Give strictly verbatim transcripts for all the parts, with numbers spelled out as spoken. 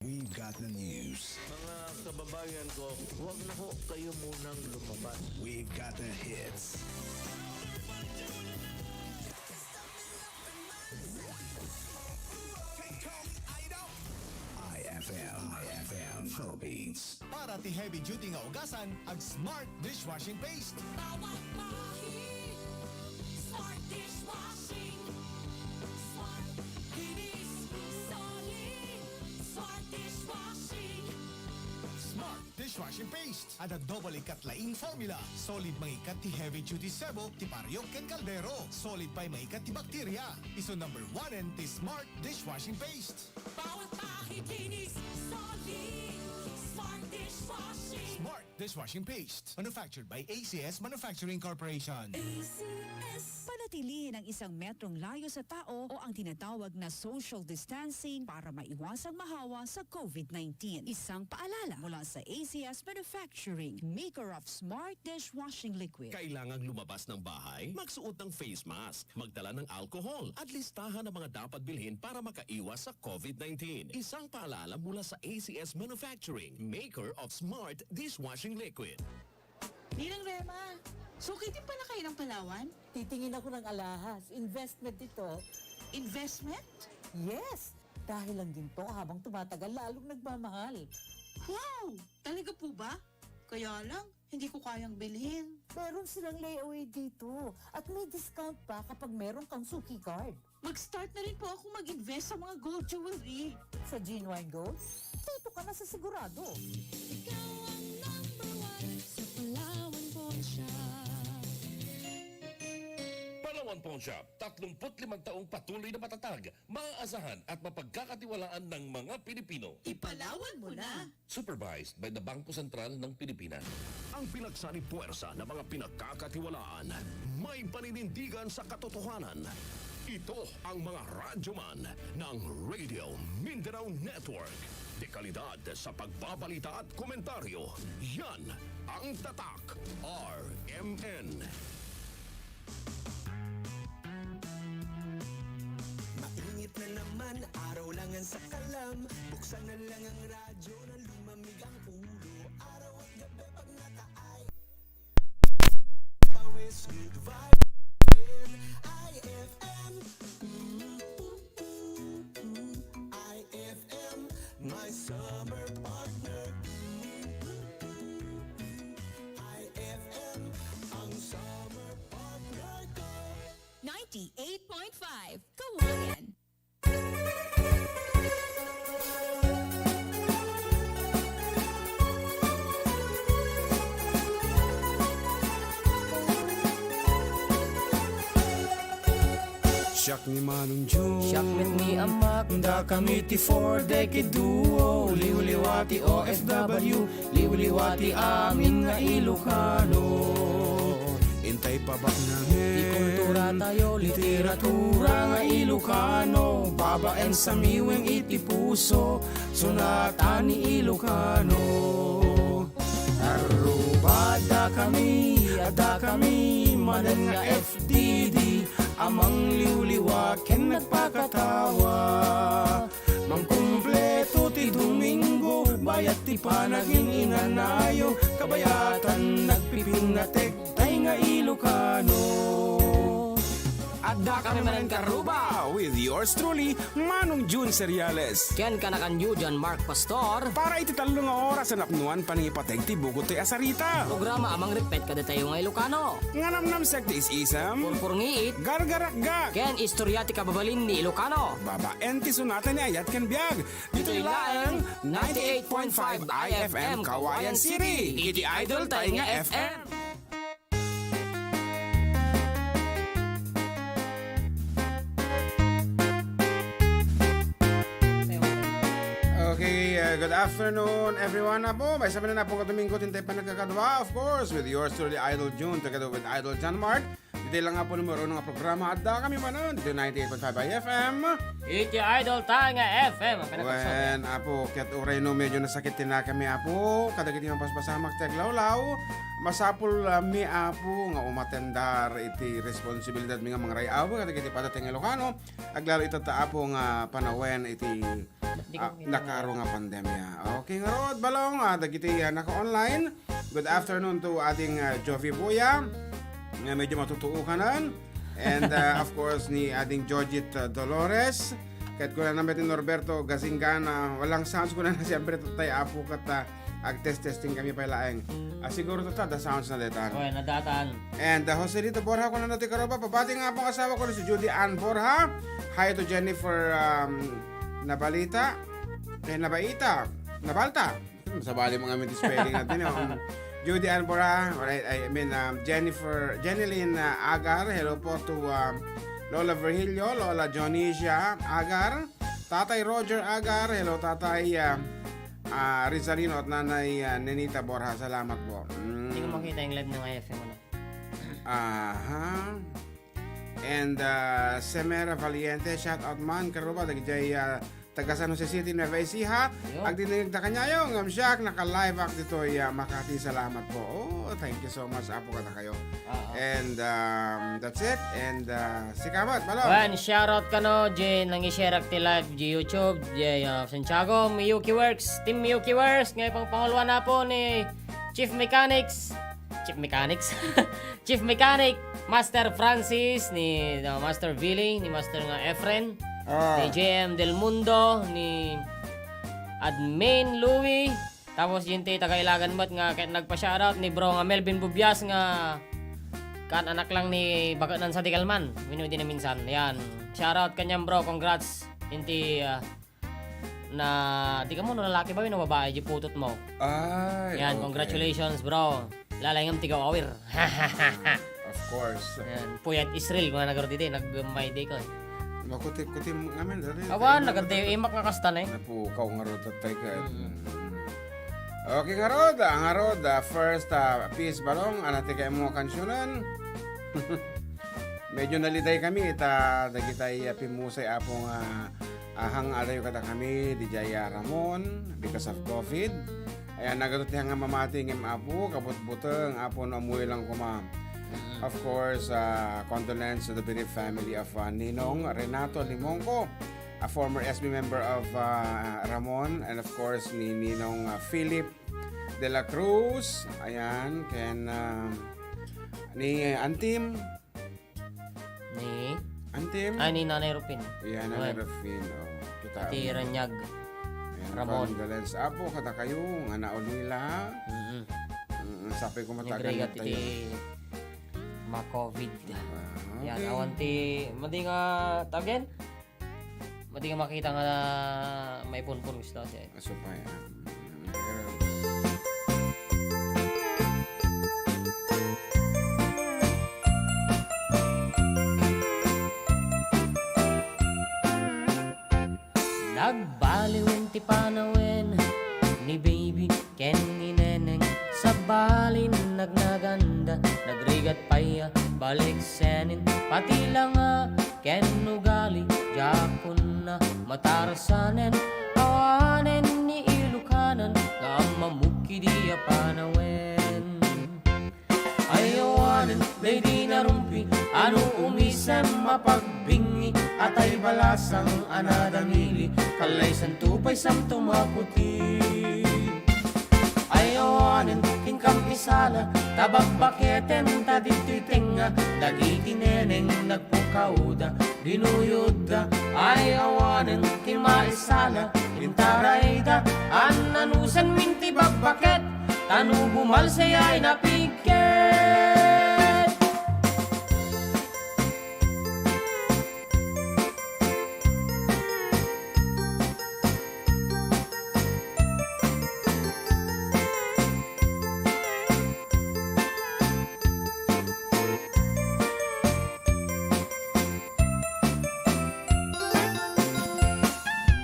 We've got the news. Mga kababayan ko, huwag na ho kayo munang lumabas. We've got the hits. I F M, I F M Philippines. Para ti heavy duty nga ugasan, ag Smart dishwashing paste. Bawat bahi, Smart dishwashing. Smart, linis, solid. Smart dishwashing. Smart dishwashing paste. Adda double ikat laing formula. Solid mangikat ti heavy duty sebo, ti parayok ken kaldero. Solid pay mangikat ti bakterya. Isu number one ti Smart dishwashing paste. Bawat bahi linis, solid. Smart dishwashing. Smart dishwashing paste. Manufactured by A C S Manufacturing Corporation. A C S. Panatilihin ang isang metrong layo sa tao o ang tinatawag na social distancing para maiwasang mahawa sa COVID nineteen. Isang paalala mula sa A C S Manufacturing, maker of Smart Dishwashing Liquid. Kailangang lumabas ng bahay? Magsuot ng face mask. Magdala ng alcohol at listahan ng mga dapat bilhin para makaiwas sa COVID nineteen. Isang paalala mula sa A C S Manufacturing, maker of Smart Dishwashing Liquid. Ninang Rema, suki din pala kayo ng Palawan? Titingin ako ng alahas. Investment ito. Investment? Yes! Dahil ang ginto habang tumatagal, lalong nagmamahal. Wow! Talaga po ba? Kaya lang, hindi ko kayang bilhin. Meron silang layaway dito. At may discount pa kapag meron kang suki card. Mag-start na rin po ako mag-invest sa mga gold jewelry. Sa Genuine Gold, dito ka na sa sigurado. Ikaw ang number one sa Palawan Pawnshop. Palawan Pawnshop, tatlumpu't limang taong patuloy na matatag, maaasahan at mapagkakatiwalaan ng mga Pilipino. Ipalawan mo na! Supervised by the Bangko Sentral ng Pilipinas. Ang pinagsanib puwersa ng mga pinagkakatiwalaan, may paninindigan sa katotohanan. Ito ang mga radyoman ng Radio Mindanao Network. Dekalidad sa pagbabalita at komentaryo. Yan ang Tatak R M N. Mainit na naman, araw langan sa kalam. Buksan na lang ang radyo na lumamig ang ulo. Araw at gabi pag naka-I F M, pawis, good vibe, I F M. I F M, my summer partner. I F M, ang summer partner ko. Ninety-eight point five Kawayan. Siak ni Manong Jun. Siak met ni Ammak. Dakami ti Four Decade Duo. Liwliwa ti O F W. Liwliwa ti amin nga Ilocano. Intay pabaknangen ti kultura tayo, literatura nga Ilocano. Babaen sa miweng iti puso, sonata ni Ilocano. Aruba, dakami, dakami, manen nga F D D, a mangliwliwa ken nagpakatawa. Mangkumpleto ti Domingo, bayat ti panagin-inanayo, kabayatan nagpipinnatek tay nga Ilocano. Adda kami manen Karuba with yours truly, Manong Jun Seriales. Ken kanakanyo, John Mark Pastor. Para iti tallo nga oras a napnuan panangipateg ti bugot ti asarita. Programa a mangripet kadatayo nga Ilocano. Nga namnamsek ti is-isem. Purpurngiit. Gargarakgak. Ken istorya ti kababalin ni Ilocano. Babaen ti sonata ni ayat ken biag. Ditoy laeng ninety-eight point five I F M Kawayan City. Iti idol tayo nga F M. Okay, uh, good afternoon, everyone. Apo, maysa manen a Domingo, intay panagkakadua, of course, with yours truly, Idol Jun, together with Idol John Mark. Iti lang, Apo, numero uno nga programa, adda kami manen iti ninety-eight point five I F M. Iti idol tayo nga F M, ang pinagpagsabi. Wen, Apo, ket uray no medyo nasakit ti nakemi, Apo, kadagiti mapaspasamak ti aglawlaw, masapul, ah, mi, Apo, nga umatendar iti responsibilidad mi nga mangray-aw kadagiti padaten nga Ilocano, aglalo ita ta, Apo, nga panawen iti Di ko ah, makita. Nakaro nga pandemya. Okay, ngarud, Balong, ah, dagiti, ah, naka-online. Good afternoon to ading, ah, Jovi Buya, nga medyo matutuokanan. And, ah, of course, ni ading Jojit, ah, Dolores. Ket kunana met ni Norberto Gazingan, ah, walang sounds, kunana, siyempre, tay Apo, ket, ah, agtest-testing kami pay laeng. Ah, siguro, tata, the sounds na detan. Oy, nadatan. And, ah, Joselito Borja, kunana ti karuba, pabati nga po ang asawa ko, si Judy Ann Borja. Hi to Jennifer, um, Nabalita. Eh, Nabaita. Nabalta. Hmm, sabali mo nga may spelling natin, eh. Um, Judy Ann Bora, alright, I mean, um, Jennifer, Jenilyn, uh, Agar, hello po to, um, Lola Virgilio, Lola Dionisia Agar, Tatay Roger Agar, hello, Tatay, uh, uh, Rizalino at Nanay, uh, Nenita Borja, salamat po. Mm. Hindi ko makita yung live ng I F M, ano? Aha. And, uh, Semera Valiente, shout out man, karuba, dagiti, uh, taga San Jose City, Nueva Ecija. Yo. Agdinengda kaniayo, ngem siak, naka-live ak ditoy, uh, Makati. Salamat po. Oh, thank you so much, Apo, kadakayo. Oo. And, um, that's it. And, uh, sika met, Balong. Wen, shoutout kano, di nangi-share ak ti live, di YouTube, di, uh, Santiago, Miyuki Works, Team Miyuki Works, nga ipangpanguluan na po ni Chief Mechanics, Chief Mechanics, Chief Mechanic, Master Francis, ni, uh, Master Billy, ni Master nga Efren, Ah. ni J M Del Mundo, ni Admin Louie, tapos yun ti taga Ilagan met nga ket nagpa-shoutout ni bro nga Melvin Bubias nga kan anak lang ni Baganan sa Digalman. Wino di na minsan. Yan. Shoutout kanyang bro. Congrats. Inti, ah, na, di ka mo, no lalaki ba, no babae, di putot mo. Ay, Yan, okay. Congratulations, bro. Lalay ngam tigaw awir. Of course. Yan. Puyat Israel, mga nagaro didi, nag-my day ko. Makuti-kuti mo ngamin, dati. Awan, nagkatayo imak nga kasta na eh. Napukaw nga ro, tatay ka. Mm. Mm. Okay, nga ro, da, nga ro, da, first, ah, piece, Balong, anati kayo mo kansyunan. Medyo naliday kami, ita, dagitay, ah, pimusay, Apo, nga, ah, hang-adayo kada kami, di jay, ah, Ramon, because of Mm. covid. Ayan, nagato ti nga mamati ngem Apo, kabutbuteng, Apo, no, amuy lang kuma. Mm. Of course, uh, condolence to the bereaved family of, uh, Ninong Renato Limonco, a former S B member of, uh, Ramon, and of course, ni Ninong, uh, Philip de la Cruz. Ayan, ken, uh, ni Antim. Ni? Antim? Ay, ni Nanay Rufin. Ayan, Nanay Ayan. Rufin, oh. Kita Iti mo. Ranyag. Ayan, Ramon. Condolence, Apo, kada kayo, nga naulila. Mm-mm. Mm, sapay ko matagan Nagrigat na tayo. Iti ma-covid. Ah, Yan, okay. Awan ti, madi nga, tagen? Madi nga makita nga maipunpun gusto siya. Aso pa yan. Nagbaliwen ti panawen ni baby ken ni neneng, sabalin nagnaganda, nagrigat pay a balik senin, pati langa ken ugali, diakon na matarasanen, awanen ni Ilokanan nga ammamok idi a panawen. Ay awanen daydi narumpi, ano umisem a pagbingi, atay balasang a nadamili, kallaysanto pay samto maputi. Ay awanen ken kam isala, ta babbaketen ta ditoy tengnga, dagiti neneng nagpukawda, binuyodda. Ay awanen ken maisala, intarayda, annanusan min ti babbaket, ta no bumalsay ay napigket.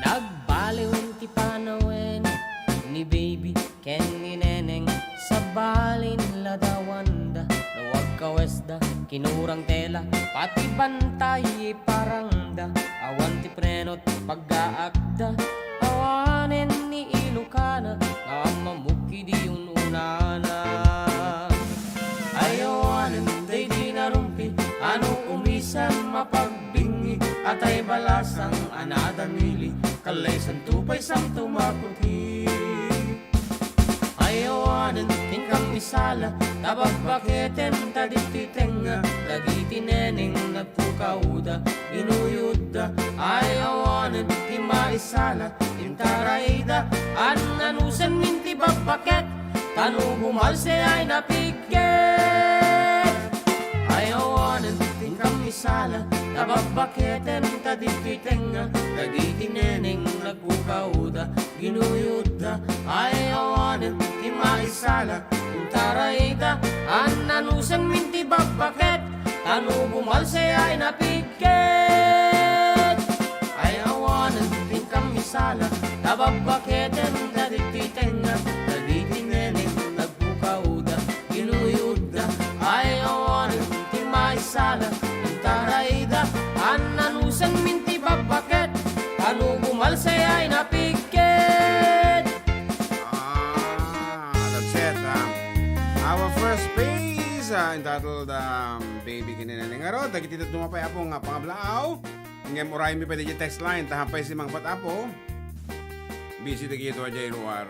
Nagbaliwen ti panawen ni baby ken ni neneng, sabalin la daw Kurang tela, pati bantay parangda, awan ti preno ti paggaakda, awanen ni Ilocana nga ammamuk idi un-unana. Ay awanen daydi narumpi, ano umisan mapagbingi, atay balasang a nadanili, kallaysanto pay santo makuti. Ay awanen ti inkam isala, ta babbaketem ta ditoy tengnga, dagiti neneng nagpukawda, ginuyodda. Ay awanen ti maisala, intarayda, annanusen min ti babbaket, ta no bumalse ay napigket. Ay awanen ti inkam isala, ta babbaketem ta ditoy tengnga, dagiti neneng nagpukawda, ginuyodda. Ay awanen ti maisala, intarayda, annanusen min ti babbaket, ta no bumalse ay napigket. Ay awanen ti inkam isala, ta babbaketem ta ditoy tengnga, dagiti neneng nagpukawda, ginuyodda. Ay awanen ti maisala, intarayda, annanusen min ti babbaket, ta no bumalse ay napigket. Ah, that's it. Um, our first piece, uh, entitled, um, Baby Kineneneng Ngarud. Dagiti dadduma pay, Apo, nga pangablaaw. Ngem uraymi pay diay text line, ta happay si Mangpat, Apo. Busy dagito a diay ruar.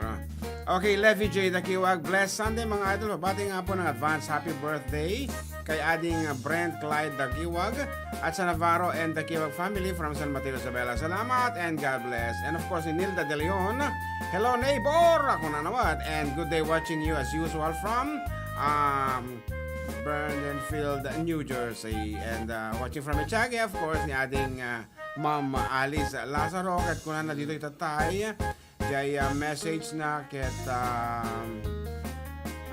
Okay, Levy J Dakiwag, blessed Sunday, mga idol. Pabati nga, Apo, ng advance happy birthday kay Ading, uh, Brent Clyde Dakiwag at sa Navarro and Dakiwag family from San Mateo, Isabela. Salamat and God bless. And of course, ni Nilda De Leon, "Hello, neighbor!" Ako na naman. And good day watching you as usual from, um, Bernenfield, New Jersey. And, uh, watching from Echagi, of course, ni Ading, uh, Ma'am Alice Lazaro. Ket kunana ditoy tatay, diay, uh, message na ket, um,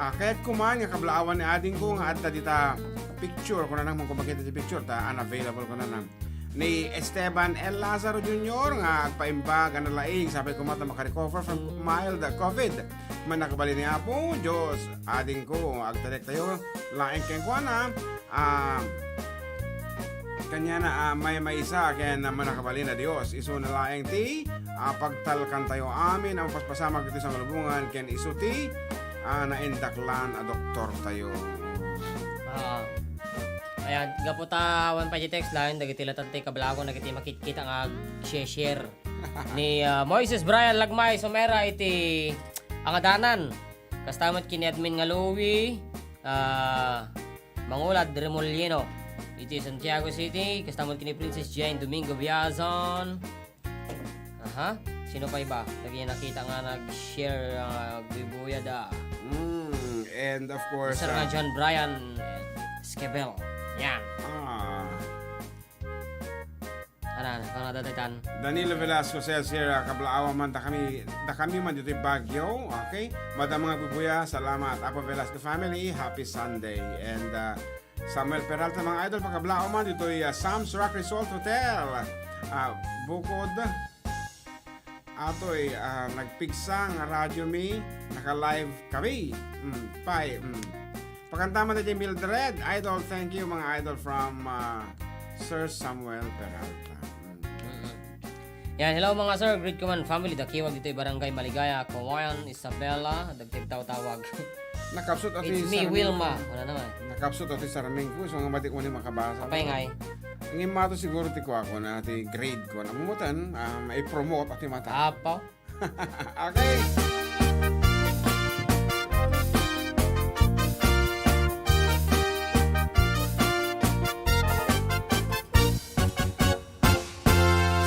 ah, kayat ko man nga kablaawan ni ading ko nga adda dita picture, kunana man ko makita ti picture, ta unavailable, kunana. Ni Esteban L Lazaro Junior nga agpaimbag a nalaing, sapay koma ta makarecover from mild COVID. Mannakabalin ni Apo Dios, ading ko, agtalek tayo laeng kenkuana. Ah, kaniana, ah, maymaysa ken mannakabalin a Dios. Isu na laeng ti, ah, pagtalkan tayo amin a mapaspasamak iti sangalubongan ken isu ti, ah, naindaklan a doktor tayo. Ah. Ayan, gapu ta awan pay ti text line, dagiti latta ti kablaawan dagiti makitkita nga ag-share-share. Ni, ah, Moises Brian Lagmay Somera iti angadanan. Kasta met ken ni admin nga Louie, ah, Mangulad Remolino iti Santiago City. Kasta met ken ni Princess Jane Domingo Biazon. Aha. Sino pay ba? Lagi nakita nga nag-share, ah, Buybuya da. Mm, and of course, Sir ah, nga John Brian Esquivel. Yan. Ah. Ano, ano, ano, datitan? Danilo Velasco says here, ah, kablaawan man, dakami, dakami man ditoy Baguio. Okay? Madam nga Buybuya, salamat. Apo Velasco family, happy Sunday. And, ah, Samuel Peralta, mga idol, pakablaaw man ditoy, ah, Sam's Rock Resort Hotel. Ah, bukod, atoy, ah, nagpigsa nga radyo mi, naka-live kami. Mm, pay, mm. Pakanta man ditoy Mildred, idol, thank you, mga idol from, ah, Sir Samuel Peralta. Mm. Mm-mm. Yan, hello mga sir, greet ko man family, Dakiwag ditoy Barangay Maligaya, Kawayan, Isabela, dagtagtawtawag. Nakapsut ati It's me, sarming Wilma. Ko. Wala naman. Nakapsut ati sarming ko, so nga mati ko ni makabasa. Apay ngay? Ang imato siguro ti kuha ko na, ti grade ko. Namumutan, ah, mai-promote ati mata. Apo? Okay.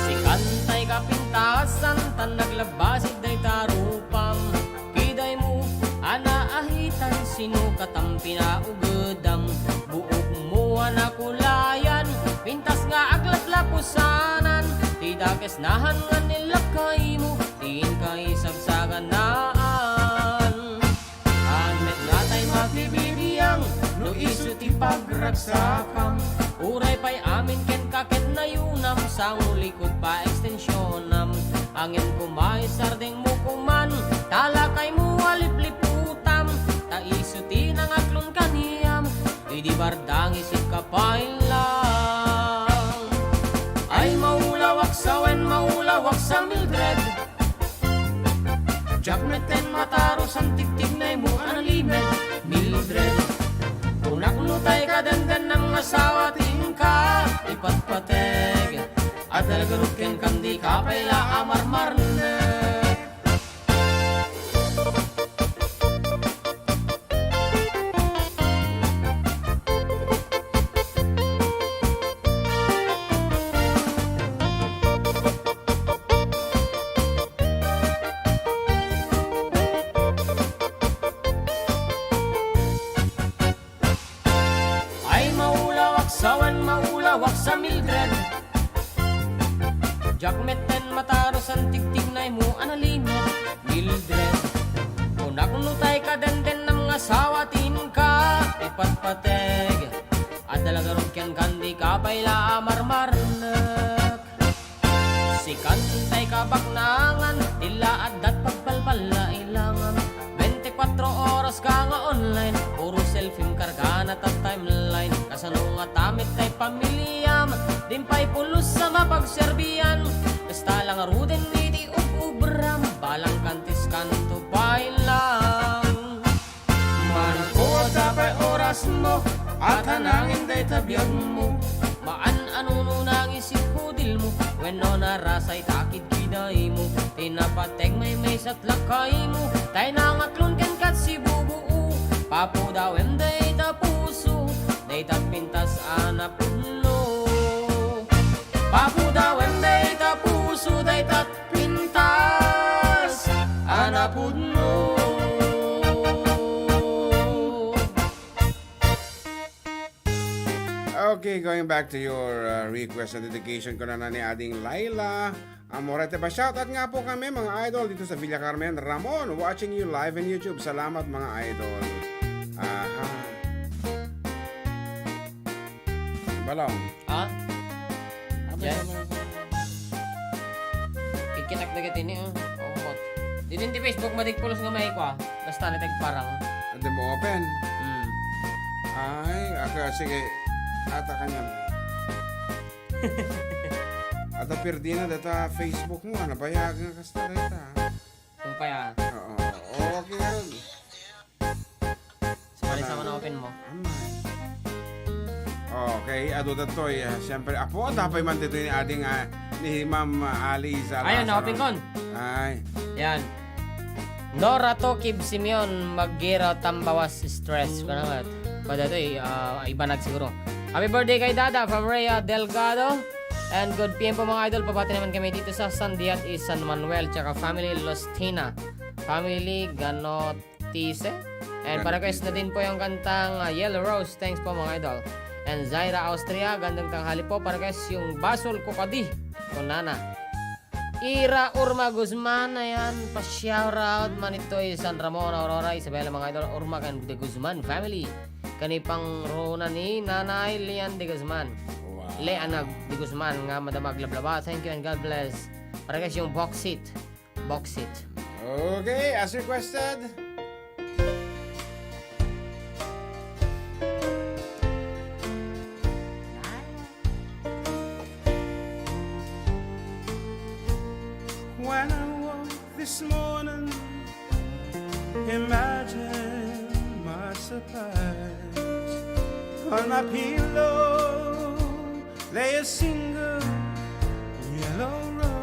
Sikantay kapintasan, tan naglabasi dayta rupam. Kidaymo a naahitan, sino katam pinaugedam? Buokmo a nakulayan, pintas nga aglatlapusanan. Ti dakes nahan nga nilakaymo, ti inka isagsaganaan. Amet natay makibibiang no isu ti pagragsakam. Uray pay amin kenka ket nayunam, sango, likod, paekstensionam. Angem koma isardengmo koman, ta lakaymo a lipliputam, ta isu ti nangaklon kaniam. Idi bardang isikka pay lang. Ay, maulawak sa wen, maulawak sa Mildred. Diak metten mataros, antigtignaymo a nalimed, Mildred. Kunak no tay kadendennam nga asawa ti inka ipatpateg. Adda la garud kenka, dika pay la a marmarnek. Ay, maulawak sa wen, maulawak sa Mildred. Diak metten mataros, antigtignaymo a nalimed, Mildred. Kunak no tay kadendennam nga asawa ti inka ipatpateg. Adda la garud kenka, dika pay la a marmarnek. Sikan tay kabaknangan, ti la adda't pagbalballailangan. Bente kuatro oras ka nga online, puro selfiem kargana ta timeline. Kasano ngata met tay pamiliam, din pay pulos a mapagserbian. Kasta la ngaruden iti ub-ubram, balang kantis kanto pay lang. Manko, adda pay orasmo, a tanangin dayta biagmo. Maan a nuno nangis ti kudilmo, wenno narasay ta kidkidaymo. Ti napateg maymaysat lakaymo, tay nangatlon kenka ti bubuo. Papudawem dayta puso, dayta pintas a napudno. Papudawem dayta puso, dayta pintas a napudno. Okay, going back to your, uh, request na dedication ko na, na ni Ading Laila Amorete. Pa-shoutout nga po kami, mga idol, dito sa Villa Carmen, Ramon, watching you live in YouTube. Salamat, mga idol. Aha. Balong. Ha? Ano Yes. naman? Kikitak na gati ni, oh. Oo. Dito yung Facebook, madigpulos nga may kwa. Basta na tagparang. Adi mo open. Hmm. Ay, aka, sige. Ata kanya. Ata perdina data Facebook mo, ano ba yaga kasta data? Kung pa yan. Oo. Okay, yun. Sa pala sa mga open mo. Amay. Okay, adu datoy, ah, siyempre, apo, tapay man dito ni Ading, ah, ni Ma'am, ah, Ali Salazar. Ayun, na-open kon. Ay. Yan. Nora Tokib Simeon, Maggero, Tambawas, Stress. Kaya nga, pa datoy, ah, iba nagsiguro. Happy birthday kay Dada from Rhea Delgado. And good P M po, mga idol. Pabati naman kami dito sa Sandiat is San Manuel, tsaka family Lostina. Family Ganot Tise. And Ganun pa-request na dito. Din po yung kantang, ah, Yellow Rose. Thanks po, mga idol. And Zaira Austria, gandang tanghali po. Pa-request yung Basol Kukadi. Kunana. Ira Urma Guzman, ayan, pa-shoutout man itoy San Ramon, Aurora, Isabela, mga idol. Urma kan de Guzman family. Kani pang runa ni Nanay Lian de Guzman. Wow. Leanag de Guzman nga madama aglablaba. Thank you and God bless. Pa-request yung Bauxit. Bauxit. Okay, as requested. When I woke this morning, imagine my surprise. On my pillow, lay a single yellow rose.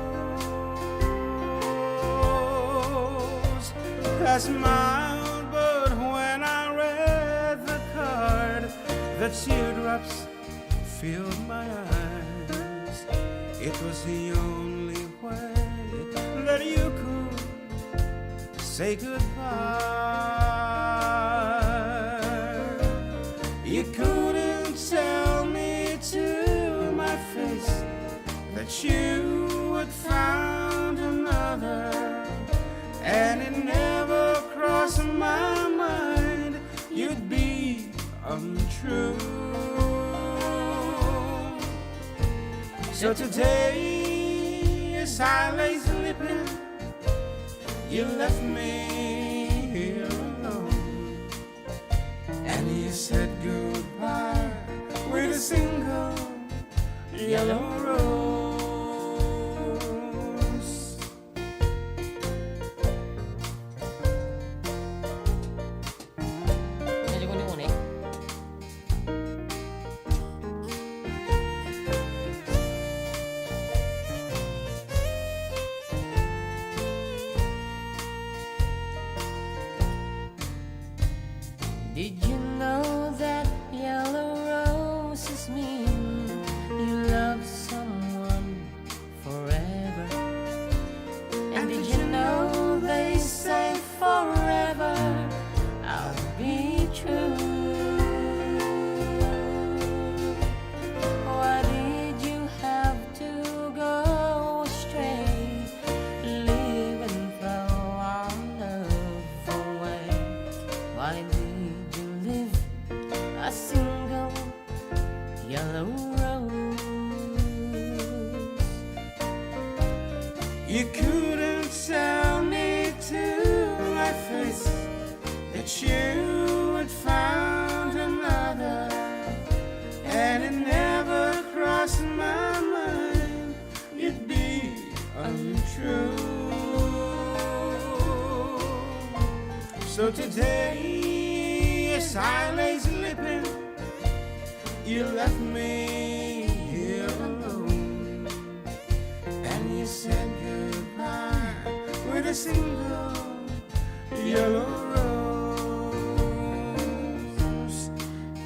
I smiled, but when I read the card, the teardrops filled my eyes. It was the only way that you could say goodbye. You couldn't tell me to my face that you would find another, and it never crossed my mind you'd be untrue. So today, as I lay sleeping, you left me here alone. And you said goodbye A single yellow rose. Medyo kuning-kuning. Did you know that yellow roses mean you love someone forever? And did you know they say forever I'll be true? Why did you have to go astray, leaving our love away? Why did you leave a single yellow rose? You couldn't tell me to my face that you had found another, and it never crossed my mind you'd be untrue. So today, as I lay sleeping, you left me here alone, and you said goodbye with a single yellow rose.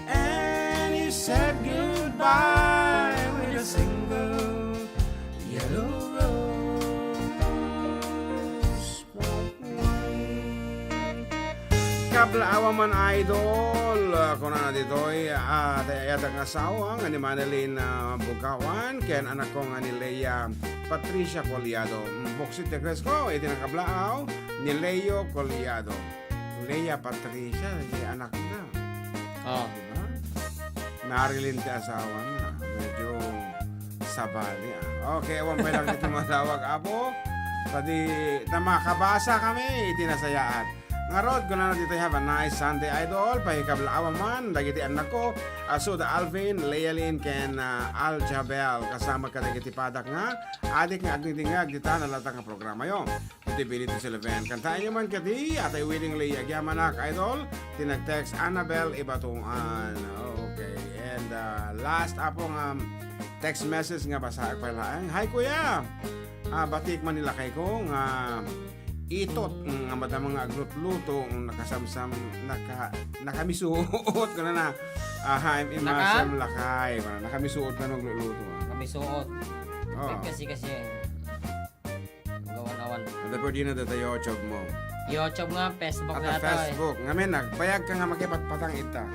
And you said goodbye with a single yellow rose. Kablaawan man, idol, ah, kunana ditoy, ah, ti ayatek nga asawa nga ni Manilyn, ah, Bugawan, ken anakko nga ni Lea Patricia Collado. Mm, buksit ti request ko, iti nakablaaw ni Leo Collado. Lea Patricia, ti anakna. Oh. Diba? Marilyn ti asawana. Medyo sabali, ah. Okay, awan pay lang iti matawag, Apo. Kadi, ta makabasa kami iti nasayaat. Ngarud, kunana ditoy, "Have a nice Sunday, idol." Pakikablaawan man dagiti annakko, a sida Alvin, Lealyn, ken, ah, Aljabel. Kasama kadagiti padak nga adik nga agdingdingag dita nalata nga programayo. Iti Benito Sullivan. Kantaenyo man kadi, Atay Willing Lay, agyamanak, idol. Ti nag-text, Annabel Ibatuan. Okay. And, ah, last, Apo, nga text message nga basaek pay laeng. "Hi, kuya. Ah, batik man ni lakayko nga itot, mm, nga madama nga aglutluto, mm, nakasamsam, naka-, nakamisuot," kunana. Ah, hi, Naka? Imasam lakay, kunana. Nakamisuot nga aglutluto, ah. Kamisuot. Oo. Kasi, kasi, gawan-awan. Ada pwede na data YouTube mo. YouTube nga, Facebook At na ang to, eh. Facebook. Ngamin, nagbayag ka nga makipatpatang ita.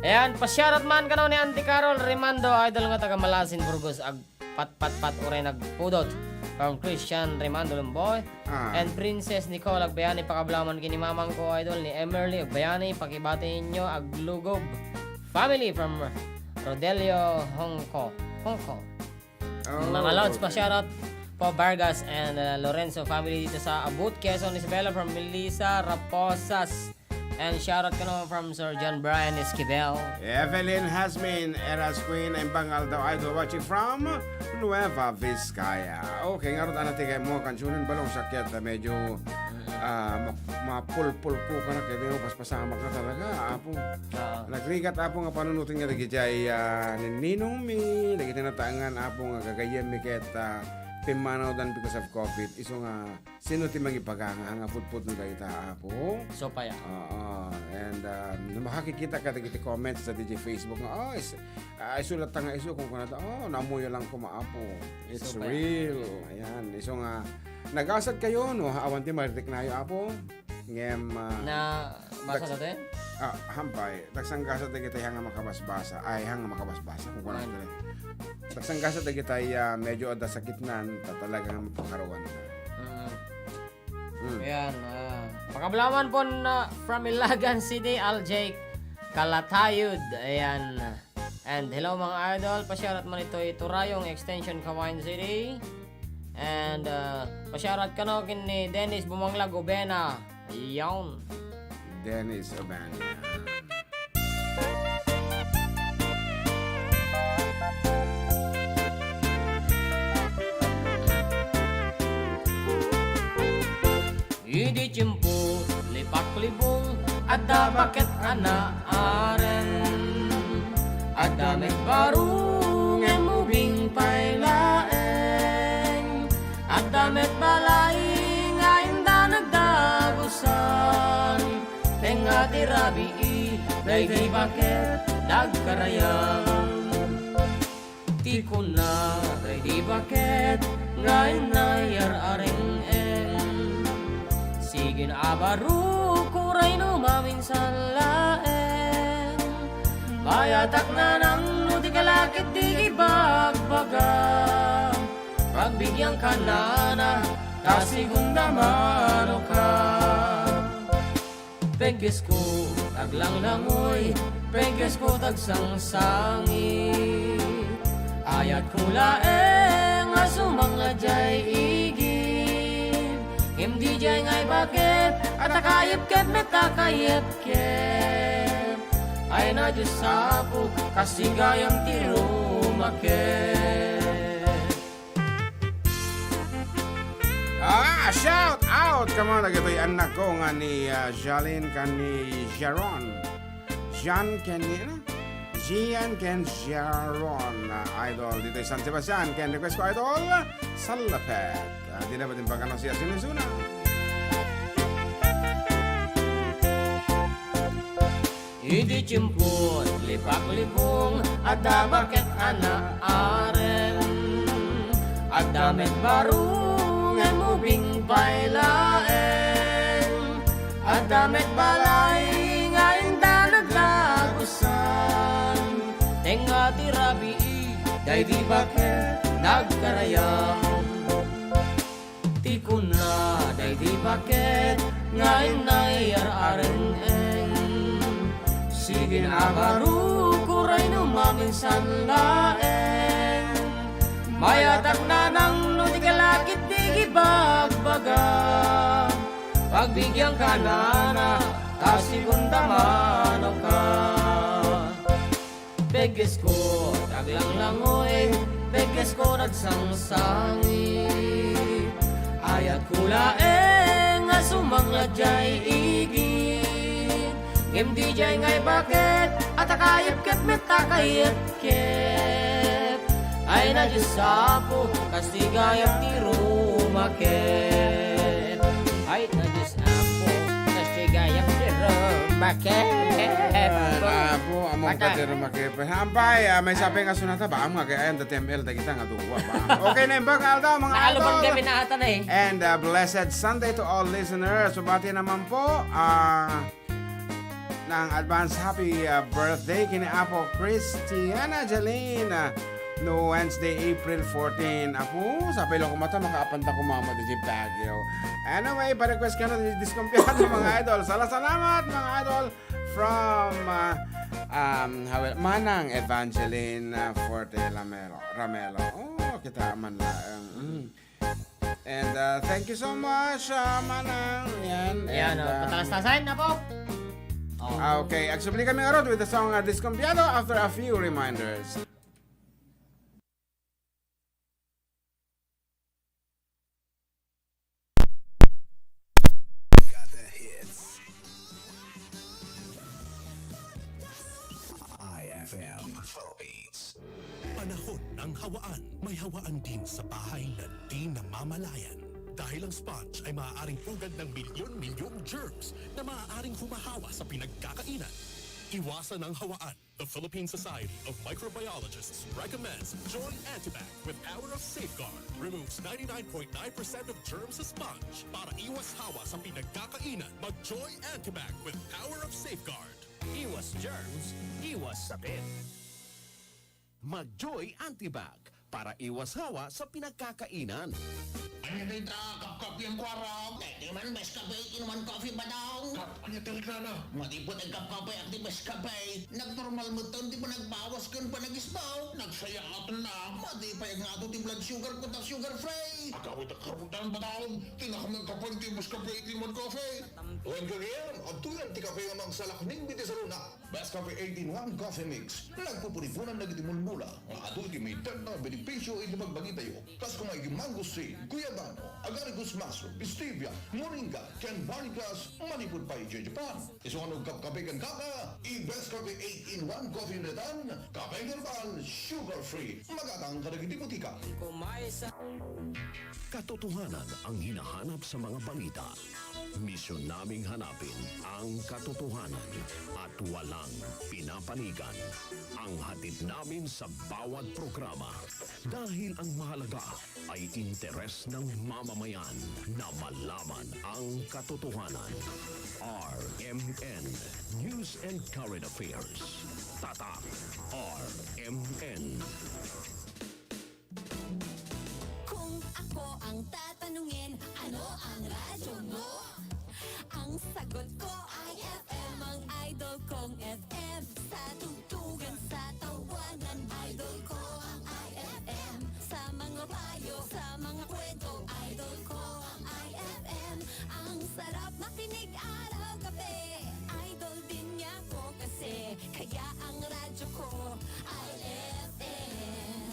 Ayan, pa-shoutout man kano ni Auntie Carol Rimando, idol nga taga Malasin, Burgos. Agpatpatpat uray nagpudot. From Christian Rimando Lumboy. Ah. And Princess Nicole Agbayani, pakablaman kini mamang ko, idol, ni Emerly Agbayani, pakibati inyo, Aglugob family from Rodelio, Hong Kong. Hong Kong. Oh, Mga lods, okay. Pa-shoutout po Vargas and, uh, Lorenzo family dito sa Abut, Quezon, Isabela from Melissa Raposas. And shoutout kano from Sir John Brian Esquivel. Evelyn Hasmin, Eras Queen, and Bangal daw idol watching from Nueva Vizcaya. Okay, ngarud, ana ti kay mo, kansunin balong sakit na medyo, ah, ma-, mapulpul ko ka na, kaya mo, paspasama ka talaga, Apo. Oo. Nagrigat, Apo, nga panunutin nga dagiti ay, ah, ninninong mi, dagiti nataengan, Apo, nga gagayyem mi ket, ah, pimmanawdan because of COVID. Isu nga, sino ti mangibaga nga, nga putputno dagita, Apo? So, paya. Oo. And, ah, no makakikita ka dagiti comments sa D J Facebook nga, "Oh, is-, ah, isu latta nga isu," kung kunada, "Oh, namuyo lang kuma, Apo." It's So, paya. real. Ayan. Isu nga, nagasat kayo, no? Awan ti maritiknayo, Apo. Ngem, ah, Nabasa dagsa-, dati? Ah, hampay. Dagsanggasat dagiti hanga makabasbasa. Ay, hanga makabasbasa. Kung kuwan Man. dagiti. Dagsanggasat dagiti, ah, medyo adda sakitnan, ta talaga nga mapakaruan na. Mm. Mm. Ayan, ah, pakablaman po na from Ilagan City, L J Kalatayud. Ayan. And hello, mga idol. Pa-shoutout man ito, ito Rayong Extension, Kawayan City. And, uh, pa-shoutout kano ken ni Dennis Bumanglag Ubena. Yawn. Dennis Ubena. Tiempo, lipaklibong, adda baket a naaren. Adda met baro, ngem ubing pay laeng. Adda met balay nga inda nagdagusan. Tengnga ti rabii, daydi baket, nagkarayam. Ti kunana daydi baket nga inna yar-areng-eng. Sigin a baro, uray no maminsan laeng. Mayatak nanang no di ka la ketdi ibagbaga. Pagbigyan ka nana, ta sigun da mano ka. Peggesko, taglanglangoy, peggesko, tagsangsangi. Ayatko laeng a sumangla diay igid. Ngem diay ngay baket, a takayepkep met takayepkep. Ay na Dios Apo, kastigayam ti rumaket. Ah, shout out kamo dagitoy annakko nga ni, ah, Jalin ken ni Jaron. Jan ken ni, ano? Gian ken Jaron, ah, idol, ditoy San Sebastian. Ken request ko, idol, Salapet. Ah, di na ba din pagkano siya sinusuna? Idi tiempo, lipaklibong, adda baket a naaren. Adda met baro, ngem ubing pay laeng. Adda met balay, nga inda nagdagusan. Tengnga ti rabii, daydi baket, nagkarayam. Ti kunana daydi baket nga inna yar-areng-eng. Sigin a baro, uray no maminsan laeng. Mayatak nanang no di ka la ketdi ibagbaga. Pagbigyan ka nana, ta sigun da mano ka. Peggesko, taglanglangoy, peggesko, nagsangsangi. Ayatko laeng a sumangla diay igid. Ngem diay ngay baket, a takayepkep met takayepkep. Ay na Dios Apo, kastigayam ti rumaket. Ay na Dios Apo, kastigayam ti rumaket. Apo, among Bata. Ka ti rumaket. Hampay, ah, maysa pay nga sunata, ba? Ang mga kaya, and the T M L, dagita nga duwa, ba? Okay, naimbag nga aldaw, mga idol. Nakaluban kami na ata na eh. And, ah, blessed Sunday to all listeners. Subati naman po, ah, ng advance happy, ah, birthday kini Apo Christiana Jalina no Wednesday, April fourteen. Apo, sapay lang kumata, makaapanta ko mama di Baguio. Anyway, pa-request ka na di Diskumpiado, mga idol. Sala-salamat, mga idol. From, ah, um, Hawel-, Manang Evangeline, ah, Forte Lamelo, Ramelo. Oh, kita man lang. Mm. And, uh, thank you so much, uh, Manang. Yan. Yan, and, oh, um, patalas-tasan na po. Oh. Ah, okay. Agsubli kami ngarud with the song, uh, Diskumpiado after a few reminders. Got the hits. I F M Philippines. Panahon ng hawaan. May hawaan din sa bahay na di namamalayan. Dahil ang sponge ay maaaring pugad ng milyon-milyong germs na maaaring humahawa sa pinagkakainan. Iwasan ang hawaan. The Philippine Society of Microbiologists recommends Joy Antibac with Power of Safeguard. Removes ninety-nine point nine percent of germs sa sponge. Para iwas hawa sa pinagkakainan, mag-Joy Antibac with Power of Safeguard. Iwas germs, iwas sakit. Mag-Joy Antibac para iwas hawa sa pinagkakainan. Ania dayta, kapkapian ko, Arab? Dayta man, best kape, inuman coffee, Badong. Kap, ania ti reklamo? Madi pay ti agkapkape, agdi best kape. Nagnormal met ti panagbawas ken panagisbaw. Nagsayaat na. Madi pay agngato ti blood sugar ko ta sugar free. Agawid a karutan, Badong. Ti nakaman kape ti best kape, inuman coffee. Wen gagayyem, adtoy ti kape nga mangsalaknib iti saluna. Nescafe eight-in-one Coffee Mix. Nagpupuniponan dagiti mulmula nga adu iti mayted a benepisio iti bagbagitayo. Kas koma iti mangosteen, guyabano, agaricus mushroom, stevia, moringa, ken barley grass, manipud pay idiay Japan. Isu nga no agkapkape ken kaka, i-Nescafe eight-in-one Coffee Unitan, kape herbal, sugar-free, magatang kadagiti botika. Katotohanan ang hinahanap sa mga balita. Misyon naming hanapin ang katotohanan at walang pinapanigan ang hatid namin sa bawat programa. Dahil ang mahalaga ay interes ng mamamayan na malaman ang katotohanan. R M N, News and Current Affairs. Tatak R M N. Kung ako ang tatanungin, ano ang radyo mo? Ang sagot ko ay F M, ang idol kong F M. Sa tugtugan, sa tawanan, idol ko ang I F M. Sa mga payo, sa mga kwento, idol ko ang I F M. Ang sarap makinig araw-gabi, idol din niya ko kasi. Kaya ang radyo ko ay F M.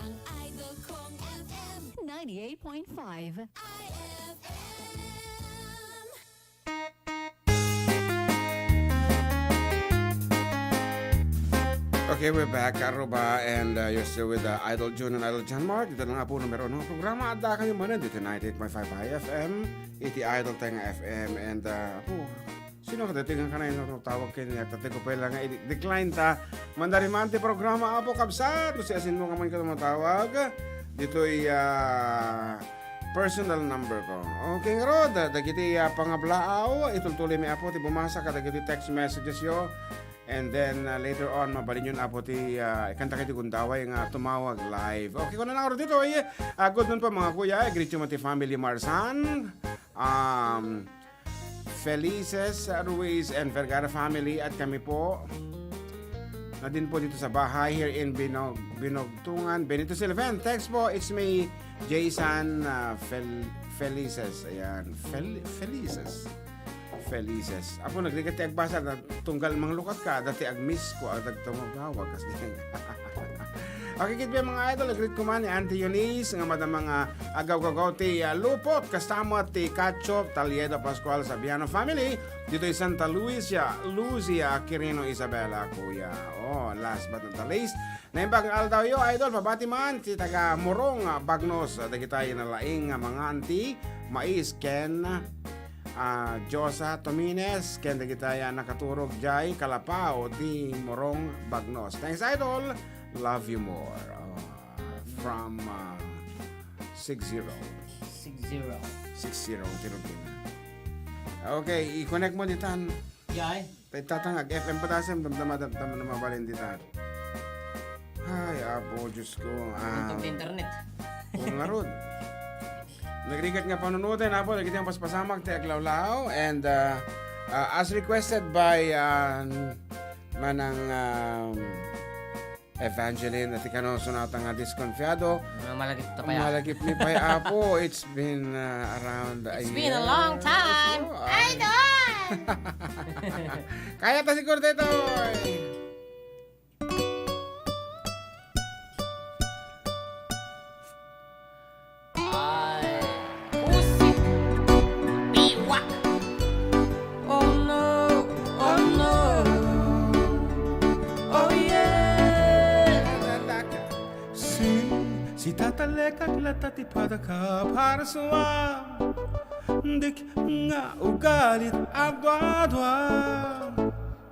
Ang idol kong F M, ninety-eight point five. I F M. Okay, we're back, Aruba, and, uh, you're still with, uh, Idol June and Idol John Mark. Ito na nga po, numero uno nga programa. Adda kayo manen dito, ninety-eight point five I F M, iti Idol Tenga F M, and, uh, apo, sino ka dating ka na yung tawag kayo niya? Tatay ko pa lang nga, i-, decline ta. Mandari man ti programa, apo, kabsat. Kasi asin mo ka man ka tumatawag. Dito'y, ah, personal number ko. Okay, ngarud, dagiti, ah, pangablaaw, itultuloy mi, apo, ti bumasa kadagiti text messages yo. And then, ah, later on, mabalinyon, apo, ti, ah, ikanta kayo ti gundaway nga tumawag live. Okay, kuna na ngarud ditoy, ah, good noon po, mga kuya. I greet you, ti family Marsan. Um, Felices, Ruiz, and Vergara family, at kami po na din po dito sa bahay here in Binog-, Binogtungan, Benito Silven. Text po, it's me, Jason, uh, Fel-, Felices. Ayan, Fel-, Felices. Felices. Apo, nagrigat ti agbasa na tunggal manglukat ka, dati agmiss ko, agtagtumagawa, kas di. Okay, kit mga idol, nagrigat ko man ni Auntie Eunice, nga madama nga agawgagaw ti, ah, lupot, kasta met ti Katchop, Taliedo, Pascual, Sabiano family, ditoy Santa Lucia, Lucia, Quirino, Isabela, kuya. Oh, last but not the least, naimbag nga aldaw yo, idol, pabati man, ti taga Morong, ah, Bagnos, ah, dagita nalaing nga mangan ti mais, ken, ah, Josa Tomines, ken dagita nakaturog jay Kalapao, ti Morong, Bagnos. Thanks, idol. Love you more. Oh. From, ah, six zero. Six zero. Six zero, ti Rubin. Okay, i-connect mo ditan. Jay? Tay tatangag, F M patasem, damdama, damdama na mabalin ditan. Ay, apo, Diyos ko. Ah, Untog ti internet. Oo nga, Rod. Nagrigat nga panunoten, apo, nagiti ang paspasamak, ti aglawlaw, and, ah, ah, as requested by, ah, Manang, um, Evangeline, at ikano sonata nga diskonfiado. Nga malagip ta paya. Malagip ni pay, apo. It's been, uh, around a It's been a year. Long time. So, ay. Idol! Kaya ta siguro dito, eh. Ay, pusit. Biwak. Oh no, oh no. Oh yeah. Si, si Tata Lekak latta ti padak a parsua. Dik nga ugalit a duadua.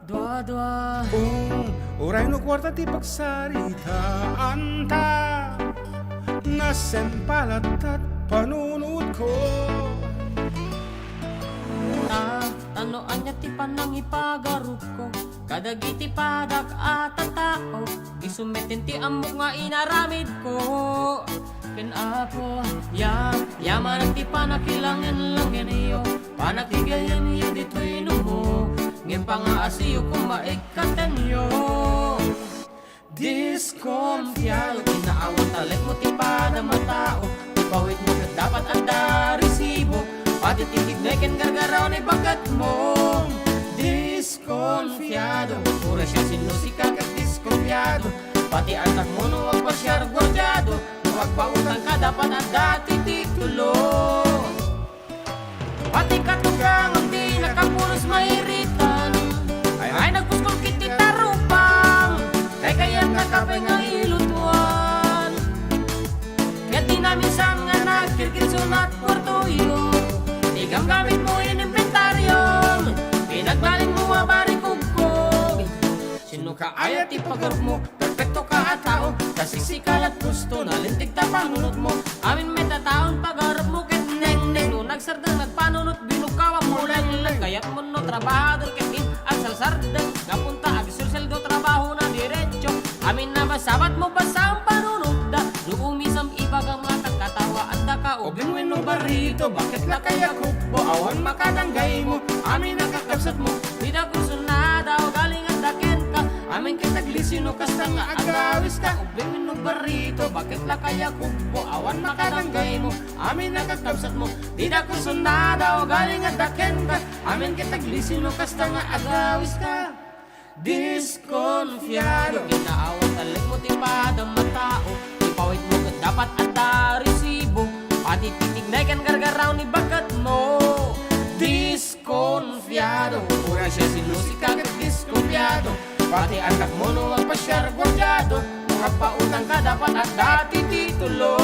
Duadua. Um, uray no kuarta ti pagsaritaanta, nasempalatat panunotko. Ta, ta no ania ti panangipagarupko kadagiti padak a tattao, isu met ti ammok nga inaramidko. Ken Apo, ya, yamanak ti panakilangen-langenyo, panakigayemyo ditoy numo, ngem pangaasiyo koma ikkatenyo. Diskonfiado ti naawan ta lekmo ti padam a tao, ti pawitmo ket dapat adda resibo, pati ti kidney ken gargaraw ni baketmo. Dis- Diskonfiado, uray siasino sika ket diskonfiado. Pati anakmo no agpasiar guardiado, no agpautang ka dapat adda ti titulo. Pati katugangam ti nakapulos mairitan, ay, ay nagpuskol ket ti tarupam, kay kayatnaka pay nga ilutuan. Ket di naminsan nga nagkirkirsunat kuartoyo, ti gamgamitmo inimbentariom, pinagbalinmo a barikugkog. Sino ka aya ti pagarupmo? Perpekto ka a tao, ta sisika lat gusto, nalintig ta panunotmo. Amin met a taon pagarupmo ket nengneng, no nagsardeng nagpanunot, binukawam mo lengleng. Kayatmo no trabahador ket agsarsardeng, gapu ta agserseldo trabahona diretso. Amin a masabatmo basta panunotda, no umisem ibagam nga katawaandaka. Ubing wenno barito, bakit la kayakupbo, awan makadanggaymo. Amin a kakabsatmo, dida kursunada, ugaling adda kenka. Amin ket aglisi no kasta nga agawiska. Ubing wenno barito, bakit la kayakupbo, awan makadanggaymo. Amin a kakabsatmo, dida kursunada, ugaling adda kenka. Amin ket aglisi no kasta nga agawiska. Diskonfiado. Kinaawan talekmo ti padam a tao, ti pawitmo ket dapat adda resibo. Pati titigna ken gargaraw ni baketmo. Diskonfiado. Uray siasino sika ket diskonfiado. Pati anakmo no agpasiar guardiado, no agpautang ka dapat adda ti titulo.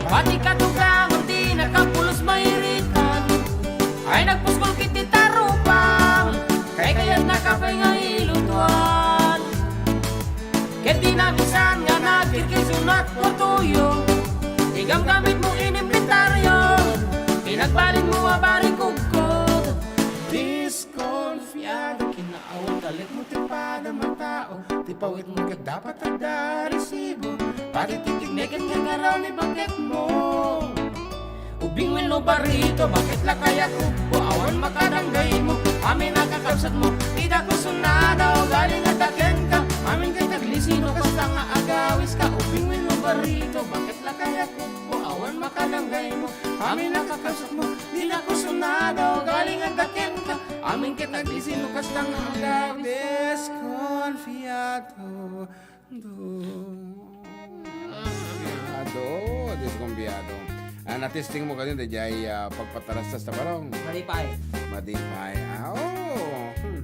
Pati katugangam ti nakapulos mairitan, ay nagpuskol ket ti tarupam, kay kayatnaka pay nga ilutuan. Ket di naminsan nga nagkirkirsunat kuartoyo, ti gamgamitmo inimbentario, pinagbalinmo a barikugkog. Diskonfiado. Awan talekmo ti padam a tao, ti pawitmo ket dapat adda resibo. Pati ti tignay ket gargaraw ni baketmo. Ubing wenno barito, bakit la kayakupbo, awan makadanggaymo. Amin a kakabsatmo, dida kursunada, ugaling adda kenka. Amin ket aglisi no kasta nga agawiska. Ubing wenno barito, bakit la kayakupbo, awan makadanggaymo. Amin a kakabsatmo, dida kursunada, ugaling adda kenka. Amin ket aglisi no kasta nga agawis. Diskonfiado. Diskonfiado. Diskonfiado. Ah, na-testing mo kanina, diay, ah, pagpatarastas ta barong. Madi pay. Madi pay. Ah, oo. Hmm.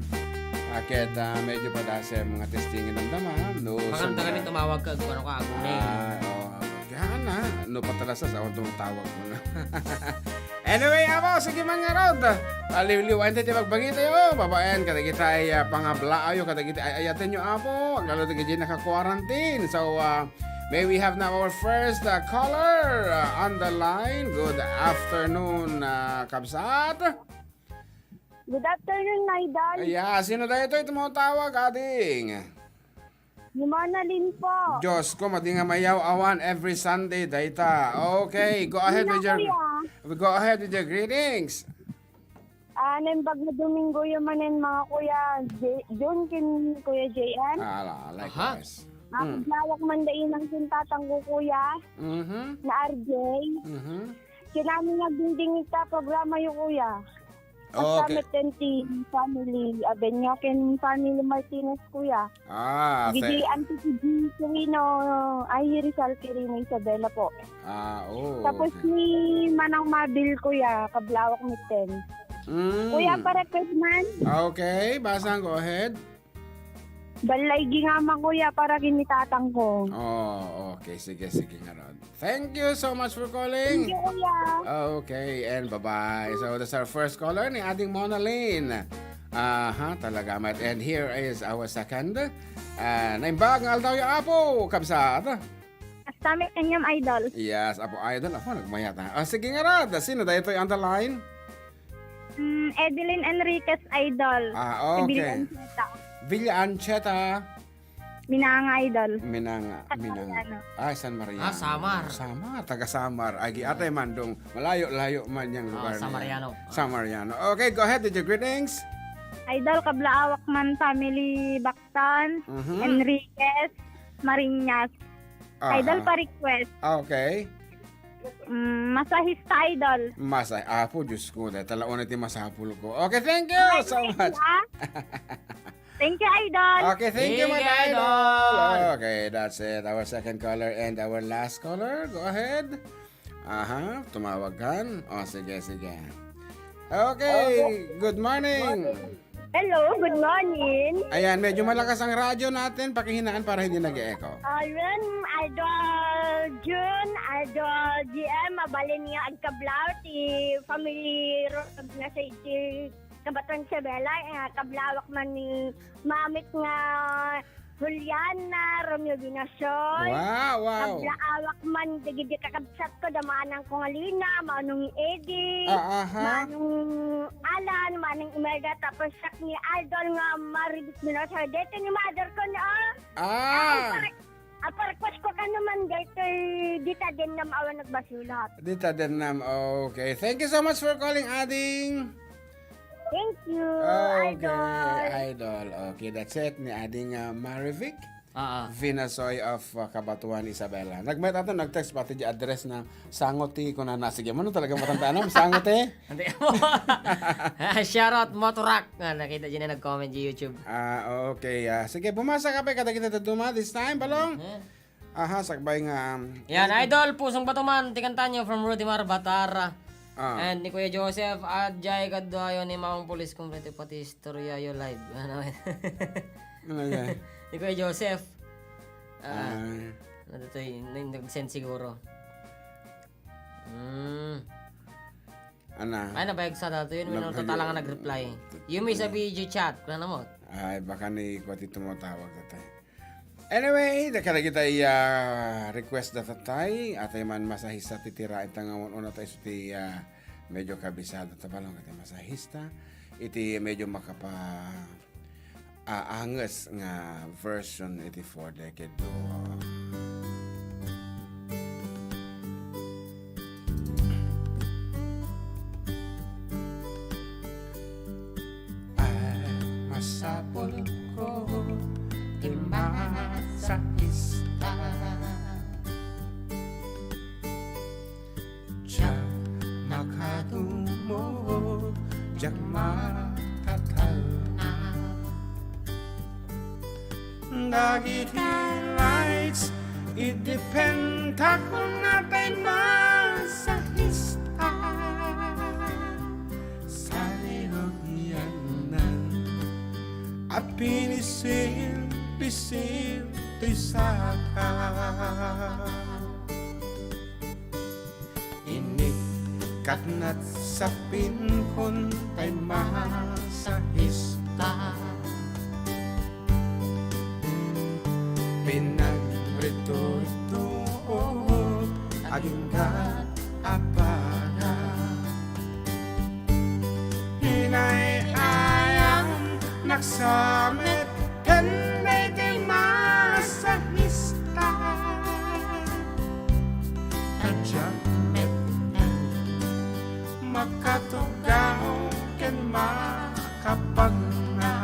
Ah, ket, ah, medyo padasem nga testingin ang dama, no? Maganda kami tumawag ka, kung ano ka, agunay. Ah, oo. Kaya na, no, patarastas, awan tumawag mo na. Anyway, apo, sige man ngarud. Aliwliwaen ti pagbagitayo. Babaen kadagiti ay, ah, pangablaayo, kadagiti ay-ayatenyo, apo. Aglalo dagiti naka-quarantine. So, ah, may we have now our first, ah, caller, ah, on the line. Good afternoon, ah, kabsat. Good afternoon, Idol. Aya, sino daytoy tumawag, ading? Ni Mona Lin po. Diyos ko, madi nga mayaw-awan every Sunday, dayta. Okay, go ahead Sino, with your, Kuya? Go ahead with your greetings. Ah, naimbag nga Domingo yung manen mga Kuya J-, Jun ken Kuya J M. Ah, ala, Aha. likewise. Ah, Hmm. Lawak man da inang ken tatang ko, Kuya. Mhm. Na R J. Mhm. Kinami nga dingding ita programa yo, Kuya. Basta Okay. met ken ti family, Abenyo ken family Martinez, Kuya. Ah, Dagiti thank- Auntie G Quirino, ay, Rizal Quirino, Isabela po. Ah, oh, Tapos okay. ni Manang Mabil, Kuya, kablawak met ken. Mm. Kuya, pa-request man. Ah, okay, basang, go ahead. Ballay gingama, Kuya, para ken ni tatang ko. Oh, okay. Sige, sige, ngarud. Thank you so much for calling. Thank you, Kuya. Okay, and bye-bye. So, that's our first caller, ni Ading Monalyn. Aha, talaga, mat. And here is our second. Ah, naimbag nga aldaw ya, Apo, kabsat. Hasta met kaniam, Idol. Yes, Apo Idol. Ako, nagmayat, ha? Ah, sige ngarud. Sino daytoy on the line? Mm, Edeline Enriquez, Idol. Ah, okay. Villa Ancheta. Villa Ancheta. Minanga, Idol. Minanga, San Minanga. Mariano. Ah, San Mariano. Ah, Samar. Samar, taga Samar. Agi, atay man, dong. Malayo-layo man yang Ah, lugar San niya. Mariano. Ah. San Mariano. Okay, go ahead with your greetings. Idol, kablaawak man family Bactan, Mhm. Enriquez, Mariñas. Aha. Idol, pa-request. Okay. Mm, masahista, idol. Masa-, apo, Diyos ko, dahil talauna ti masapul ko. Okay, thank you so much. Thank you, idol. Okay, thank you, Thank my you, idol. Idol. Okay, that's it. Our second caller and our last caller. Go ahead. Aha, tumawag kan. O, sige, sige. Okay, good morning. Hello, good morning. Ayan, medyo malakas ang radyo natin. Pakihinaan para hindi nag-echo. Ayan, Idol June, Idol G M, mabalin nga agkablaw ti family Rog nga sa iti Kabaton Isabela, eh, kablawak man ni Mamit nga Juliana, Romeo Binasoy. Wow, wow. Kablaawak man dagiti kakabsatko, da manangko nga Lina, Manong Eddie, Ah, aha. Manong Alan, Manong Imelda, tapos sak ni Idol nga Maribit Binasoy. Dito ni mother ko, no? Ah. Ay, par-, ah, parkwas ko ka naman dito, eh, dita din na maawan nagbasulat. Dita din nam-, okay. Thank you so much for calling, Ading. Thank you, Okay, Idol. Idol. Okay, that's it. Ni Ading, ah, Marivic Ah, ah. Vinasoy of, ah, Cabatuan, Isabela. Nagmayat ato, nag-text pati di address na Sango ti kunana. Sige, mano talaga matandaan, no? Sango ti? Hindi mo. Shout out, Motorak. Ah, nakita dyan na nag-comment di YouTube. Ah, okay. Ah, sige, bumasa ka pa, kadagita daduma this time, Balong. Mhm. Aha, sakbay nga, um, Yan, idol, Pusong Bato man, ti kantayo from Rudy Mar Batara. Ah. And ni Kuya Joseph, at jay kaduayo ni Mamang Pulis, kompleto pati istoryayo live. Ano? Ano yan? Ni Kuya Joseph. Ah, Ah. ano to, eh? Nag-, nag-send siguro. Hmm. Ana. Ay, nabayag sa dato yun. Wala Nabhag-, tala nga nag-reply. You may sa B G chat. Ano mo? Ay, baka ni Kuya Tito mo tawag tatay. Anyway, da kadagitay, ah, request da tatay. Atay man masahista ti tiraen ta nga un-una tayo ti, ah, medyo kabisado ta balong iti masahista. Iti medyo makapa-, ah, anges nga version iti four decade duo. Ay, masapulko ti masahista. Diak makadumog, diak makatalna. Dagiti lights, idi pentak natay masahista. Saliog yanan a pinisil-pisil ti saka. Inikkat nat sapin kun tay masahista. Pinagriturtuo agingga a pada. Inay-ayam naksamet ken daytoy masahista. Adda met makatugaw ken makapagna.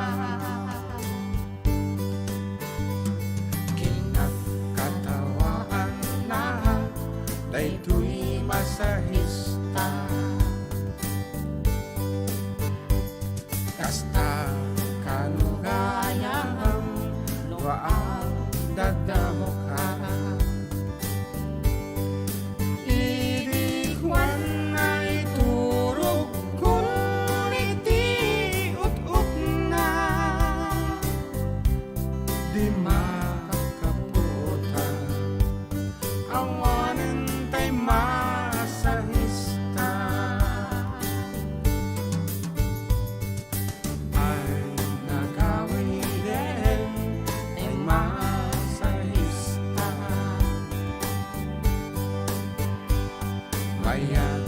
Kinakatawaanna daytoy masahista. Kasta kano gayam no agdadamoka. Idi kuan nga iturog kun iti ut-utna, di makakaputan awanen tay masahista. Ay nagawiden ti masahista. Mayat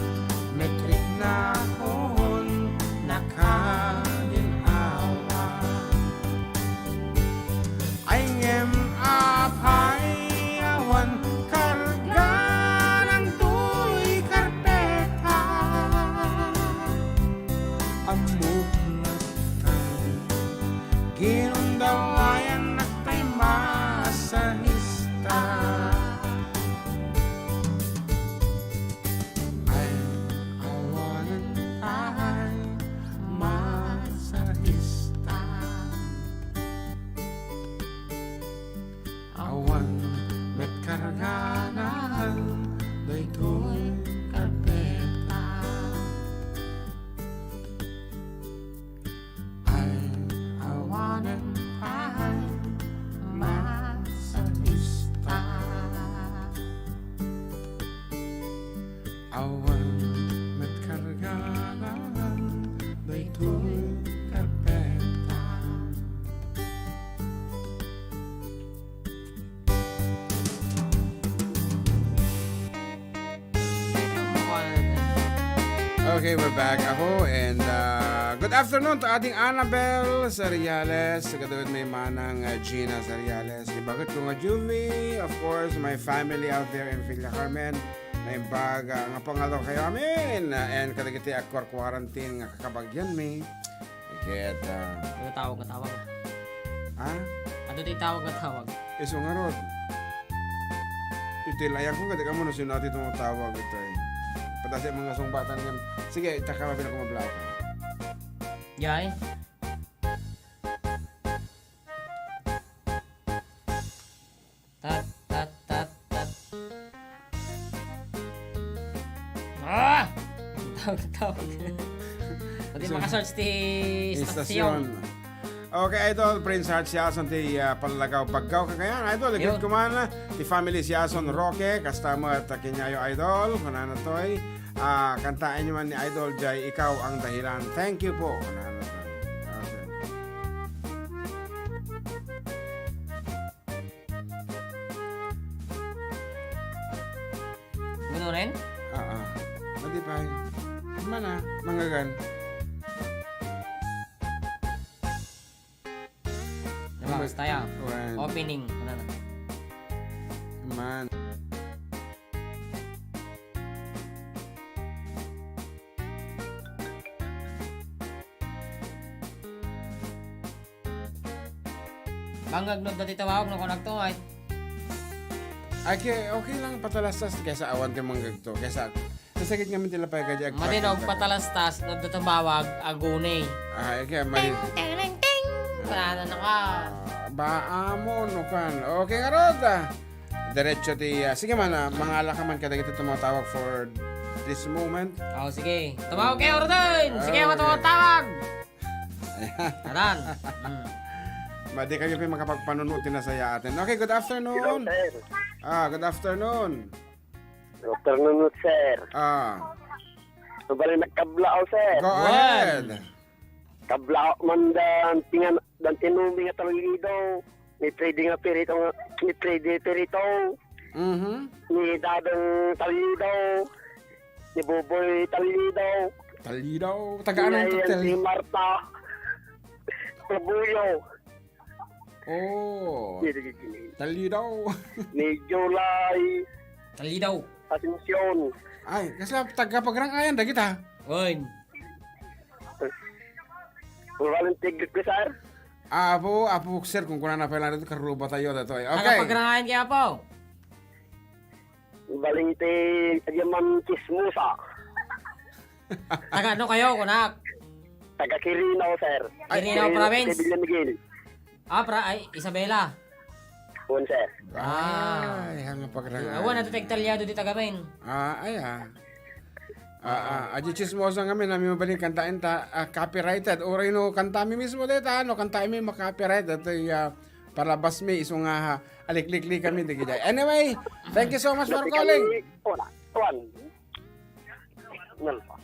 met riknakon nakagin-awa. Ay ngem apay awan karganan toy karpeta. Ammok latta, ginundawayannak tay masahista. Kargana daytoy karpeta. Ay, awanen pay masalista. Awan met kargana daytoy karpeta. Okay, we're back, Apo, and, uh, good afternoon to ating Annabel Seriales, kadaud may manang, uh, Gina Seriales, ni bakit ko nga Juvie, of course, my family out there in Villa Carmen, naimbag, uh, nga pangalo kayo, amen, uh, and kadagiti agkor-quarantine nga kakabagyan mi, Ket, ah, Ano tawag nga tawag? Ha? Ano ti tawag nga tawag? Isu ngarud. Iti layag ko, kadi kamo no sino ti tumatawag ito eh. Padasi mga sungbatan nga. Sige, ita ka mabila ko mablaw ka. Yay? Tat, tat, tat, tat. Ah! Tawag, tawag. Pwede So, makasearch ti istasyon. Istasyon. Okay, Idol, Prince Hart siya, asan ti, ah, Panlagaw, Baggaw, Cagayan. Idol, Yo. Ikit kuman, ah, ti family siya, asan Roque, kasta mo at Kinyayo, Idol, kunana toy. Ah, kantaan nyo man ni Idol Jai, Ikaw ang Dahilan. Thank you po. Kunana toy. Okay. Gunuren? Oo. Madi pa. Mana, manggagan. Diba, Mas-, basta yan. Wan. Opening. Ano na? Man. Bangag no dati tawag no konakto ay. Ay, ke-, okay lang patalastas kaysa awan ti manggagto. Kaysa, nasakit nga min ti lapay kadi agpakit Madi no ka. Patalastas no dati tawag aguni. Ah, okay, madi. Ting, ting, ting, ting. Wala na naka. Ah, ba, amo, no kan. Okay, nga rod, ah. Diretso ti, ah, sige man, ah, mangala ka man kadagiti tumatawag for this moment. Oh, sige. Tumawag kayo, Rodon. Sige, okay. Tumawag. Ayan. Hmm. Madi kayo pa makapagpanuno ti nasayaaten. Okay, good afternoon. Hello, sir. Ah, good afternoon. Good afternoon, sir. Ah. Nabali nagkablaaw, sir. Go ahead. Wan. Kablaaw man dan tingan-, dan tinumi nga talido. Ni Freddy nga pirito nga, ni Freddy pirito. Mhm. Ni Dadong Talido. Ni Boboy Talido. Talido. Taga ano Ni ito, Ayan Tel? Si Marta. Tabuyo. Oh. Ni, ni, ni, Talido. Ni July. Talido. Asuncion. Ay, kasi taga Pagrangayan, dagita. Oy. Wala nang tigrik ko, sir. Ah, apo, apo, sir, kung kuna na pala dito, karuba tayo, dito, eh. Okay. Taga Pagrangayan kaya po? Baling ti, yaman chismosa. Taga ano kayo, kunak? Taga Quirino, sir. Ay, Quirino Quirino, Province? Kay Villa Miguel. Ah, pra-, ay, Isabela. Wen, sir. Ah. Ay, hanga pagrangan. Awan, ato tagtalyado di tagamin. Ah, ay, ah. Ah, ah, adi chismosa nga mi, nami mabalin kantaen ta, ah, copyrighted. Uray no, kantami mismo deta, no, kantaen mi ma-copyright, datoy, ah, palabas mi, isu nga, ha, aliklikli kami, di gida. Anyway, thank you so much for calling. Wala. Wen. Nalpa.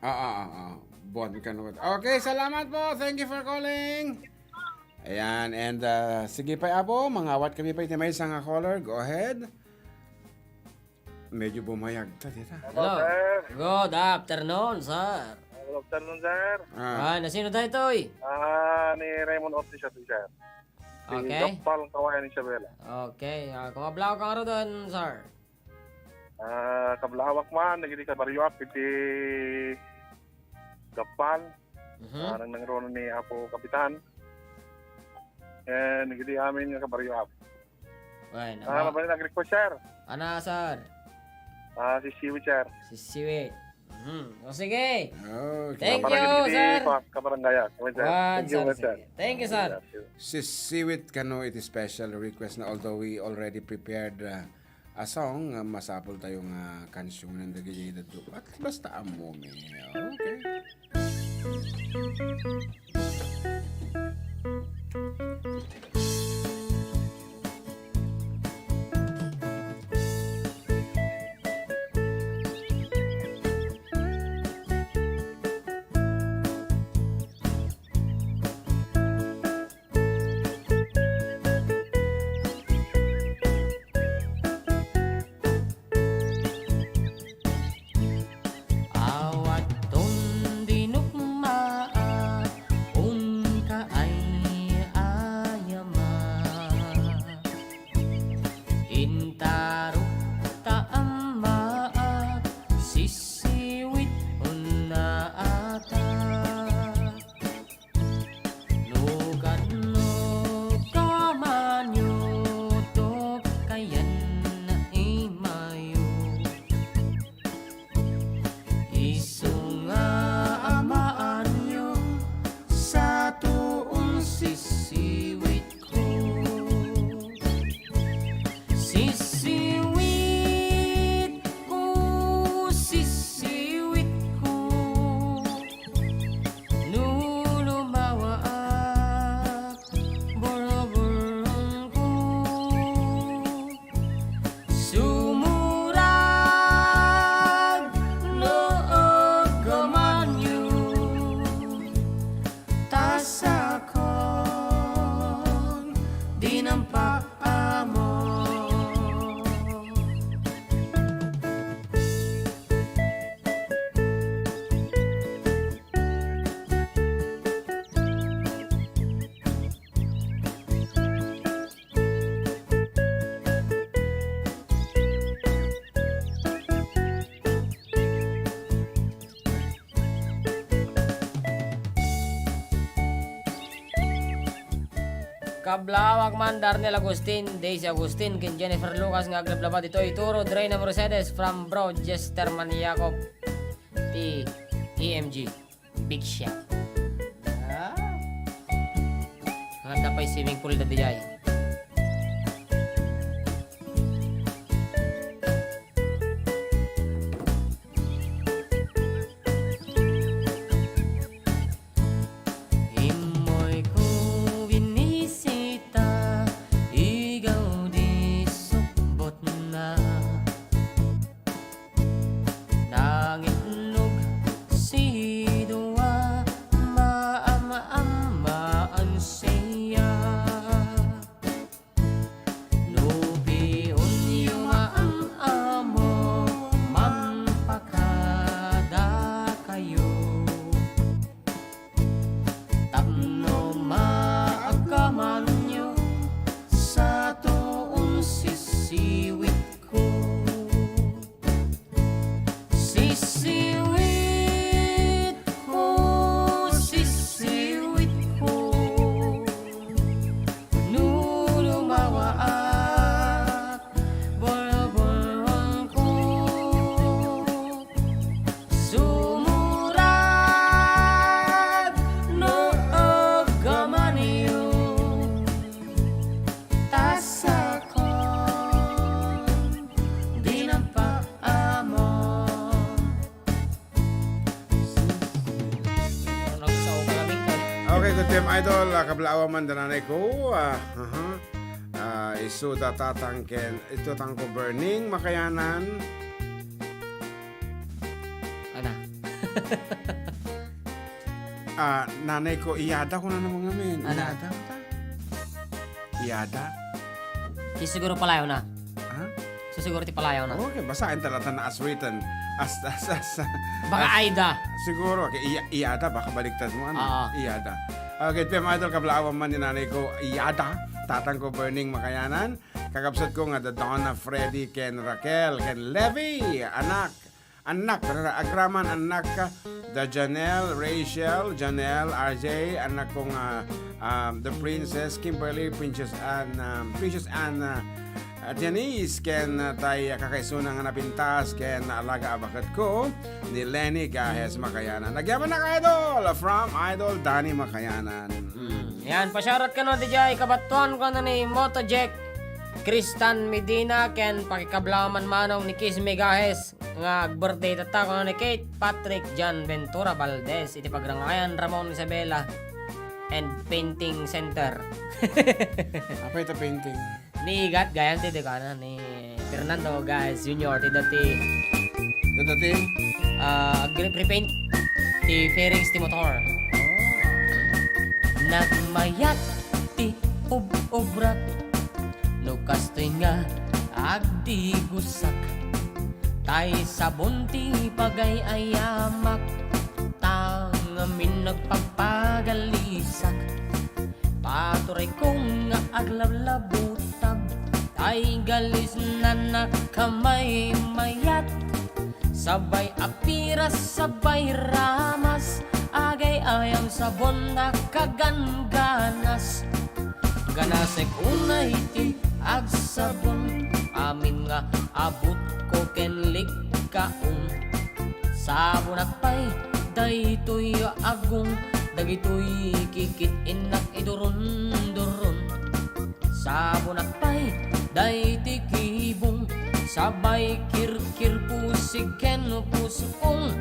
Ah, ah, ah, ah. Buwan ka naman. Okay, salamat po. Thank you for calling. Ayan, and, ah, sige pa, Apo, mangawat kami pa iti maysa nga caller. Go ahead. Medyo bumayag ta, dita. Hello, Hello. Sir. Good afternoon, sir. Good afternoon, sir. Ah. Ah, nasino daytoy? Ah, ni Raymond Ortiz, sir. Okay. Gappal, Kawayan, Isabela. Okay. Ah, kung ablaw ka nga ron, sir. Ah, kablawak man, nagidi kabaryoak, iti Gappal. Mhm. Ah, nang nangruna ni Apo Kapitan. Eh, nagidi amin nga kabaryoak. Wen, Ah, ano? Mabalin nag-request, sir. Ana, sir? Ah, si Siwi, sir. Si Siwi. Hmm. O, sige. Okay. Thank you, sir. Kabarangay, ah. Wan, sir. Sige. Thank you, sir. Sisiwit kano iti special request na, although we already prepared, uh, a song, uh, masapul tayo nga kansionan dagiti dadto. At basta ammo mi. Okay. Awaton di nukmaak, unka ay ayama. Intarok ta ammaak, sisiwit unna ata. No kadno kamanyo, tokkayan na imayo. Isu nga amaanyo, satuon sisiwitko. Sisiwitko, sisiwitko. No lumawaak, burburongko. Sumurag no aggamanyo, ta sakon di nampaamo. Kablawak man Darnel Agustin, Daisy Agustin, ken Jennifer Lucas nga aglablaba ditoy Turo, Dreyna Mercedes from Bro Jester Maniaco ti E M G. Big Shot. Ah. Ang ganda pa yung swimming pool na di ay. Immoy ko binisita, igaw di sukbot na. Nangitnog sidua, maam-ammaan siya. No pion yo maam-amo, manpakada kayo. Tapno maagkamanyo, satuon sisiwitko. Sisiwitko, sisiwitko. No lumawaak, bulbulongko. Sumurag no aggamanyo, ta sakon di nampaamo. Okay, good time, idol. Ah, kablaawan man da nanay ko. Ah, aha. Ah, isu da tatang ken, isu tatang ko Berning Makayanan. Ana. Ah, nanay ko, iyada ko na naman ngamin. Ana. Iyada. Iyada. Ti siguro palayo na. Ha? So, siguro ti palayo na. Okay, basaen ta latta na as written. As, as, as, Baka as, Aida. Siguro, okay, iya, iyada, baka baliktad mo, ano? Oo. Iyada. Okay, P M Idol, kablaawan man ni nanay ko, iyada. Tatang ko, Berning Makayanan. Kakabsat ko nga, the Donna, Freddy, ken Raquel, ken Levi, anak. Anak, ra-, agraman, anak, da Janelle, Rachel, Janelle, R J, anak ko nga, um, the Princess, Kimberly, Princess Anne, um, Princess Anne, uh, Janice ken, uh, tay kakaisuna nga napintas ken alaga a baketko ni Lenny Gajes Makayanan. Agyamanak, idol, from Idol Danny Makayanan. Hmm. Yan, pa-shoutout kano, D J, kabatuan ko na ni Moto Jack, Kristan Medina, ken pakikablaman manong ni Kisme Gajes, nga ag-birthday tatta, kuno ni Kate Patrick John Ventura Valdez, iti pagrangayan Ramon Isabela and Painting Center. Apay ta painting? Ni Igat gayam ti dekana ni Fernando Gaez Junior ti dati. Ti dati? Ah, ag-repaint ti fairings ti motor. Nagmayat ti ub-ubrak, no kastoy nga agdigusak. Tay sabon ti pagay-ayamak, ta ngamin nagpagpagalisak. Paturayko nga aglablabutab, tay galisna nakamaymayat. Sabay apiras, sabay ramas, agay-ayam sabon nakagangganas. Ganasek unay ti agsabon, amin nga abutko ken likkaon. Sabonak pay daytoy agong, dagitoy kikit-innak iduron-duron. Sabonak pay daytoy kibong, sabay kirkir pusig ken pusong.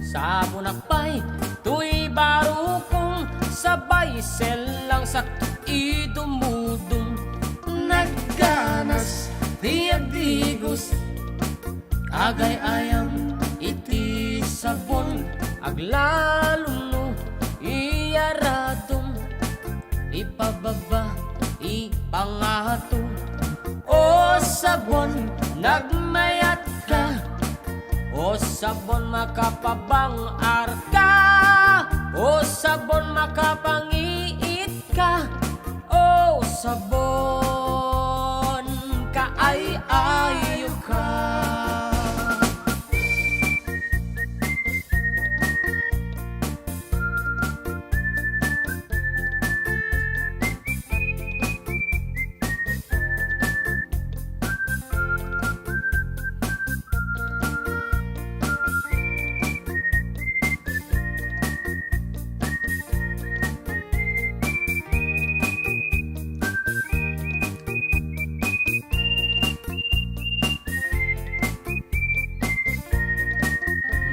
Sabonak pay toy barukong, sabay sellang sakto idumudum. Nagganas ti agdigus, agay-ayam iti sabon, aglalum no iyaradum, ipababa, ipangato. O sabon, nagmayatka. O sabon, makapabangarka. O sabon, makapangiitka. O sabon, kaay-ayoka.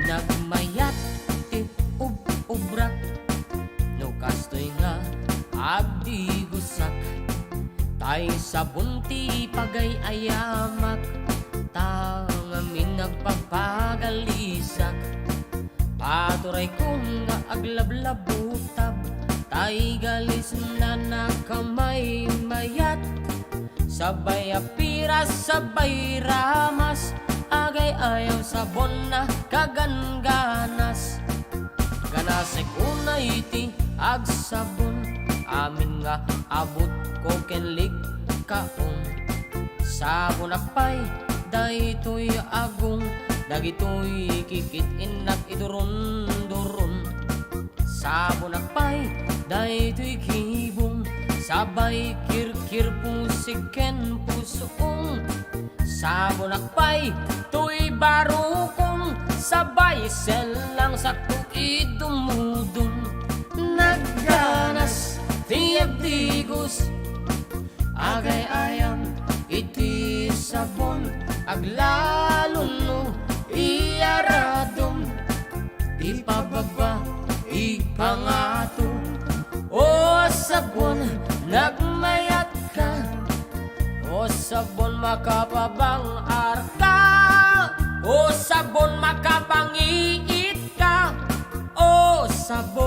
Nagmayat ti ub-ubrak, no kastoy nga agdigusak. Tay sabon ti pagay-ayamak, ta ngamin nagpagpagalisak. Paturayko nga aglablabutab, tay galisna nakamaymayat. Sabay apiras, sabay ramas, agay-ayam sabon nakagangganas. Ganasek unay ti agsabon, amin nga abutko ken likkaon. Sabonak pay daytoy agong, dagitoy kikit-innak iduron-duron. Sabonak pay daytoy kibong, sabay kirkir pusig ken pusong. Sabonak pay toy barukong, sabay sellang sakto idumudum. Nagganas ti agdigus, agay-ayam iti sabon, aglalum no iyaradum, ipababa, ipangato. O sabon, nagmayatka. O sabon, makapabangarka. O sabon, makapangiitka. O sabon,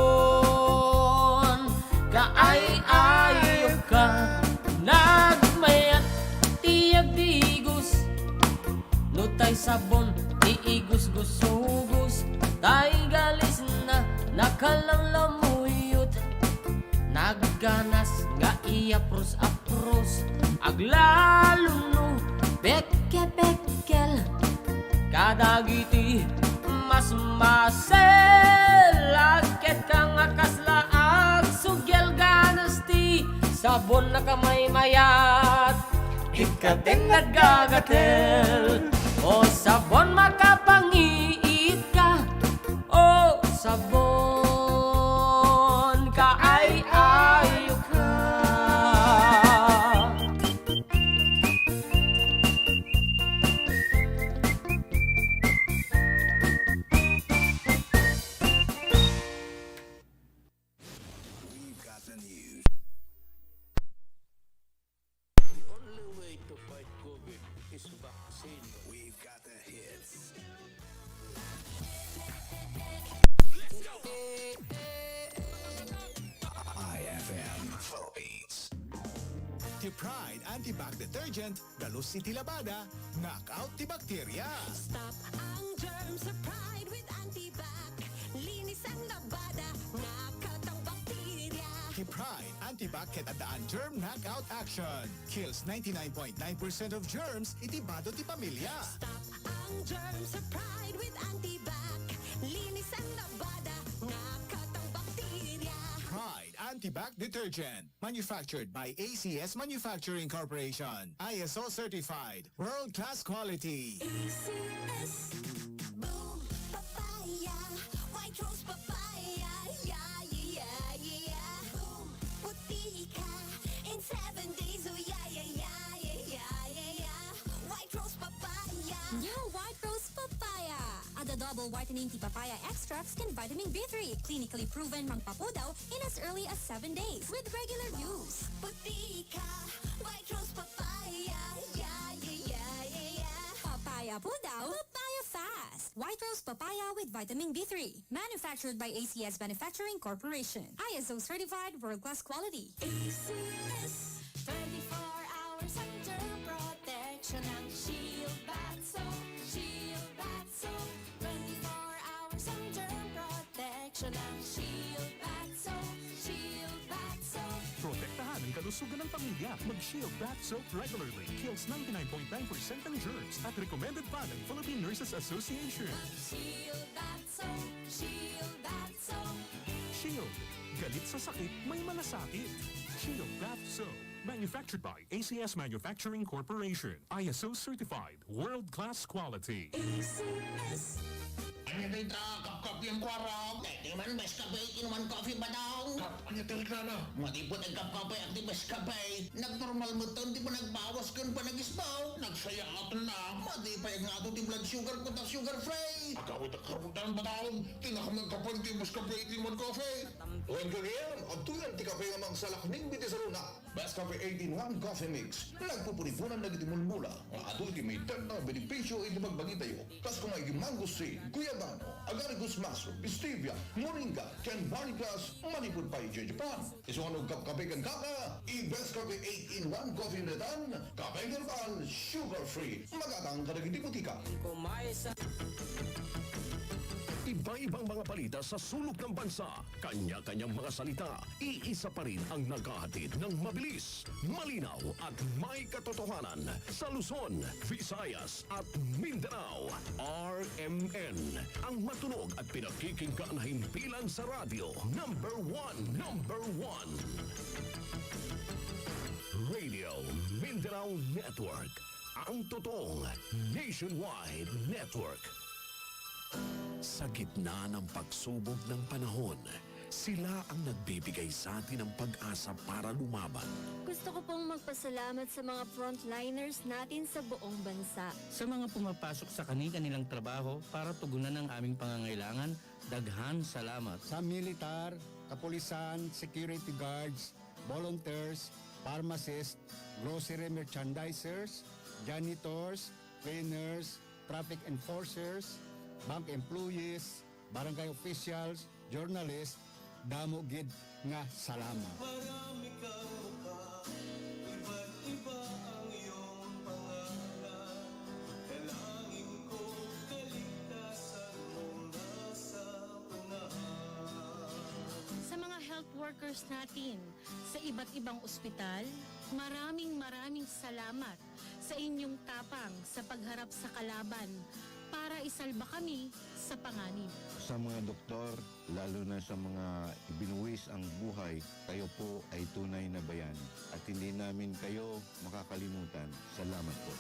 kaay-ayoka. Nagmayat ti agdigus, no tay sabon ti igusgusugus, tay galisna nakalamlamuyot. Nagganas nga iyapros-apros, aglalum no pekke-pekkel. Kadagiti masmasel, agketka nga kasla agsugel, ganas ti sabon nakamaymayat. Ikaten naggagatel, o sabon, makapangiit ka, o sabon, kaay-ayo ka. We've got the news. The only way to fight COVID is vaccine. We've got the hits. I F M Philippines. Ti Pride Antibac Detergent, dalus iti labada, knock out ti bakterya. Stop ang germs sa Pride with Antibac. Linis ang labada, knock out ang bakterya. Ti Pride Antibac ket addaan germ knockout action. Kills ninety-nine point nine percent of germs iti bado ti pamilya. Stop ang germs sa Pride with Antibac. Linis ang labada, knock out ang bakterya. Pride Antibac Detergent. Manufactured by A C S Manufacturing Corporation. I S O certified. World class quality. A C S. Boom Papaya. White Rose Papaya. Yeah, yeah, yeah, yeah. Boom. Puti ka in seven days. Oh, yeah, yeah, yeah, yeah, yeah, yeah, yeah. White Rose Papaya. New White Rose Papaya. Adda double whitening ti papaya extracts ken vitamin B three. Clinically proven mangpapudaw in as early as seven days with regular use. Puti ka, White Rose Papaya. Yeah, yeah, yeah, yeah, yeah. Papaya pudaw, papaya fast. White Rose Papaya with vitamin B three. Manufactured by A C S Manufacturing Corporation. I S O certified, world-class quality. A C S. Twenty-four hours ang germ protection ng Shield Bath Soap. Shield Bath Soap. Twenty-four hours ang germ protection ng Shield Bath Soap. Shield Bath Soap. Protektahan ang kalusugan ng pamilya. Mag-Shield Bath Soap regularly. Kills ninety-nine point nine percent ng germs at recommended pa ng Philippine Nurses Association. Mag-Shield Bath Soap. Shield Bath Soap. Shield. Galit sa sakit, may malasakit. Shield Bath Soap. Manufactured by A C S Manufacturing Corporation. I S O certified. World-class quality. A C S. Ania dayta, kapkapi a kuarok? Dayta man, Best Cafe eight-in-one Coffee, Badong. Kap, ania ti reklamo? Madi pay ti agkapkapiak ti Best Cafe. Nagnormal metten ti panagbawas ken panagisbaw. Nagsayaat na. Madi pay agngato ti blood sugar ko ta sugar free. Agawid a karutan, Badong. Ti nakamangkapan ti Best Cafe eight-in-one Coffee. Wen gagayyem, adtoyen ti kape nga mangsalakningbi ti sarona. Best Cafe eight-in-one Coffee Mix. Nagpupuniponan dagiti mulmula nga adu iti mayat a benepisio iti bagbagitayo. Kas koma iti mangosteen, guyabano, agaricus mushrooms, stevia, moringa, ken barley grass, manipud pay idiay Japan. Isu nga no agkapkape kenka, i-Best Cafe eight-in-one Coffee Mix, kape herbal, sugar-free. Magatang kadagiti botika. Iba-ibang mga balita sa sulok ng bansa, kanya-kanyang mga salita, iisa pa rin ang naghahatid ng mabilis, malinaw at may katotohanan sa Luzon, Visayas at Mindanao. R M N, ang matunog at pinakikinggan na himpilan sa radyo. Number one, number one. Radio Mindanao Network, ang totoong nationwide network. Sa gitna ng pagsubok ng panahon, sila ang nagbibigay sa atin ng pag-asa para lumaban. Gusto ko pong magpasalamat sa mga frontliners natin sa buong bansa. Sa mga pumapasok sa kani-kanilang trabaho para tugunan ang aming pangangailangan, daghan salamat. Sa militar, kapulisan, security guards, volunteers, pharmacists, grocery merchandisers, janitors, cleaners, traffic enforcers, bank employees, barangay officials, journalists, damo gid nga salamat. Marami kang mukha, iba't iba ang iyong pangalan. Dalangin ko kaligtasan mo nasa unahan. Sa mga health workers natin sa iba't ibang ospital, maraming, maraming salamat Sa inyong tapang sa pagharap sa kalaban para isalba kami sa panganib. Sa mga doktor, lalo na sa mga ibinuwis ang buhay, kayo po ay tunay na bayani. At hindi namin kayo makakalimutan. Salamat po.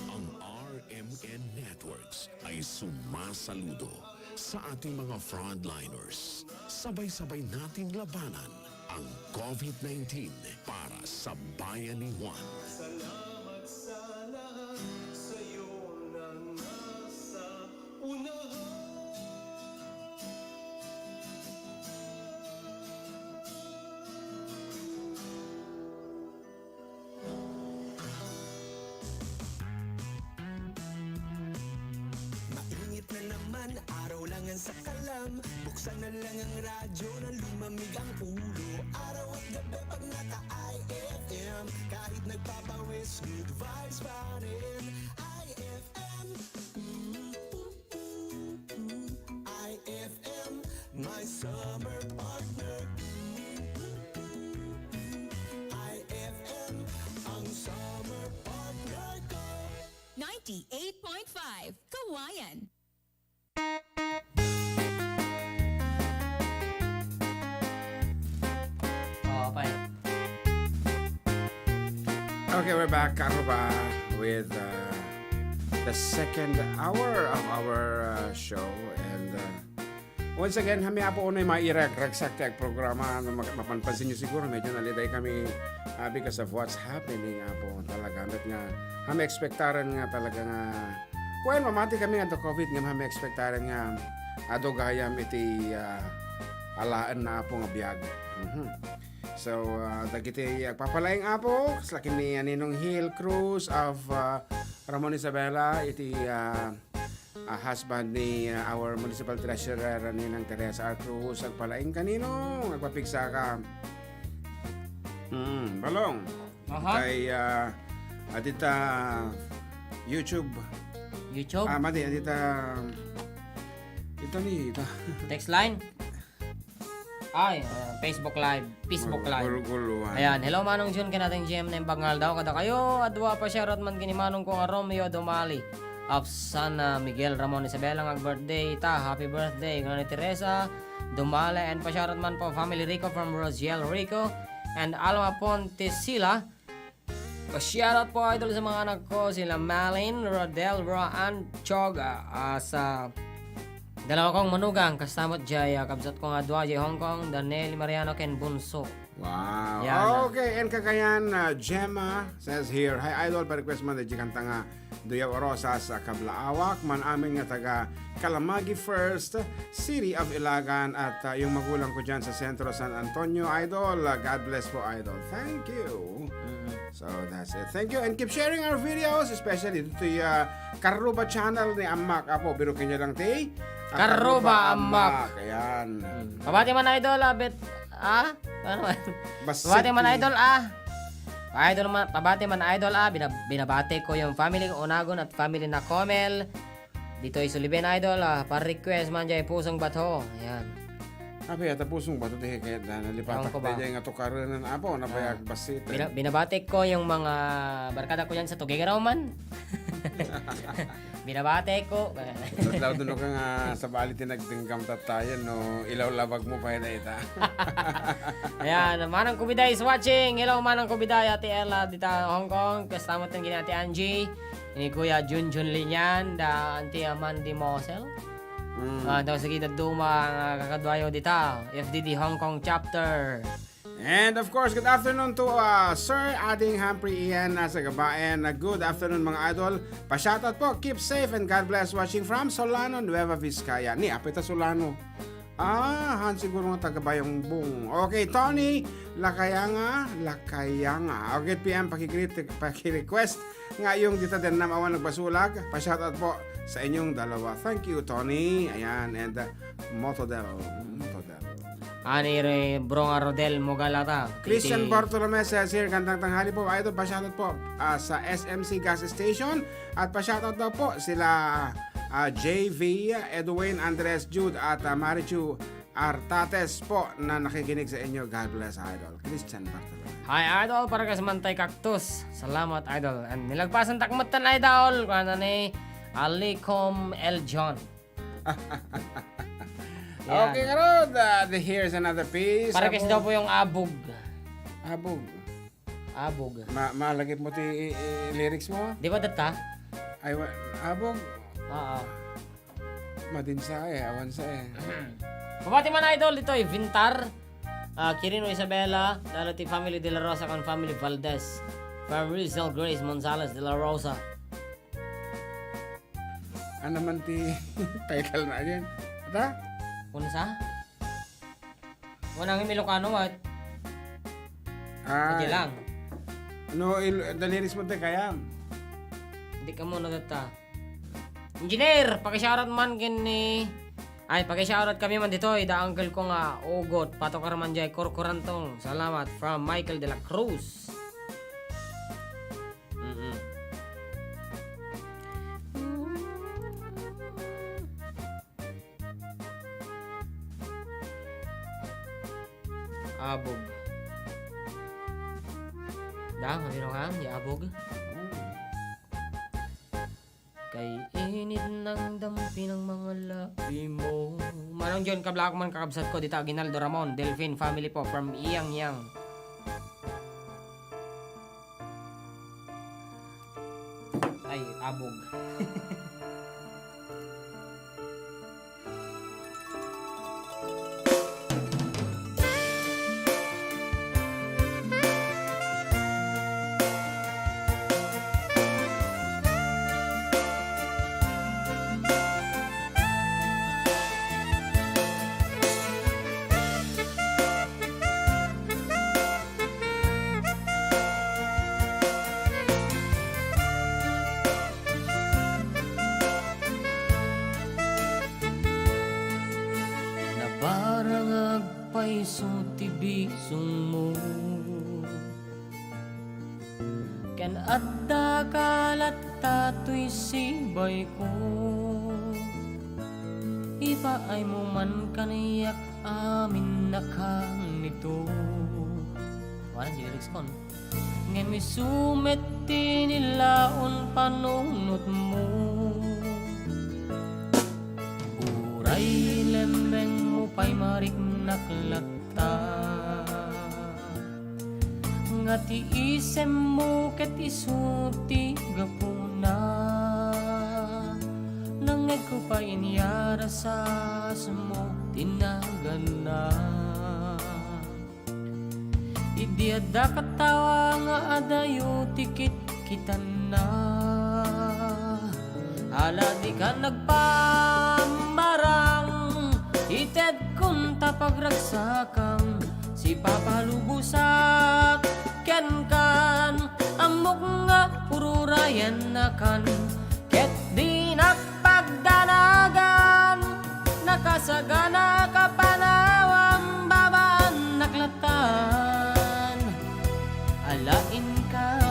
Ang R M N Networks ay sumasaludo sa ating mga frontliners. Sabay-sabay nating labanan ang COVID nineteen para sa bayanihan. Salamat sa lahat, sa iyo na nasa unahan. Mainit na naman, araw lang ang sakalam. Buksan na lang ang radyo na lumamig ang ulo. Araw at gabi pag naka-I F M, kahit nagpapawis, good vibes pa rin. I F M, I F M, my summer partner. I F M, ang summer partner ko. Ninety-eight point five Kawayan. Oh, okay. Okay, we're back, Karuba, with uh, the second hour of our uh, show. And uh, once again, hami Apo unay mairag, ragsak ti agprograma. Ano, mag- mapanpansin nyo siguro, medyo naliday kami uh, because of what's happening, Apo. Talaga, met nga, hami ekspektaren nga talaga nga, well, mamati kami nga the COVID nga hami ekspektaren nga adu gayam iti uh, alaen na Apo nga biag. Mhm. So, ah, dagiti agpapalaing Apo, kasla ken ni Ninong Hill Cruz of ah, Ramon Isabela, iti ah, ah, husband ni ah, our municipal treasurer, Ninang Teresa R. Cruz, agpalaing ka, Ninong, agpapigsaka. Hmm, Balong. Aha. Kay ah, adita YouTube. YouTube? Ah, madi, adita, ita ni, ita. Text line? Ay, ah, Facebook Live. Facebook Live. Gul-, guluhan. Ayan. Hello, Manong Jun, ken Ateng Jem, naimbag nga aldaw kadakayo. Adua, pa-shoutout man ken ni Manong ko nga Romeo Dumali of San ah, Miguel Ramon Isabela nga ag-birthday ita. Happy birthday, kunana ni Teresa Dumali. And pa-shoutout man po, Family Rico from Rosiel Rico and Alma Ponte Sila. Pa-shoutout po, idol, sa mga anak ko, sila Malin, Rodel, Roan, Chog, ah, ah, sa dalawa kong manugang, kasta met jay, ah, kabsat ko nga dua, jay Hong Kong, Danelli, Mariano, ken Bunso. Wow. Yan, ah. Okay, and kakayan, ah, Gemma says here, "Hi, idol, pa-request man daydi kanta nga Duyaw a Rosas, ah, Kablaawak, man amin nga taga Kalamagi First, City of Ilagan, at, ah, yung magulang ko dyan sa Centro San Antonio, idol. Ah, God bless po, idol." Thank you. Mm. So, that's it. Thank you and keep sharing our videos, especially dito yung, ah, Karuba channel ni Amak. Apo, birukin nyo lang, ti, ah, Karuba Karuba Amak. Amak. Ayan. Mm. Pabati man, idol, ah, bet-, ah? Ano man? Basket Pabati man, ni idol, ah. Idol man, pabati man, idol, ah. Bina-, binabati ko yung family Unagon at family Nakomel. Ditoy Suliben, idol, ah, pa-request man jay Pusong Bato. Ayan. Abi, ata Pusong Bato, di kaya na nalipatan Ewan ko ba. Jay nga tukaran, apo, na Ah. bayag basit, eh. Bina-, binabati ko yung mga barkada ko yan sa Tuguegarao man. Binabati ko. Law-, law duno ka nga sabali ti nagdenggam tattayen, no? Ilawlabag mo pa yun, ita. Ayan, Manang Kubiday is watching. Hello, Manang Kubiday, Ate Ella, dita Hong Kong. Kasta met ken ni Ate Angie. Ni Kuya Junjun Linian, da Auntie Amanda Mosel. Mm. Ah, daw sige, dadduma nga kakaduayo dita, F D D Hong Kong chapter. And of course, good afternoon to, uh, Sir Ading Humphrey Ian nasa gabaen. Uh, good afternoon, mga idol. Pa-shoutout po. Keep safe and God bless. Watching from Solano, Nueva Vizcaya. Ni, apay ta Solano. Ah, han siguro nga taga Bayongbong. Okay, Tony Lakayanga, Lakayanga. Okay, P M, pakigreet, pakirequest nga yung dita den nam awan nagbasulag. Pa-shoutout po sa inyong dalawa. Thank you, Tony. Ayan, and, uh, Motodel. Motodel. Ani re, bro nga Rodel, Mogalata. Christian Titi. Bartolome says here, gandang tanghali po. Ay, ito, pa-shoutout po, ah, sa S M C gas station. At pa-shoutout daw po sila, ah, J V, Edwin, Andres, Jude, at, ah, Marichu Artates po na nakikinig sa inyo. God bless, Idol. Christian Bartolome. Hi, Idol. Para kay Samantay Cactus. Salamat, Idol. And nilagpasan tak metten, Idol. Kuana ni Alicom L. John. Yan. Okay, ngarud, ah, the, here's another piece. Para kay Abo. Daw po yung abog. Abog. Abog. Ma-, malagip mo ti i-, i-, lyrics mo? Di ba data? Ay, wa-, abog. Oo. Madinsa eh, awan sa eh. Mabati man, Idol, ditoy Vintar. Ah, Quirino Isabela, dala ti family De La Rosa kan family Valdez. From Rizal Grace Gonzalez De La Rosa. Ano man ti title na yan? Ata? Unsa? Wanang Ilocano, what? Ah. Sige lang. No, il-, the lyrics mo, te, kayam. Hindi ka muna data. Engineer, pakishoutout man ken ni, ay, pakishoutout kami man ditoy, da uncle ko nga ugot, patukar man jay kurkurantong. Salamat, from Michael de la Cruz. Mm-mm. Abog. Da, mabiro ka, di abog. Kay init ng dampi ng mga labi mo. Manong John, kablak man kakabsat ko, dita Aguinaldo Ramon, Delfin family po, from Iyang Yang. Ay, abog. Naparang agpayso ti bisongmo. Ken adda ka latta toy sibayko. Ipaaymo man kaniak amin a kanito. Wanan di lyrics kon. Ngem isu met ti nilaon panunotmo. Uray lemmengmo pay mariknak latta. Nga ti isemmo ket isu ti gapuna. Nangngegko pay inyarasasmo ti naganna. Idi adda katawa nga adayo ti kitkitanna. Ala, dika nagpammarang, itedkon ta pagragsakam, sipapalubosak kenkan, ammok nga pururayannakan, ket dinak pagdanagan, nakasagana ka panawam, babaannak latan, alainka.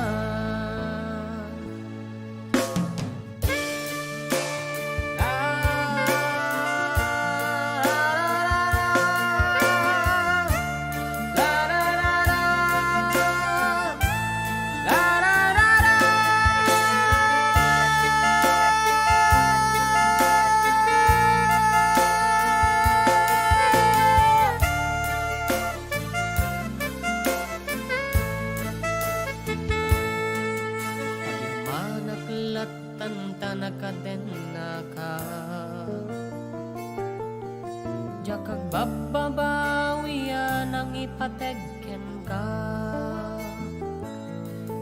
Agyamanak lattan ta nakadennaka. Diak agbabbabawi a nangipateg kenka.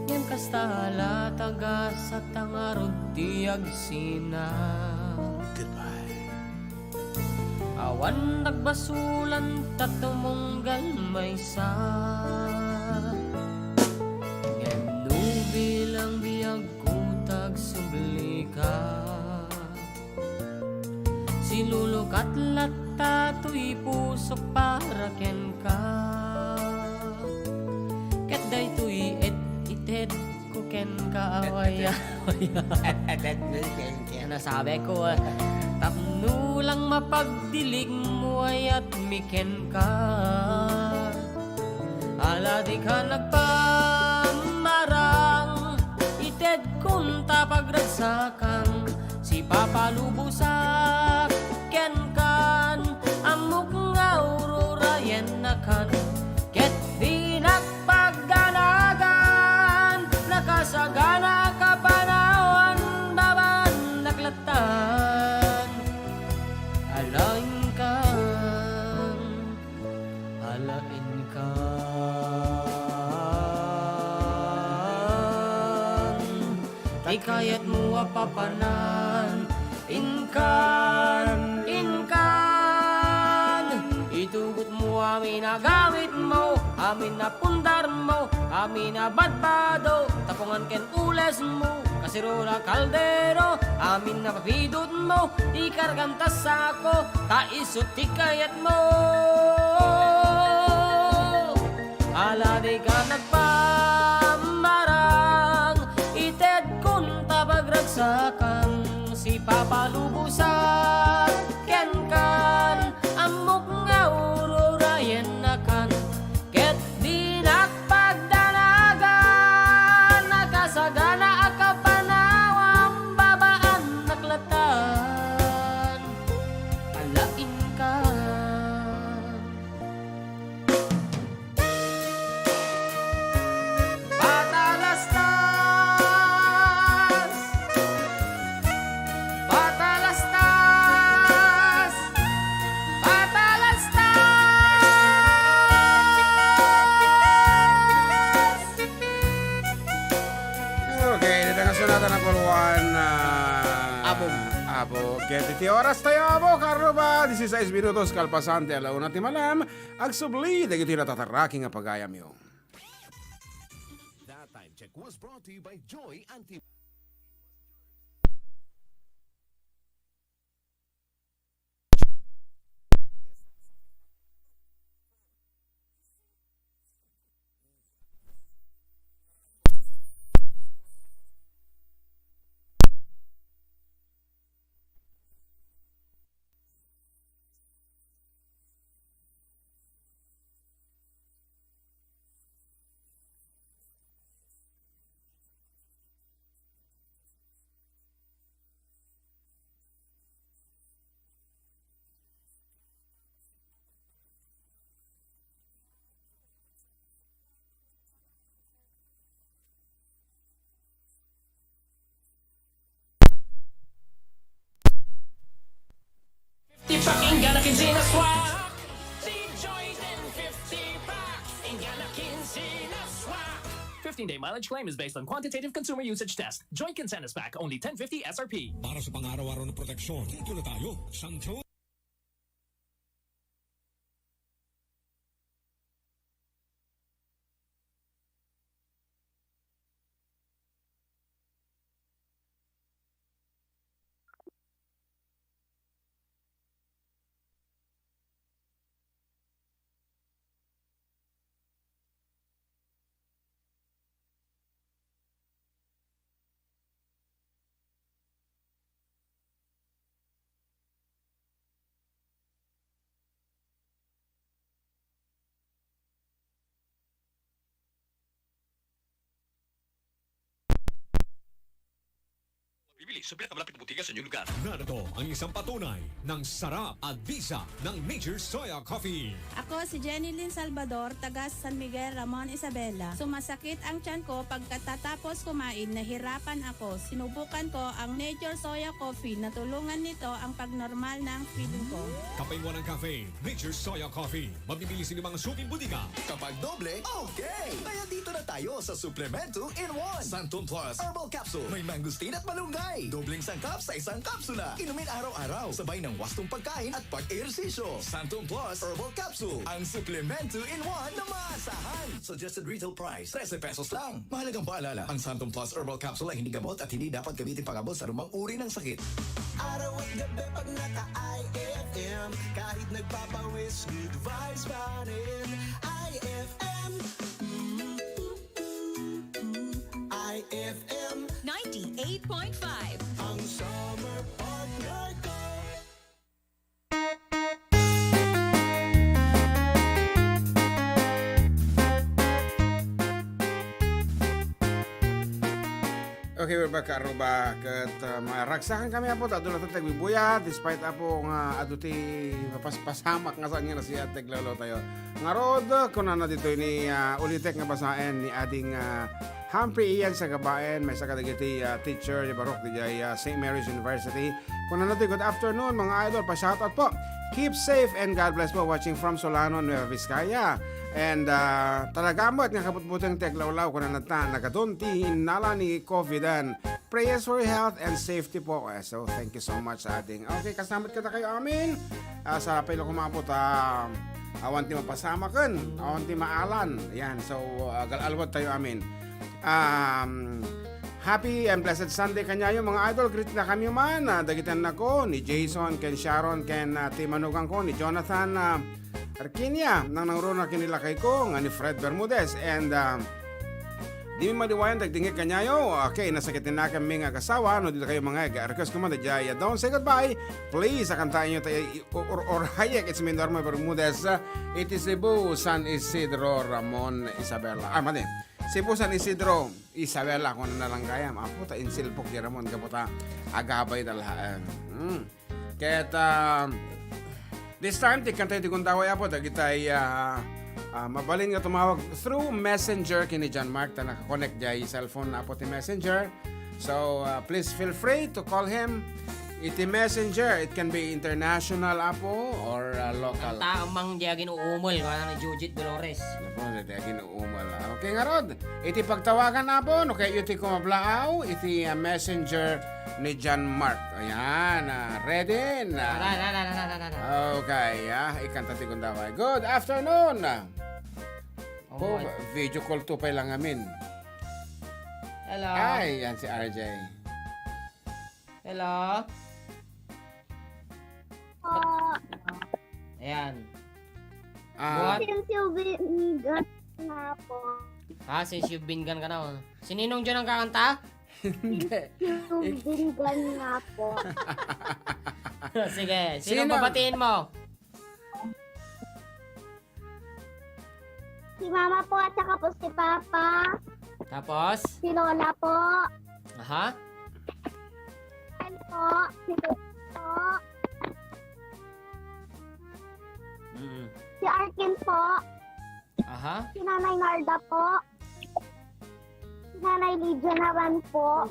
Ngem kasta la, tagasat ta ngarud ti agsina. Goodbye. Awan nagbasolan ta tumunggal maysa. Ngem no bilang biagko ta agsublika, silulukat latta toy pusok para kenka. Ket daytoy et itedko Kenka, away, away. Ano sabi ko, ah, tapno lang mapagdilig mo, ayat mi kenka. Ala, dika nagpamarang, ited kunta pagragsakan, sipapalubosak kenkan, ammok nga ururayennakan, ket dinak pagdanagan, nakasagana ka panawan, babaannak lattan. Alaingkan, alaingkan, ti kayatmo a papanan, inkan, inkan. Itugotmo amin a gawidmo, amin a pundarmo, amin a badbado, tapongan ken ulesmo, kaserola, kaldero, amin a papidutmo, ikargam ta sako, ta isu ti kayatmo. Ala, dika nagpamarang, ited kunta pagragsakan, sipapalubosak kenkan, ammok nga ururayennakan, ket dinak pagdanagan, nakasagana a kapanawam, babaannak lattan. Alaingkan. Patalastas! Patalastas! Patalastas! Okay, dita nga sonata na puluan, ah, Abo. Abo. Ket iti oras tayo, abo, karuba, disisais minutos kalpasan ti ala una ti malem, agsubli dagiti natataraki nga pagayamyo. That time check was brought to you by Joy Anti- Fifty pack, inggan a kinse na swak. Joy ten fifty pack, inggan a kinse na swak. Fifteen-day mileage claim is based on quantitative consumer usage test. Joy Quincenas pack, only ten fifty S R P. Para sa pang-araw-araw na proteksyon, dito na tayo, Santo. Bibili sa pinakamalapit na botika sa inyong lugar. Narito ang isang patunay ng sarap at bisa ng Nature Soya Coffee. Ako si Jenny Lynn Salvador, taga San Miguel, Ramon Isabela. Sumasakit ang tiyan ko pagkatatapos kumain, nahirapan ako. Sinubukan ko ang Nature Soya Coffee, natulungan nito ang pagnormal ng feeling ko. Kape One Cafe, Nature Soya Coffee. Mabibili sa inyong mga suking botika. Kapag doble, okay! Kaya dito na tayo sa Suplemento in One. Santon Plus Herbal Capsule. May mangosteen at malunggay. Dobleng sangkap sa isang kapsula. Inumin araw-araw, sabay ng wastong pagkain at pag-ehersisyo. Santon Plus Herbal Capsule, ang Suplemento in One na maasahan. Suggested retail price, trese pesos lang. Mahalagang paalala, ang Santon Plus Herbal Capsule ay hindi gamot at hindi dapat gamitin pang-abot sa anumang uri ng sakit. Araw at gabi pag naka-I F M, kahit nagpapawis, good vibes pa rin. I F M, mm, mm, mm, mm, I F M. point five. Ang summer partner ko. Okay, we're back, Aruba. Ket, uh, maragsakan kami, Apo, ta adu latta ti agbuybuya, despite, Apo, nga adu ti mapaspasamak nga saan nga nasiat ti aglawlawtayo. Ngarud, kunana ditoy ni, uh, ulitek nga basaen ni Ading, uh, Humphrey Ian Sagabaen, maysa kadagiti, uh, teacher di barok diay, uh, Saint Mary's University. Kunana ti, "Good afternoon, mga idol. Pa-shoutout po. Keep safe and God bless po. Watching from Solano, Nueva Vizcaya." And, uh, talaga met nga kabutbuteng ti aglawlaw, kunana ta, nagadun ti innala ni COVID, and prayers for health and safety po. Eh, so, thank you so much, Ading. Okay, kasama kadakayo amin. Ah, sa pay la koma, Apo, ta awan ti mapasamaken, awan ti maalan. Yan, so, ah, agal-alwad tayo amin. Um, happy and blessed Sunday kaniayo, mga idol. Greet na kami man, ah, dagiti annakko, ni Jason, ken Sharon, ken, ah, ti manugangko, ni Jonathan, ah, Arquinia, nangnangruna ken ni lakayko nga ni Fred Bermudez. And, ah, dimi madiwayan dagdingngeg kaniayo. Okay, nasakit ni nakanmi nga agasawa, no dita kayo mga request ko man, daydiay, ah, Don't Say Goodbye. Please, akantaenyo tayo, i-, or, or, or, hayek, it's me, Norma Bermudez, ah, iti Cebu, San Isidro, Ramon, Isabela. Ah, mali. Cebu, San Isidro, Isabela, kung ano na lang kaya. Apo, ta insilpok ni Ramon, kaputa, agabay talaga. Hmm. Ket, ah, this time, ti kantay ti gundaway, Apo, dagitay, ah, ah, mabalin nga tumawag through messenger ken ni John Mark, ta nakakonect diay cellphone, Apo, ti messenger. So, ah, please feel free to call him. Iti messenger, it can be international, Apo, or, ah, local. Ang taang mang di agin uumol, kaya ni Jujit Dolores. Apo, di agin uumol. Okay, ngarud. Iti pagtawagan, Apo, no kayatyo ti kumablaaw, iti, ah, messenger ni John Mark. Ayan, ah, ready na. Ala, ala, ala, ala, ala, ala. Okay, ah, ikanta ti gundaway. Good afternoon. Oh, Oh, my. Video call to pay lang amin. Hello? Ay, yan si R J. Hello? Po. Ayan. Ah. Buhat. Since you've been gone nga po. Ah, since you've been gone ka na, oh. Si Ninong John ang kakanta? Hindi. Since you've been gone nga po. Sige, sino Sino? babatiin mo? Si Mama po at saka po si Papa. Tapos? Si Lola po. Aha. Ano po? Si Lola po. Mm. Si Arkin po. Aha. Si Nanay Narda po. Si Nanay Lydia naman po.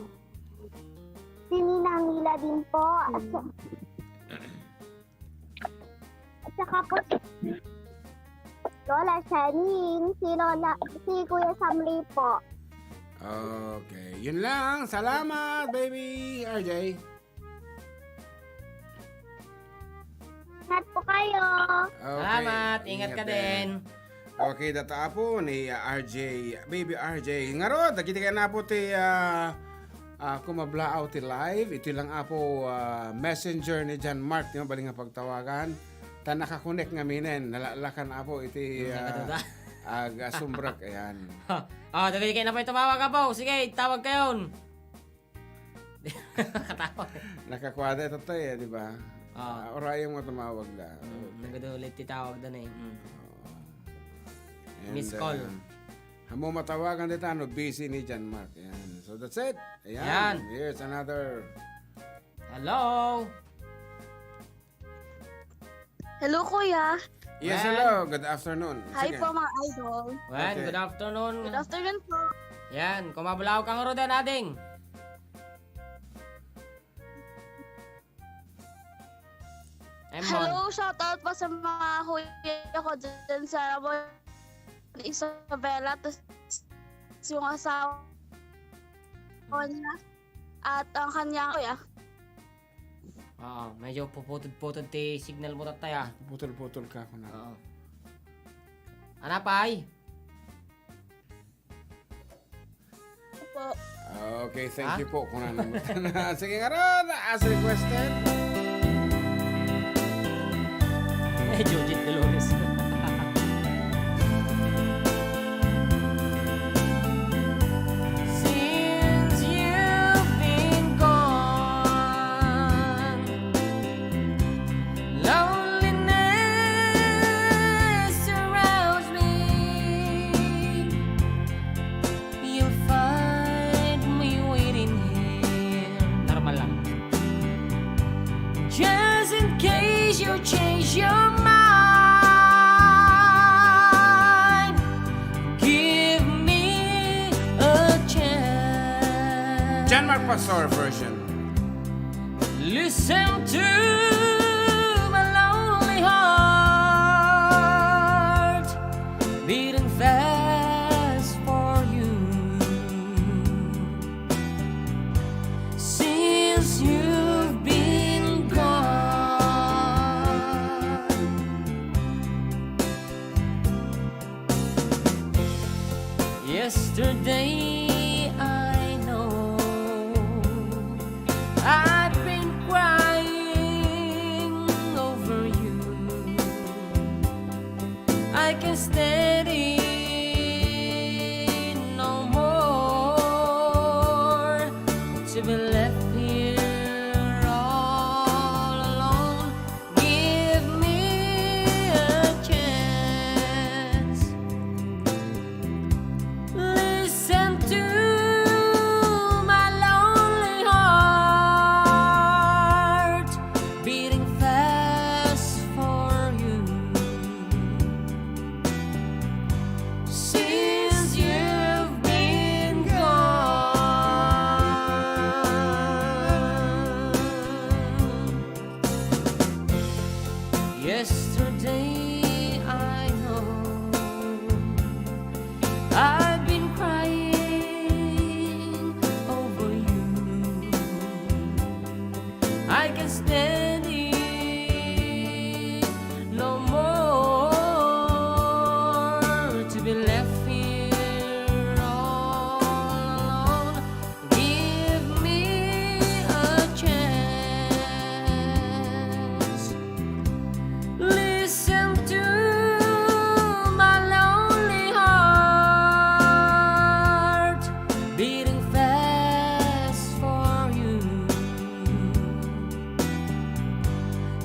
Si Ninang Mila din po. At sa-, at saka po si Lola Shanin, si Lola, si Kuya Samli po. Okay. Yun lang. Salamat, baby R J. Ingat po kayo. Okay, Salamat. Ingat ka din. Okay, data po ni, ah, R J, baby R J. Ngarud, dagiti kay na po ti, ah, ah, kumablaaw ti live. Ito lang, Apo, ah, messenger ni John Mark, di mabaling nga pagtawagan. Ta nakakonek nga minen, nalalakan, Apo, iti, Hmm, ah, nakaduda. Agasumbrak, ayan. Oh, dagiti kay na po tumawag, Apo. Sige, tawag kayon. Katawa. Nakakwada ito tayo, eh, di ba? Ah. Ah, orayong nga tumawag na. Mm, Okay. nagadulit ti tawag da na eh. Mm. Oo. And, Miss call. uh, hamo matawagan dita, no, busy ni John Mark. Ayan. So, that's it. Ayan. Ayan. Here's another. Hello? Hello, Kuya. Yes, Wen. Hello. Good afternoon. Hi Sige. po, mga idol. Wen, Okay. Good afternoon. Good afternoon po. Yan, kumablaaw ka ngaruden, ading. Emon. Hello, shout out po sa mga kuya ko dyan sa Ramon Isabela, tas yung asawa niya, at ang kanyang kuya. Oo, medyo puputol-putol ti signal mo, tatay, ah. Putol-putol ka, kunam. Oo. Anapay? Po. Okay, thank Ha? you po, kunam. Sige nga ron, as requested. Eh, Jojit Dolores. Since you've been Our version. Listen to my lonely heart beating fast for you since you've been gone. Yesterday, I know I've been crying over you. I can stand it no more to be left here all alone. Give me a chance. Listen to my lonely heart beating fast for you since you've been gone. Yesterday, I know I've been crying over you. I can stand it no more to be left here all alone. Give me a chance. Listen to my lonely heart beating fast for you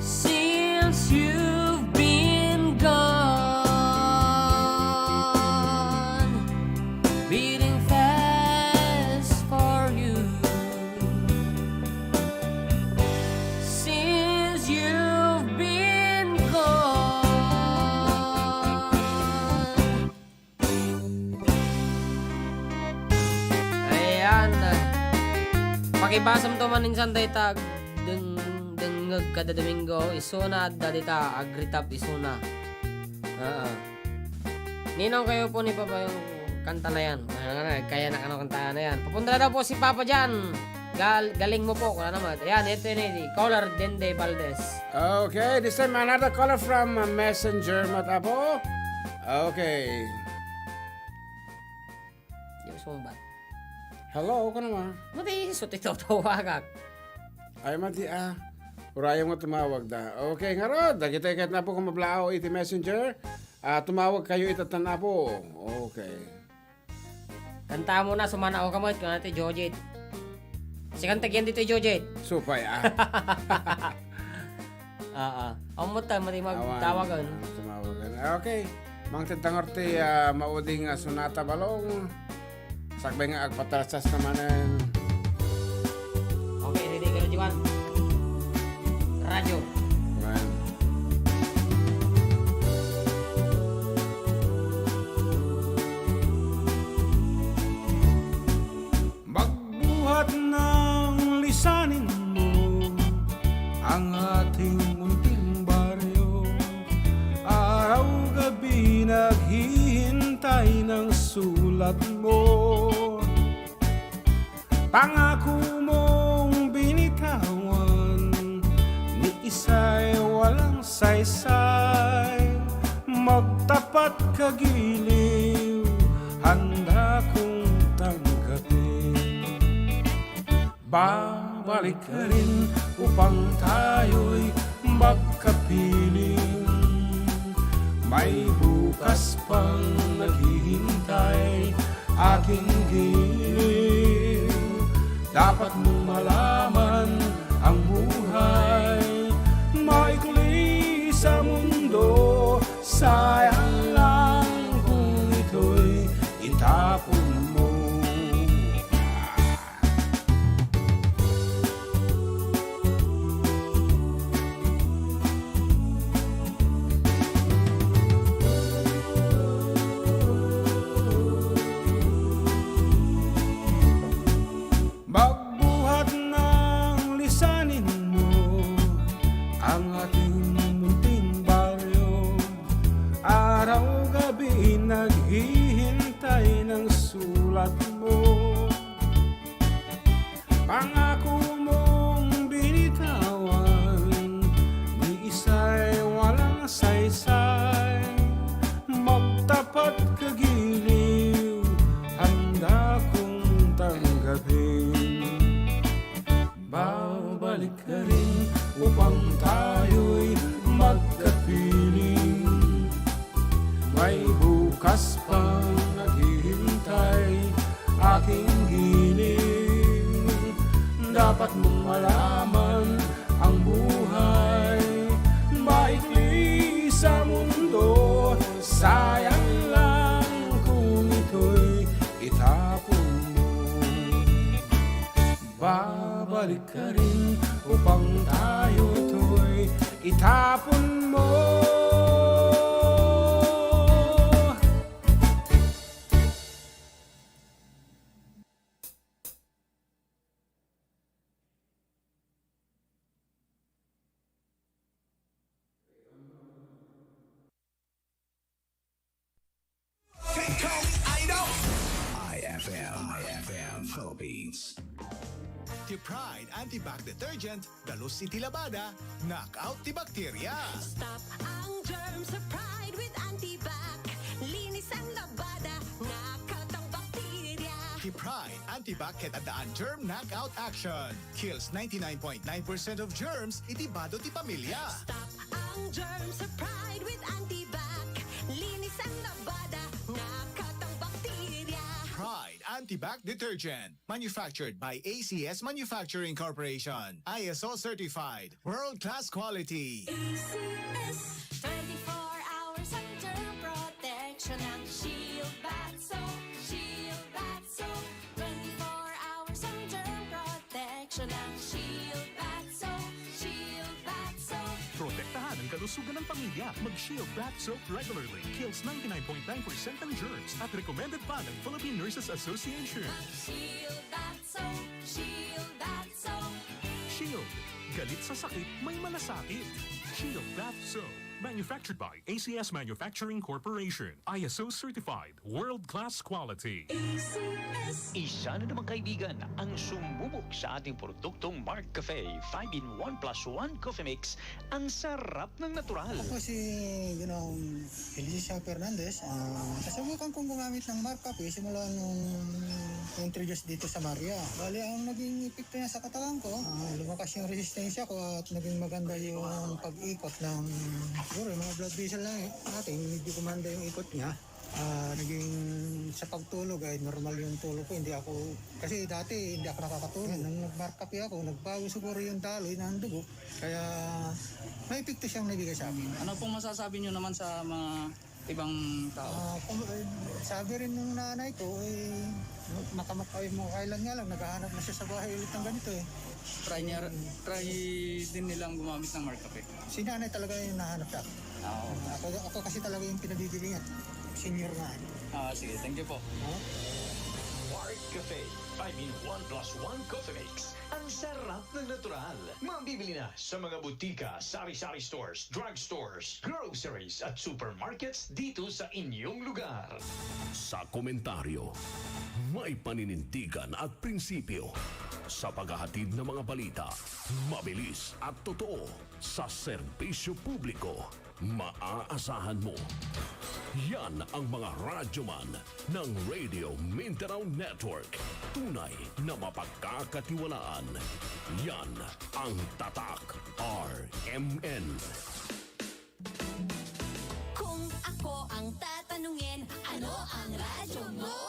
since you've been gone, beating fast for you since you've been gone. Ayan. Pakibasam to man insan dayta ag-, deng-, dengngeg kada Domingo, isuna adda dita, agritap isuna. Oo. Ninong kayo po ni Papa yung kanta na yan. Ano, ano, kaya na ano kanta na yan. Papunta na daw po si Papa dyan. Gal-, galing mo po, kung ano naman. Ayan, ito yun, eh, di. Caller Dende Valdez. Okay, this time another caller from, uh, Messenger, mata po. Okay. Di mo sumbat. Hello, ka naman. Mati, so titawag. Ay, mati, ah. Urayam nga tumawag da. Okay, ngarud, dagiti ket na po kung mablao iti Messenger. Ah, tumawag kayo ita tan-a po. Okay. Kanta mo na, sumana o kamot, kung ano ti Jojit. Sikan tagyan dito, Jojit. Supay, ah. Oo. Ang muta, mati Awan. magtawagan. Ang tumawagan. Ah, okay. Mangted tangor ti, ah, mauding, ah, sonata balong. Sakbay nga agpatarasas na manen. Okay, ready ka na, Juan? Radyo. Ayan. Magbuhat ng lisanin mo ang ating munting baryo. Araw-gabi naghihintay ng sulat mo. Pangako mong binitawan ni isa'y walang saysay. Magtapat kagiliw, handa kong tanggapin. Babalik ka rin upang tayo'y magkapiling. May bukas pang naghihintay, aking giliw. Dapat mong malaman ang buhay maikli sa mundo. Sayang lang kung ito'y itapon mo. Magbuhat Araw-gabi naghihintay ng sulat mo. Pangako mong binitawan, ni isa'y walang saysay. Magtapat kagiliw, handa kong tanggapin. Babalik ka rin upang tayo'y magkapiling. May bukas pang naghihintay, aking gining. Dapat mong malaman ang buhay maikli sa mundo. Sayang lang kung ito'y itapon mo. Babalik ka rin upang tayo ito'y itapon mo. I F M, I F M Philippines. Ti Pride Antibac Detergent, dalus iti labada, knock out ti bakterya. Stop ang germ sa Pride with Antibac. Linis ang labada, knock out ang bakterya. Ti Pride Antibac ket addaan germ knockout action. Kills ninety-nine point nine percent of germs iti bado ti pamilya. Stop ang germ sa Pride with Antibac. Linis ang labada, knock out ang bakterya. Pride Antibac Detergent. Manufactured by A C S Manufacturing Corporation. I S O certified. World-class quality. A C S. Twenty-four hours ang germ protection ng Shield Bath Soap. Shield Bath Soap. Twenty-four hours ang germ protection ng Shield Bath Soap. Shield Bath Soap. Protektahan ang kalusugan ng pamilya. Mag-Shield Bath Soap regularly. Kills ninety-nine point nine percent ng germs at recommended pa ng Philippine Nurses Association. Mag-Shield Bath Soap. Shield Bath Soap. Shield. Galit sa sakit, may malasakit. Shield Bath Soap. Manufactured by A C S Manufacturing Corporation. I S O certified. World-class quality. A C S. Isa na namang kaibigan ang sumubok sa ating produktong Mark Cafe five in one plus one Coffee Mix. Ang sarap ng natural. Ako si Ginoong Felicia Fernandez. Ah, nasubukan kong gumamit ng Mark Cafe simula nung introduce dito sa Maria. Bali, ang naging epekto niya sa katawan ko, ah, lumakas yung resistensya ko at naging maganda yung pag-ikot ng, siguro, yung mga blood vessel na natin, medyo gumanda yung ikot niya. Ah, naging sa pagtulog ay normal yung tulog ko. Hindi ako, kasi dati hindi ako nakakatulog. Nung nag-Mark Cafe ako, nagbago siguro yung daloy ng dugo. Kaya may epekto siyang nabigay sa akin. Ano pong masasabi niyo naman sa mga ibang tao? Ah, kung, eh, sabi rin ng nanay ko, eh, makamak-, ay, mo, kailan nga lang, naghahanap na siya sa bahay ulit ng ganito eh. Try niya, try din nilang gumamit ng Mark Cafe. Si nanay talaga yung nahanap sa akin. Ah, oo. Ako, ako kasi talaga yung pinabibili niya. Senior nga eh. Ah, sige. Thank you po. Oh. Mark Cafe, five in one plus one Coffee Mix. Ang sarap ng natural. Mabibili na sa mga butika, sari-sari stores, drugstores, groceries at supermarkets dito sa inyong lugar. Sa komentaryo, may paninindigan at prinsipyo. Sa paghahatid ng mga balita, mabilis at totoo. Sa serbisyo publiko, maaasahan mo. Yan ang mga radyoman ng Radio Mindanao Network. Tunay na mapagkakatiwalaan. Yan ang Tatak R M N. Kung ako ang tatanungin, ano ang radyo mo?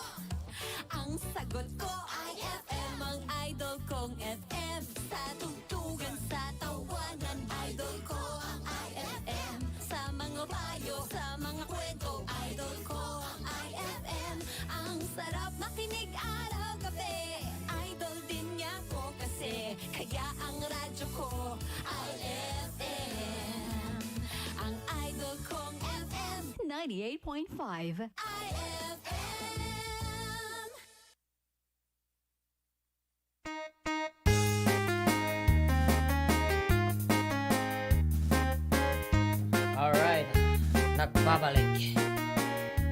Ang sagot ko, I F M, ang idol kong F M. Sa tugtugan, sa tawanan, idol ko ang I F M. Sa mga payo, sa mga kwento, idol ko ang I F M. Ang sarap makinig araw-gabi, idol din niya ko kasi. Kaya ang radyo ko, I F M. Ang idol kong F M, ninety-eight point five. I F M. Alright. Nagbabalik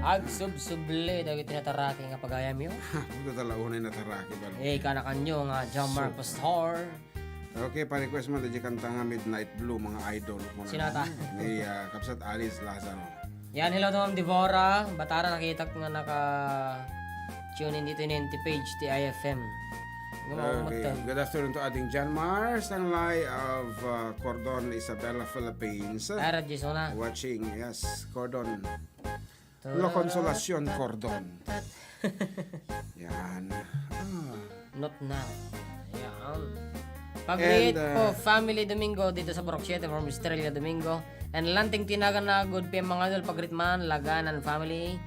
Agsubsubli dagiti nataraki nga pagayamyo. Ito tala unay nataraki, balo. Eh, kanakanyo nga John So, Marcos Star. Okay, pa-request man, dagiti kanta nga Midnight Blue, mga idol ko na. Sinata? Ni, ah, Kapsat Alice Lazaro. Yan, hello to Ma'am Devora. Batara, nakitak nga naka-tune in dito yung page ti I F M. Gumawa mo Okay. to. Good afternoon to Ading John Mars, ang live of, uh, Cordon, Isabela, Philippines. Ay, Radyo Sona. Watching, yes, Cordon. La Consolacion Cordon. Yan. Ah. Not now. Yan. Pag-greet And, uh, po, Family Domingo dito sa Purok Siete from Estrella Domingo. And Lanting Tinagan na good P M mga idol, pag-greet man, Laganan family.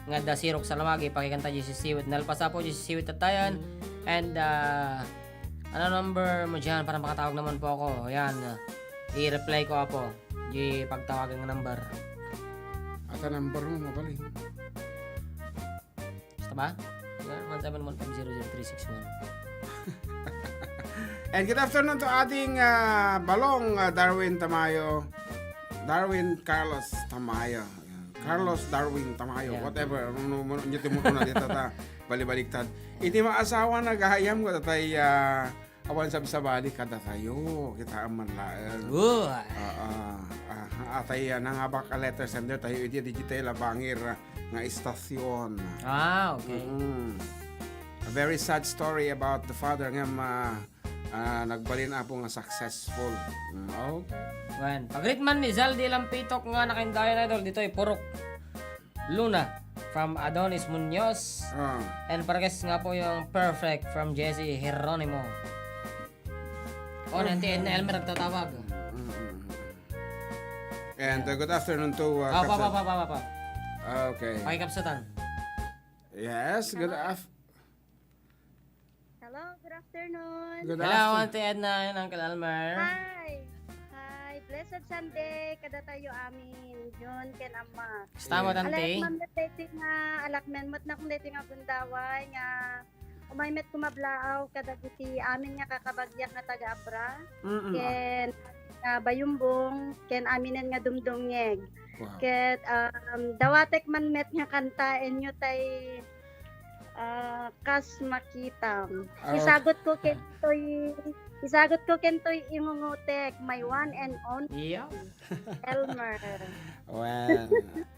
Nga da Sirok Salamagi, pakikanta di si Siwit. Nalpasa po di si Siwit Tatayan. And, uh, ano number mo dyan? Para makatawag naman po ako. Yan. I-reply ko, apo. Di pagtawagan ng number. Ata number mo, mabaling. Basta ba? One seven one five zero zero three six one. And good afternoon to ating, ah, balong, ah, Darwin Tamayo. Darwin Carlos Tamayo. Ayan. Carlos Darwin Tamayo, Ayan. whatever. Ano, ano, ano, ano, ano, ano, ano, ano, ano, Balibaliktad. Iti maasawa na gayam, kada tay, ah, awan sabsabali kadatayo. Kita man laeng. Uy. Ah, ah, ah, atay, ah, nangabak a letter sender tayo. Iti digital a bangir, ah, nga istasyon. Ah, okay. Mm. A very sad story about the father nga ma-, ah, nagbalin apo nga successful. Mm, oh. Wen, pag-greet man ni Zaldi Lampitok nga nakaindayon, idol, ditoy Purok Luna from Adonis Munoz. Ah. And Parkes nga po yung Perfect from Jesse Jeronimo. Oh, nanti Edna Elmer nagtatawag. Mm, mm, mm. And, uh, good afternoon to, uh, Apa, Captain apa, apa, apa, apa. Okay. Pakikapsatan. Yes, good af- Hello, good afternoon. Good Hello, afternoon. Auntie Edna and Uncle Elmer. Hi. Hi. Blessed Sunday kadatayo amin. John ken Amma. Kasta mo, Yeah. Tante? Alakmen met deti nga, alakmen met nakon deti nga gundaway nga umay met kumablaaw kadagiti amin nga kakabagyak nga taga-Abra. Mm-mm. Ken, ah, Bayumbong, ken aminen nga dumdumngeg. Wow. Ket, um, dawatek man met nga kanta, inyo tay, ah, kas makitam. Ah, Isagot ko kentoy, isagot ko kentoy ingungotek, my one and only, Yeah. Elmer. Well,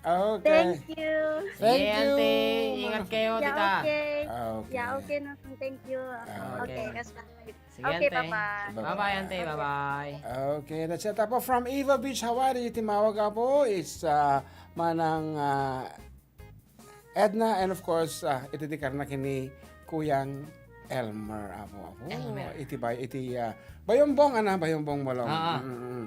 okay. Thank you. Thank Yeah, you, Auntie. Ingat kayo, Yeah, tita. okay. Ah, okay. Yeah, okay, no, thank you. Ah, Okay, okay. Kas Sige, Okay, Ante. bye-bye. Bye-bye, Ante. Okay. Bye-bye. Okay, that's it. Apo, from Eva Beach, Hawaii, iti mawag, apo, is, ah, manang, ah, Edna, and of course, ah, iti di karna kini Kuyang Elmer, apo, apo. Elmer. Iti bay-, iti, ah, Bayombong, ana, Bayombong Malong. Ah, ah. Mm, mm.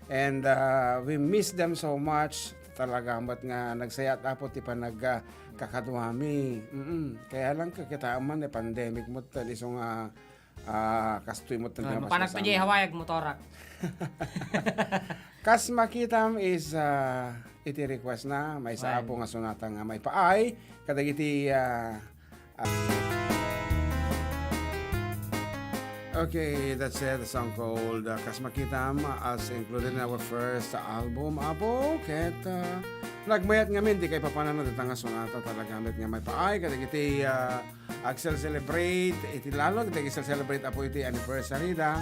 And, ah, we miss them so much. Talaga, met nga nagsayat, apo, ti panag, ah, kakaduami. Mm-mm. Kaya lang, kakita man, eh, pandemic mo, taliso nga Ah, kastoy met ti Ah, napasasan. Mapanak to jay Hawaii, agmotorak. Kas makitam is, ah, iti request na, maysa Ay. apo nga sonata nga maipaay, kadagiti, ah, ah, okay, that's it, a song called, ah, Kas Makitam, as included in our first album, apo, ket, ah, nagmayat ngamin, ti kaipapanana, dita nga sonata, talaga met nga maipaay, kadagiti, ah, Agcel-celebrate iti lalo, dagiti agcel-celebrate apo iti anniversary da.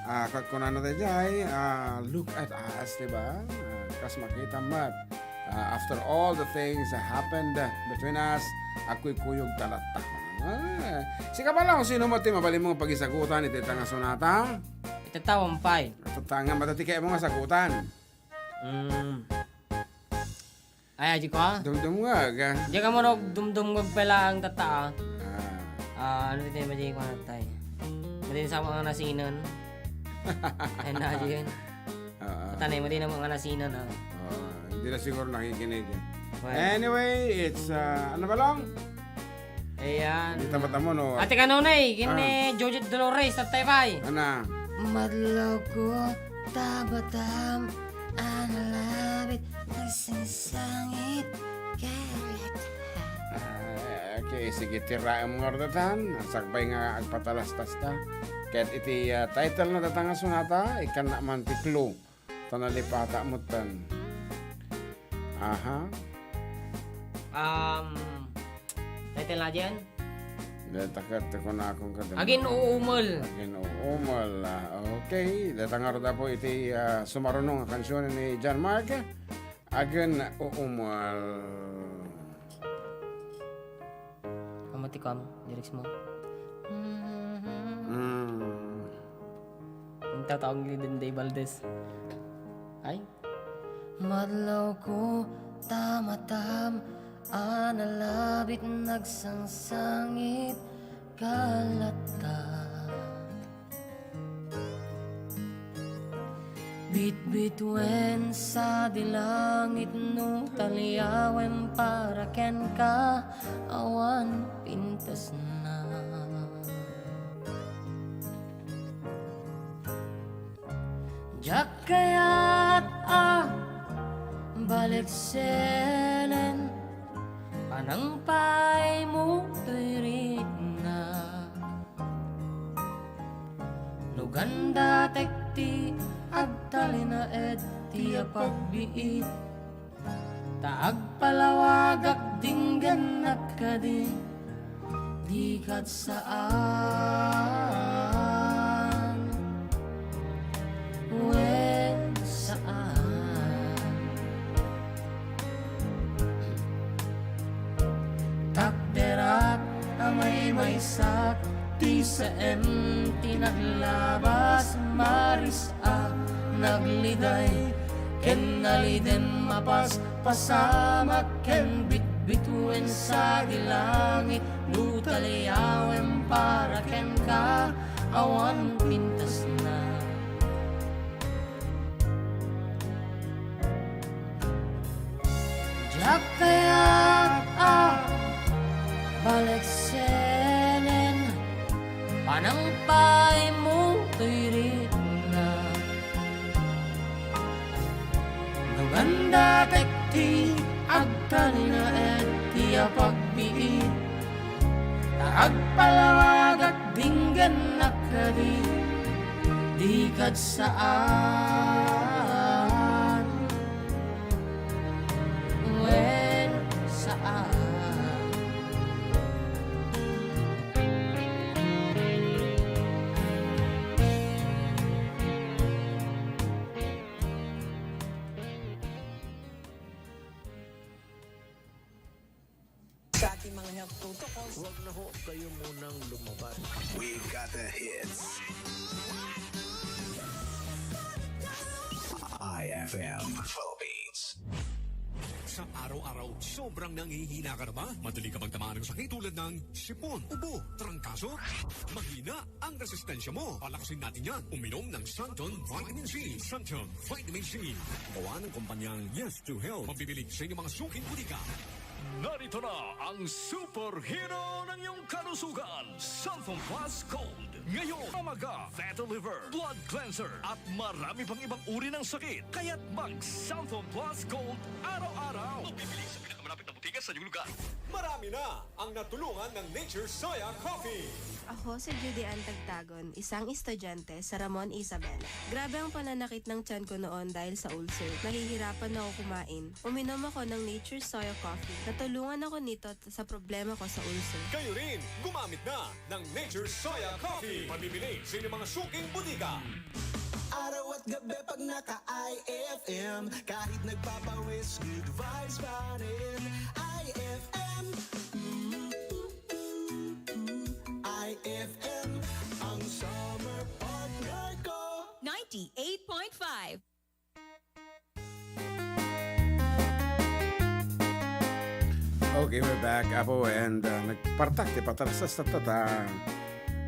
Ah, ket kunana daydiay, ah, "Look at us," di ba? Ah, kas makitam met. Ah, after all the things that happened between us, agkuykuyogta latta. Ah, sika pala, sino met ti mabalin mo nga pagisagutan iti dayta nga sonata? Iti tawon pay. Iti nga madati kay mo nga sagutan. Mm. Ay, aji ko, ah. Dumdumngag, ah. Di ka mo dumdumngag pala ang tata, ah. Ah. Ah, ano dito yung madi ko natay? Madi sa mga nasinan. Ay, na, aji yun. Oo. Tanay, madi na mga nasinan, ah. Oo, hindi na siguro nakikinig, eh. Well. Anyway, it's, ah, ano ba lang? Ayan. Di tama-tama, no? Ate kanunay, kin Ah. ni Jojit Dolores, tatay bay. Ana? Madlaw ko, tabatam, analabit, nagsisangit, galit. Ah, okay, sige, tiraem nga ordatan. Sakbay nga agpatalastas ta. Ket iti, ah, title na data nga sonata, ikkan na man ti clue. Ta nalipata metten. Aha. Um, title na dyan? Deta ket ti kunakon ka, di ba? Agin-uumel. Agin-uumel. Ah, okay. Deta ngarud, Apo, iti, ah, sumaruno nga kansion ni John Mark. Agin-uumel. Amo ti kuam, lyrics mo. Mm. Ang tataong ni Denday Valdez. Ay. Madlawko ta matam a nalabit nagsangsangit kalatta. Bitbituen sadi langit no taliawem para kenka awan pintasna. Diak kayat a baleksenen panangpaymo toy ritna. No gandatek ti agtalinaed ti apagbiit, ta agpalawagak dinggennak kadi, dika saan. Wen, saan. Takderak a maymaysak ti saem ti naglabas, maris a nagliday ken naliden, mapaspasamak ken bitbituen sadi langit no taliawem para kenka awan pintasna. Diak kayat a baleksenen panangpaymo toy ritna. No gandatek ti agtalinaed ti apagbiit, ta agpalawagak dinggennak kadi, dika saan. Wen, saan. Sa ating mga health protocols. Huwag na ho kayo munang lumabas. We've got the hits. I F M Philippines. Sa araw-araw, sobrang nangihina ka na ba? Madali ka bang tamaan ng sakit tulad ng sipon, ubo, trangkaso? Mahina ang resistensya mo. Palakasin natin yan. Uminom ng Santon Vitamin C. Santon Vitamin C. Gawa ng kumpanyang Yes to Health. Mabibili sa inyong mga suking butika. Narito na ang superhero ng iyong kalusugan, Santon Plus Gold. Ngayon, mamaga, fatty liver, blood cleanser, at marami pang ibang uri ng sakit. Kaya't mag Santon Plus Gold araw-araw. Mabibili sa pinakamalapit na butika sa inyong lugar. Marami na ang natulungan ng Nature Soya Coffee. Ako si Judy Ann Tagtagon, isang estudyante sa Ramon Isabela. Grabe ang pananakit ng tiyan ko noon dahil sa ulcer. Nahihirapan ako kumain. Uminom ako ng Nature Soya Coffee. Natulungan ako nito t-, sa problema ko sa ulcer. Kayo rin, gumamit na ng Nature Soya Coffee. Mabibili sa inyong mga suking butika. Araw at gabi pag naka I F M, kahit nagpapawis, good vibes pa rin. I F M, mm, mm, mm, I F M, ang summer partner ko. Ninety-eight point five. Okay, we're back, Apo, and, uh, nagpartak ti patarasas tatta,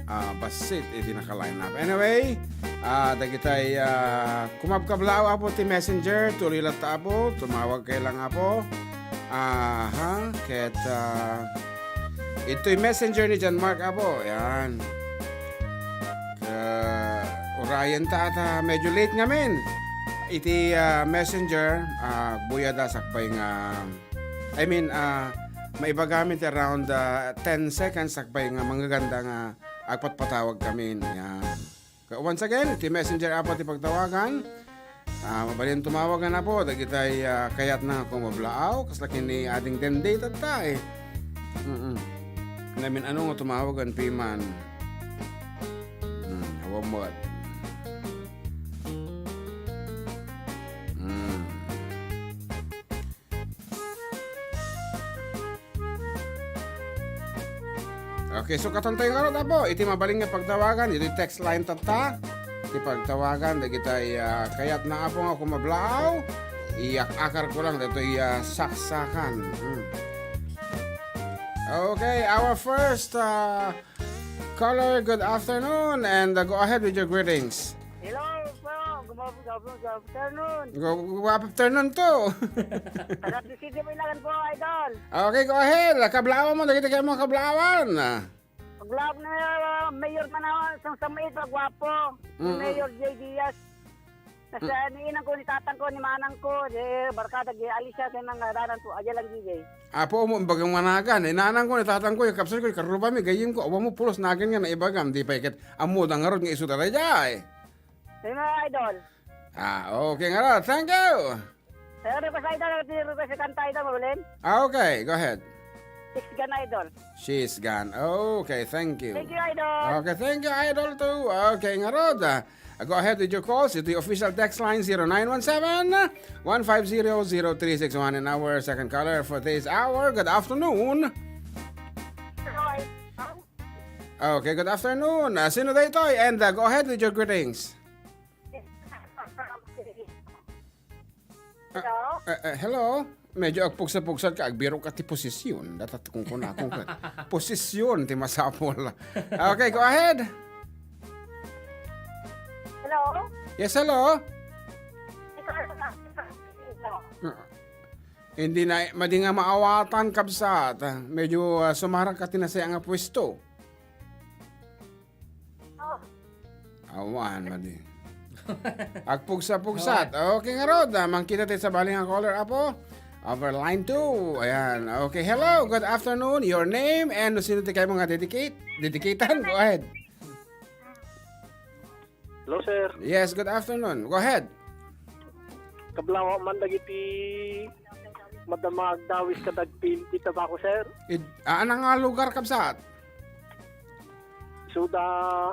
uh, bassit iti naka-line up. Anyway, uh, dagitay, uh, kumabkablaaw, Apo, ti messenger, tuloy latta, Apo, tumawag kay lang, Apo. Aha, ket, uh, itoy messenger ni John Mark, Apo, yan. Ka-, urayen ta ata medyo late ngamin. Iti, ah, messenger, ah, buyada sakbay nga, I mean, ah, maibagami ti around, ah, ten seconds sakbay nga manggaganda nga agpatpatawag kami. Yan. Ka-, once again, iti messenger, Apo, ti pagtawagan. Ah, mabalin tumawag, Apo, dagitay, ah, kayatna nga kumablaaw, kasla ken ni Ading Dende tatta, eh. Mm-mm. Namin ano nga tumawag, piman. Hmm, awan mo. Hmm. Okay, so katon tayo ngarud, Apo. Iti mabalin nga pagtawagan, iti text line tatta. Iti pagtawagan, dagitay, ah, kayatna, Apo, nga kumablaaw. Iyak-akar ko lang, dito iya saksakan. Hmm. Okay, our first, ah, caller, good afternoon, and, uh, go ahead with your greetings. Hello po, good, good, good afternoon. Go, go, good afternoon too. Taga Placencia po ilagan po, idol. Okay, go ahead. Kablaawan mo, dagiti kayat mo kablaawan. Paglaag na, uh, mayor man ako, isang samait, gwapo. Mm-mm. Mayor Jay Diaz. Nasa ni inang ko, ni tatang ko, ni manang ko, di barkada, di Alicia, di nang daran po, aja lang, D J. Apo mo, imbagam nga nagan. Inanang ko, ni tatang ko, yung kapsat ko, yung karubami, gayim ko, awa mo, pulos nagan nga naibagam, di pa ikat, amo, dangarod nga isu tayo, jay. Yung mga idol. Ah, okay nga ra. Thank you. Pero request, idol, request yung kanta, idol, mabalin? Ah, okay, go ahead. Six gun, idol. She's gone. Okay, thank you. Thank you, idol. Okay, thank you, idol, too. Okay, ngarud, ah, go ahead with your calls. Ito yung official text line, zero nine one seven, one five zero, zero three six one. And our second caller for this hour. Good afternoon. Okay, good afternoon. Ah, sino daytoy? And, ah, go ahead with your greetings. Hello? Ah, ah, hello? Medyo agpugsa-pugsat ka, agbiro ka ti posisyon. Datat kung kunakong ka. Posisyon, ti masapul. Okay, go ahead. Hello? Yes, hello? Ikaw ang Ah, hindi na, madi nga maawatan, kabsat. Medyo, ah, sumarag ka ti nasaya nga pwesto. Oh. Awan, madi. Agpugsa-pugsat. Okay, ngarud, ah, mangkita tayo sa bali nga caller, Apo. Over line two. Ayan. Okay, hello, good afternoon. Your name and sino ti kayo mga dedicate? Dedicatean? Go ahead. Hello, sir. Yes, good afternoon. Go ahead. Kablaawan man dagiti madama agdawis kadag P N P Tabaco, sir. Id-, ah, anong nga lugar, kabsat? Suda,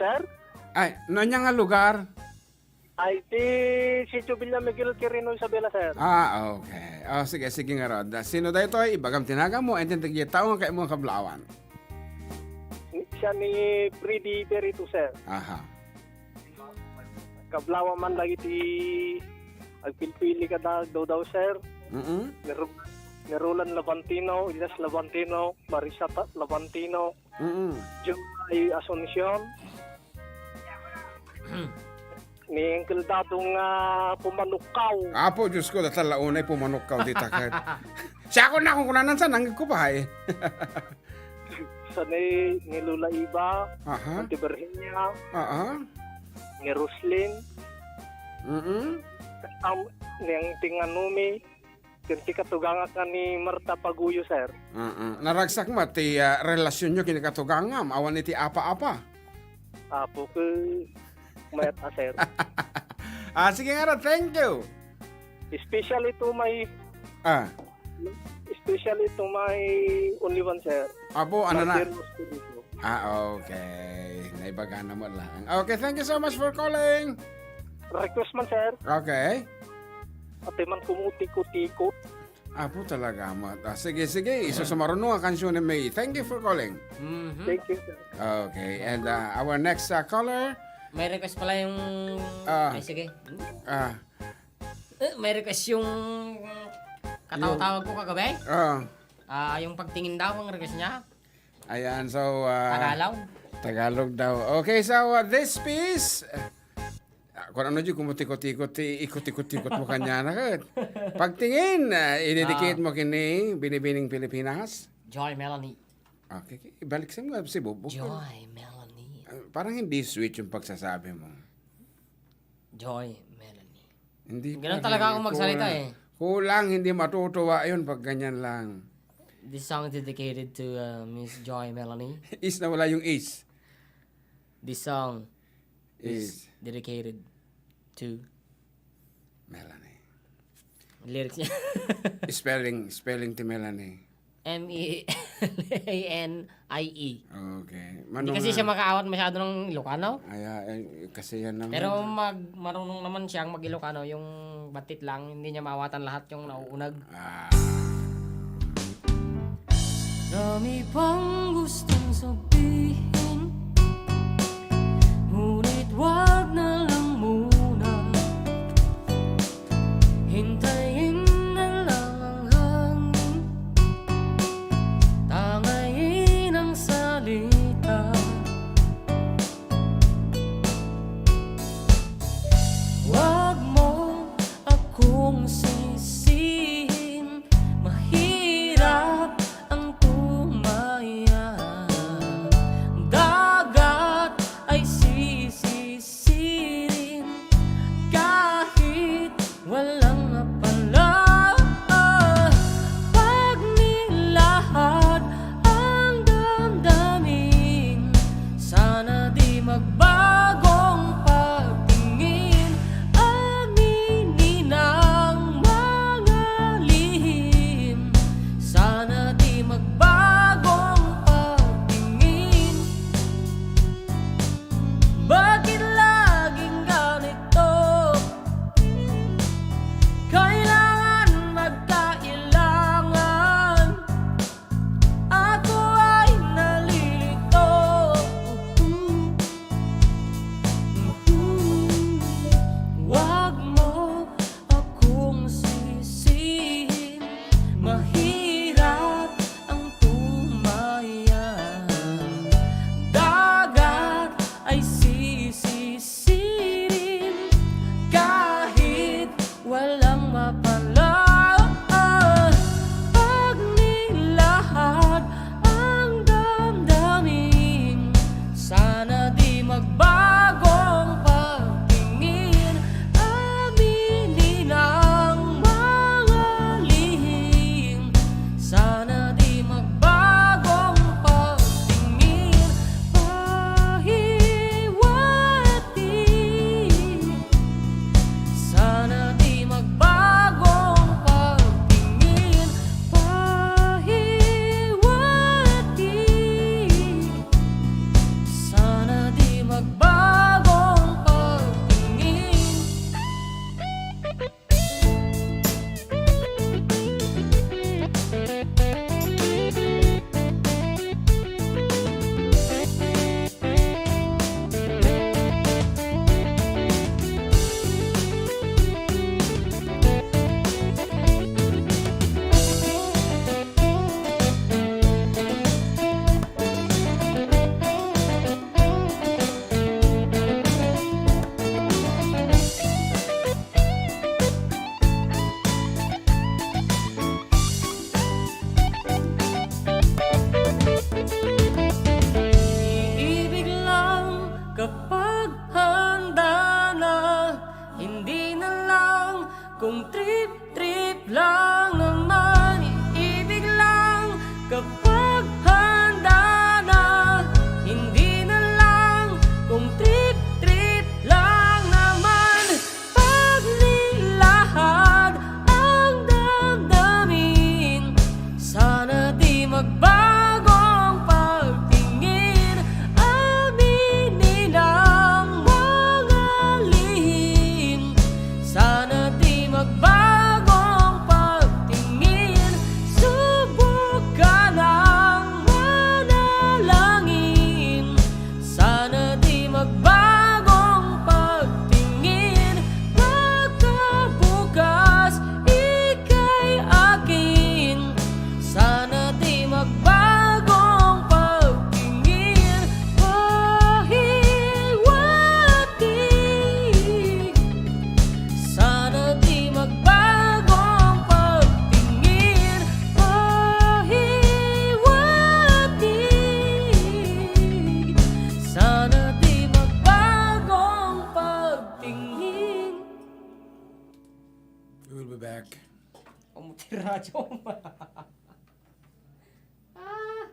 sir? Ay, no, anya nga lugar? Ay, ti Sitio Villa Miguel, Quirino, Isabela, sir. Ah, okay. Oh, sige, sige nga, Rod. Sino daytoy? Ibagam ti nagan mo, and then, tao nga kayo mga kablaawan. Siya ni Freddy Perito, sir. Aha. Kablaawan man dagiti agpilpili kada agdawdaw, sir. Mm-mm. Ni Ro-, ni Roland Labantino, Elias Labantino, Marisa Ta-, Labantino, Mm-mm. Joy Asuncion. Ni Uncle Dadong nga pumanukkaw. Apo, Diyos ko, datala unay pumanukkaw dita ket. Siya ko na kung kunanan sa nangig ko pa, eh. Sa ni, ni Lola Iba, Aha. Auntie Virginia, Aha. Ni Roslyn, Mm-mm. Am-, ni Auntie Nganumi, ken ti katugangak nga ni Marta Paguyo, sir. Mm-mm. Naragsak met ti, ah, relasyon nyo ken ni katugangam, awan iti apa-apa. Apo, ke, mayat a, sir. Ah, sige nga ra, thank you. Especially to my Ah. Especially to my only one, sir. Apo, ano na? Martin Espiritu. Ah, okay. Naibaga na mo lang. Okay, thank you so much for calling. Request man, sir. Okay. Ate man kumuti-kutiko. Apo talaga mo. Ah, sige, sige. Isa sa marunong ang kansyon ni May. Thank you for calling. Mhm. Thank you, sir. Okay. And, uh, our next, uh, caller. May request pala yung Ah. Ay, sige. Ah. Eh, may request yung katawa-tawag ko kagabi. Ah. Ah, yung pagtingin daw ang request niya. Ayan, so, ah, Tagalog? Tagalog daw. Okay, so, ah, this piece, ah, kung ano di, kumutikot-ikot, ti-, ikot-ikot-ikot mo kanya na, kat. Pagtingin, ah, i-dedicate Ah. mo kini, Binibining Pilipinas. Joy Melanie. Okay, ibalik sa mga si Bobo. Joy Melanie. Ah, parang hindi sweet yung pagsasabi mo. Joy Melanie. Hindi Ganun pa talaga rin. ako magsalita Kulang. eh. Kulang, hindi matutuwa yun pag ganyan lang. This song is dedicated to, uh, Miss Joy Melanie. Is na wala yung is. This song is Is. dedicated to Melanie. Lyrics niya. Spelling, spelling ti Melanie. M E L A N I E. Okay. Hindi kasi siya makaawat masyado ng Ilocano. Ay, ah, eh, kasi yan naman. Pero mag-, marunong naman siyang mag-Ilocano, yung batit lang, hindi niya maawatan lahat yung nauunag. Ah. Dami pang gustong sabihin, ngunit wag na lang muna. Hintayin na lang ang hangin, tangayin ang salita. Wag mo akong sisihin, mahirap ang tumaya. Dagat ay sisisirin kahit walang mapala. Pag nilahad ang damdamin, sana di magbagong pagtingin. Aminin ang mga lihim, sana di magbagong pagtingin. Bakit laging ganito? Kailangan magkailangan. Ako ay nalilito. Wag mo akong sisihin. Mahirap ang tumaya. Dagat ay sisisirin kahit walang mapala. Pag nilahad ang damdamin, sana di magbagong pagtingin. Aminin ang mga lihim, sana di magbagong pagtingin. Pahiwatig, sana di magbagong pagtingin. Pahiwatig, sana di magbagong pagtingin. Ibig lang kapag handa na, hindi na lang kung trip-trip lang naman. Ibig lang kapag handa na, hindi na lang kung trip-trip lang naman. Pag nilahad ang damdamin, sana di magbagong pagtingin. Aminin ang mga lihim, sana di magbagong pagtingin. Subukan ang manalangin, sana di magbagong pagtingin. Baka bukas ika'y akin, sana di magbagong pagtingin. Pahiwatig, sana di magbagong pagtingin. Pahiwatig, sana di magbagong pagtingin. We will be back. Kamuti radyo. Ah!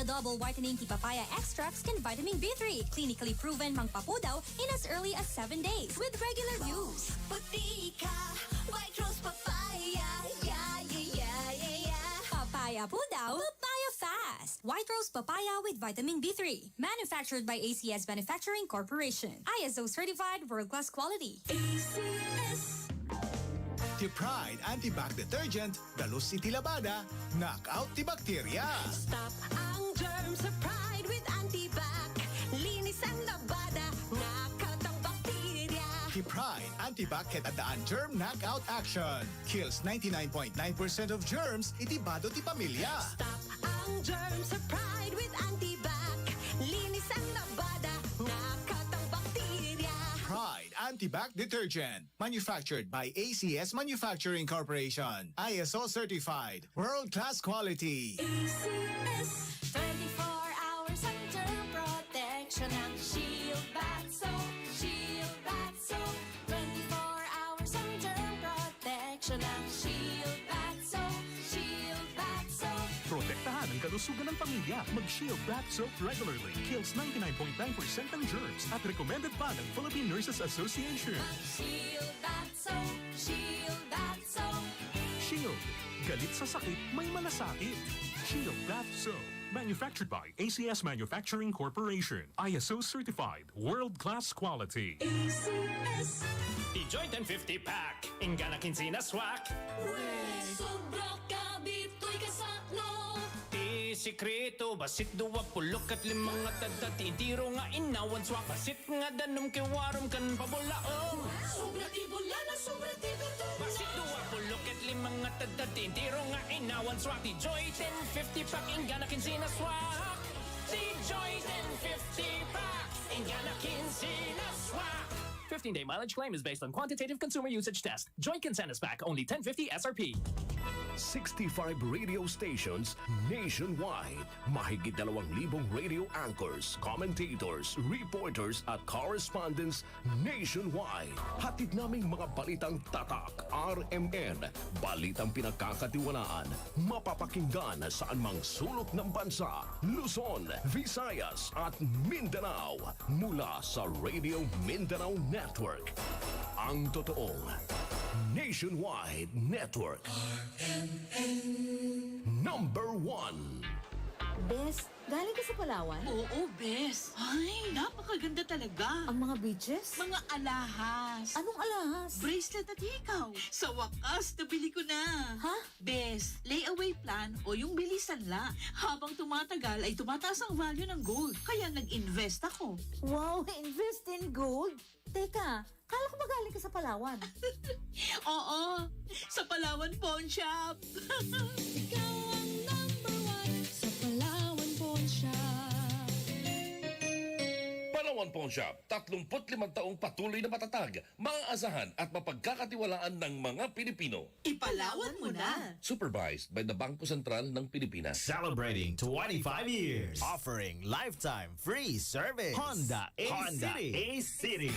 Double whitening ti papaya extracts ken vitamin B three, clinically proven mangpapudaw in as early as seven days with regular use. Puti ka, White Rose Papaya, yeah, yeah, yeah, yeah, yeah. Papaya pudaw, papaya fast. White Rose Papaya with vitamin B three. Manufactured by A C S Manufacturing Corporation. I S O certified, world-class quality. A C S. Ti Pride Antibac Detergent, dalus iti labada, knock out ti bakterya. Stop ang germ sa Pride with Antibac. Linis ang labada, knock out ang bakterya. Ti Pride Antibac ket addaan germ knockout action. Kills ninety-nine point nine percent of germs iti bado ti pamilya. Stop ang germ sa Pride with Antibac. Linis ang labada, knock out ang bakterya. Pride Antibac Detergent. Manufactured by A C S Manufacturing Corporation. I S O certified. World-class quality. A C S. Twenty-four hours ang germ protection ng Shield Bath Soap. Shield Bath Soap. Twenty-four hours ang germ protection ng Shield Bath Soap. Shield Bath Soap. Protektahan ang kalusugan ng pamilya. Mag-Shield Bath Soap regularly. Kills ninety-nine point nine percent ng germs at recommended pa ng Philippine Nurses Association. Mag-Shield Bath Soap. Shield Bath Soap. Shield. Galit sa sakit, may malasakit. Shield Bath Soap. Manufactured by A C S Manufacturing Corporation. I S O certified. World-class quality. A C S. Ti Joy ten fifty pack. Inggana kinse na swak. Sobra kabitoy kasano. Ti sekreto, bassit dua pulo ket lima nga tadtad ti entero nga innawan swak. Bassit nga danum ket warum ken pabulaom. Sobra ti bulana, sobra ti tutubo. Bassit dua pulo ket lima nga tadtad ti entero nga innawan swak. Ti Joy ten fifty pack, inggana kinse na swak. Ti Joy ten fifty pack, inggana kinse na swak. Fifteen-day mileage claim is based on quantitative consumer usage test. Joy Kinsenas Pack, only ten fifty S R P. Sixty-five radio stations nationwide. Mahigit dalawang libong radio anchors, commentators, reporters, at correspondents nationwide. Hatid naming mga balitang tatak, R M N. Balitang pinagkakatiwalaan, mapapakinggan saan mang sulok ng bansa, Luzon, Visayas, at Mindanao. Mula sa Radio Mindanao Network, ang totoong nationwide network. Number one. Bes, galing ka sa Palawan? Oo, bes. Ay, napakaganda talaga. Ang mga beaches? Mga alahas. Anong alahas? Bracelet at hikaw. Sa wakas, nabili ko na. Ha? Bes, layaway plan o yung bilisan la. Habang tumatagal ay tumataas ang value ng gold. Kaya nag-invest ako. Wow, invest in gold? Teka, kala ko ba galing ka sa Palawan? Oo, sa Palawan Pawn Shop. Ikaw ang number one sa Palawan Pawn Shop. Palawan Pawn Shop, tatlumpu't limang taong patuloy na matatag, maaasahan at mapagkakatiwalaan ng mga Pilipino. Ipalawan mo na! Supervised by the Bangko Sentral ng Pilipinas. Celebrating twenty-five years. Offering lifetime free service. Honda A City. Honda A City.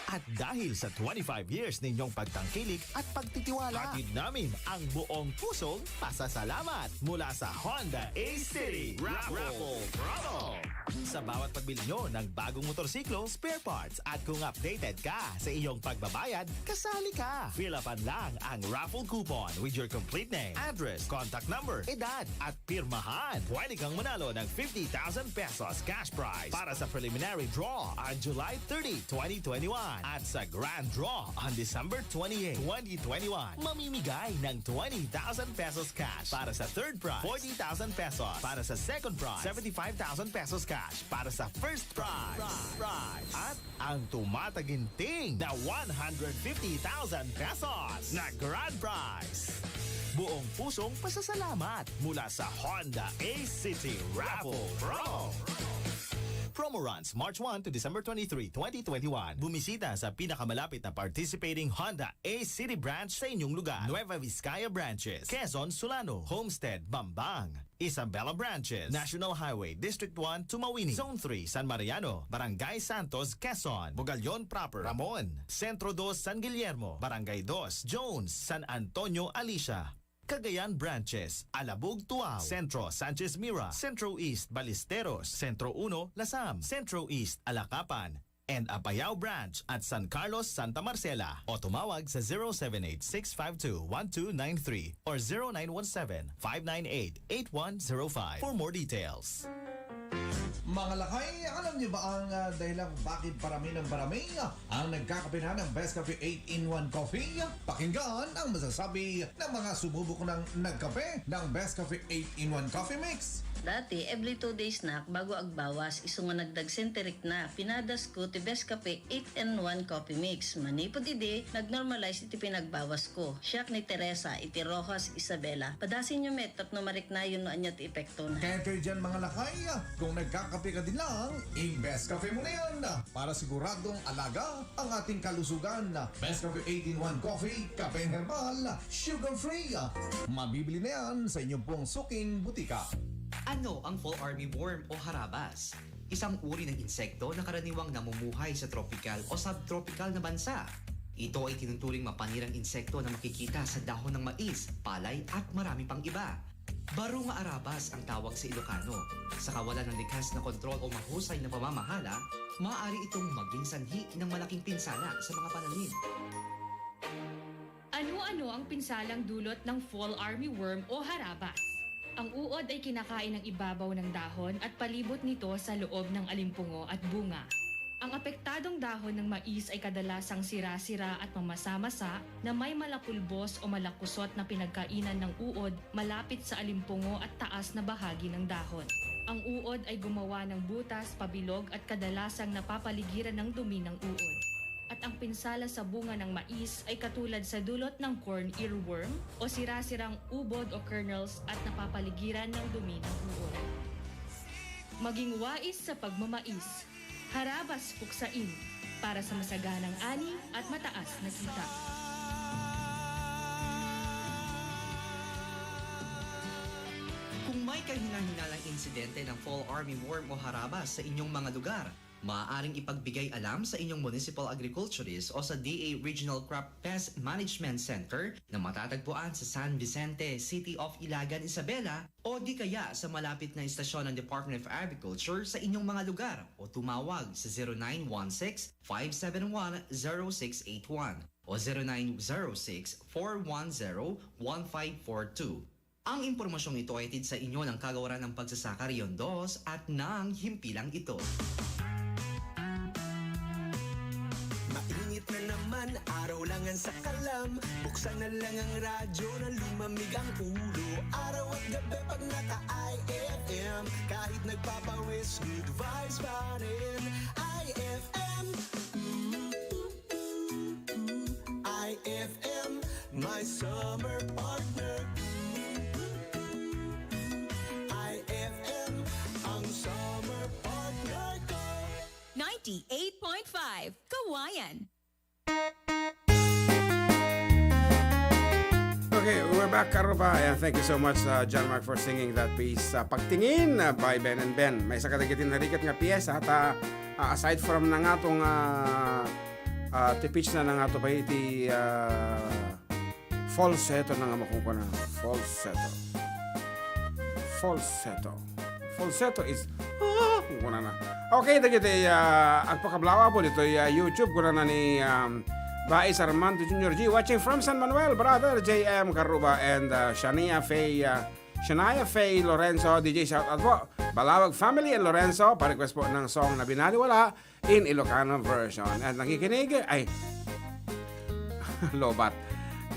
At dahil sa twenty-five years ninyong pagtangkilik at pagtitiwala, hatid namin ang buong pusong pasasalamat mula sa Honda A City Raffle Promo. Sa bawat pagbili nyo ng bagong motorsiklo, spare parts, at kung updated ka sa iyong pagbabayad, kasali ka. Fill upan lang ang raffle coupon with your complete name, address, contact number, edad, at pirmahan. Pwede kang manalo ng fifty thousand pesos cash prize para sa preliminary draw on July thirty, twenty twenty-one, at sa grand draw on December twenty-eight, twenty twenty-one. Mamimigay ng twenty thousand pesos cash para sa third prize, forty thousand pesos para sa second prize, seventy-five thousand pesos cash para sa first prize. At ang tumataginting na one hundred fifty thousand pesos na grand prize. Buong pusong pasasalamat mula sa Honda A City Raffle Promo. Promo runs March one to December twenty-three, twenty twenty-one. Bumisita sa pinakamalapit na participating Honda A City branch sa inyong lugar. Nueva Vizcaya branches, Quezon, Solano, Homestead, Bambang, Isabela branches, National Highway, District one to Mawini, Zone three, San Mariano, Barangay Santos, Quezon, Bugallon proper, Ramon, Centro dos, San Guillermo, Barangay dos, Jones, San Antonio, Alicia. Cagayan branches, Alabug, Tuao, Centro, Sanchez Mira, Centro East, Ballesteros, Centro Uno, Lasam, Centro East, Alacapan, and Apayao branch at San Carlos, Santa Marcela. O tumawag sa zero seven eight six five two one two nine three or zero nine one seven five nine eight eight one zero five for more details. Mga lakay, alam niyo ba ang, ah, dahilan bakit parami ng parami ang nagkakape na ng Best Cafe eight-in-one Coffee? Pakinggan ang masasabi ng mga sumubok ng nagkape ng Best Cafe eight-in-one Coffee Mix. Dati, every two days na bago agbawas, isu nga nagdagsenterik na, pinadas ko ti Best Cafe eight-in-one Coffee Mix. Manipud idi, nag-normalize iti pinagbawas ko. Siak ni Teresa, iti Rojas, Isabela. Padasinyo met tapno mariknayon no ania ti epektona. Kaya kayo dyan, mga lakay, kung nagkakape ka din lang, i-Best Cafe mo na yan para siguradong alaga ang ating kalusugan. Best Cafe eight-in-one Coffee, kapeng herbal, sugar-free. Mabibili na yan sa inyong pong suking butika. Ano ang fall army worm o harabas? Isang uri ng insekto na karaniwang namumuhay sa tropikal o subtropikal na bansa. Ito ay tinuturing mapanirang insekto na makikita sa dahon ng mais, palay at marami pang iba. Baro nga arabas ang tawag sa Ilocano. Sa kawalan ng likas na kontrol o mahusay na pamamahala, maaari itong maging sanhi ng malaking pinsala sa mga pananim. Ano-ano ang pinsalang dulot ng fall army worm o harabas? Ang uod ay kinakain ang ibabaw ng dahon at palibot nito sa loob ng alimpungo at bunga. Ang apektadong dahon ng mais ay kadalasang sira-sira at mamasa-masa na may malapulbos o malakusot na pinagkainan ng uod malapit sa alimpungo at taas na bahagi ng dahon. Ang uod ay gumawa ng butas, pabilog at kadalasang napapaligiran ng dumi ng uod. At ang pinsala sa bunga ng mais ay katulad sa dulot ng corn earworm o sira-sirang ubod o kernels at napapaligiran ng dumi ng uod. Maging wais sa pagmamais. Harabas puksain para sa masaganang ani at mataas na kita. Kung may kahina-hinalang insidente ng fall army worm o harabas sa inyong mga lugar, maaaring ipagbigay alam sa inyong municipal agriculturist o sa D A Regional Crop Pest Management Center na matatagpuan sa San Vicente, City of Ilagan, Isabela, o di kaya sa malapit na istasyon ng Department of Agriculture sa inyong mga lugar o tumawag sa zero nine one six, five seven one, zero six eight one o zero nine zero six, four one zero, one five four two. Ang impormasyong ito ay hatid sa inyo ng Kagawaran ng Pagsasaka Region Dos at ng himpilang ito. Mainit na naman, araw lang ang sakalam. Buksan na lang ang radyo na lumamig ang ulo. Araw at gabi pag naka-I F M, kahit nagpapawis, good vibes pa rin. I F M. I F M, my summer partner. I F M, ang summer partner ko. Ninety-eight point five Kawayan. Okay, we're back, Karuba, and thank you so much, uh, John Mark, for singing that piece, uh, Pagtingin, uh, by Ben and Ben. Maysa kadagiti narigat nga piyesa, ta, uh, aside from na nga tong, uh, uh, ti pitch na na nga to pa iti, uh, falsetto na nga makukuna. Falsetto. Falsetto. Falsetto is, ah, kunana. Okay, dagiti, ah, agpakablawa po ditoy, ah, YouTube, kunana ni, um, Bais Armando Junior G, watching from San Manuel, brother J M Karuba and, ah, Shania Faye, ah, Shania Faye Lorenzo, D J shout out po. Balawag family and Lorenzo, pa-request po ng song na Binaliwala in Ilocano version. At nakikinig, ay, lobat.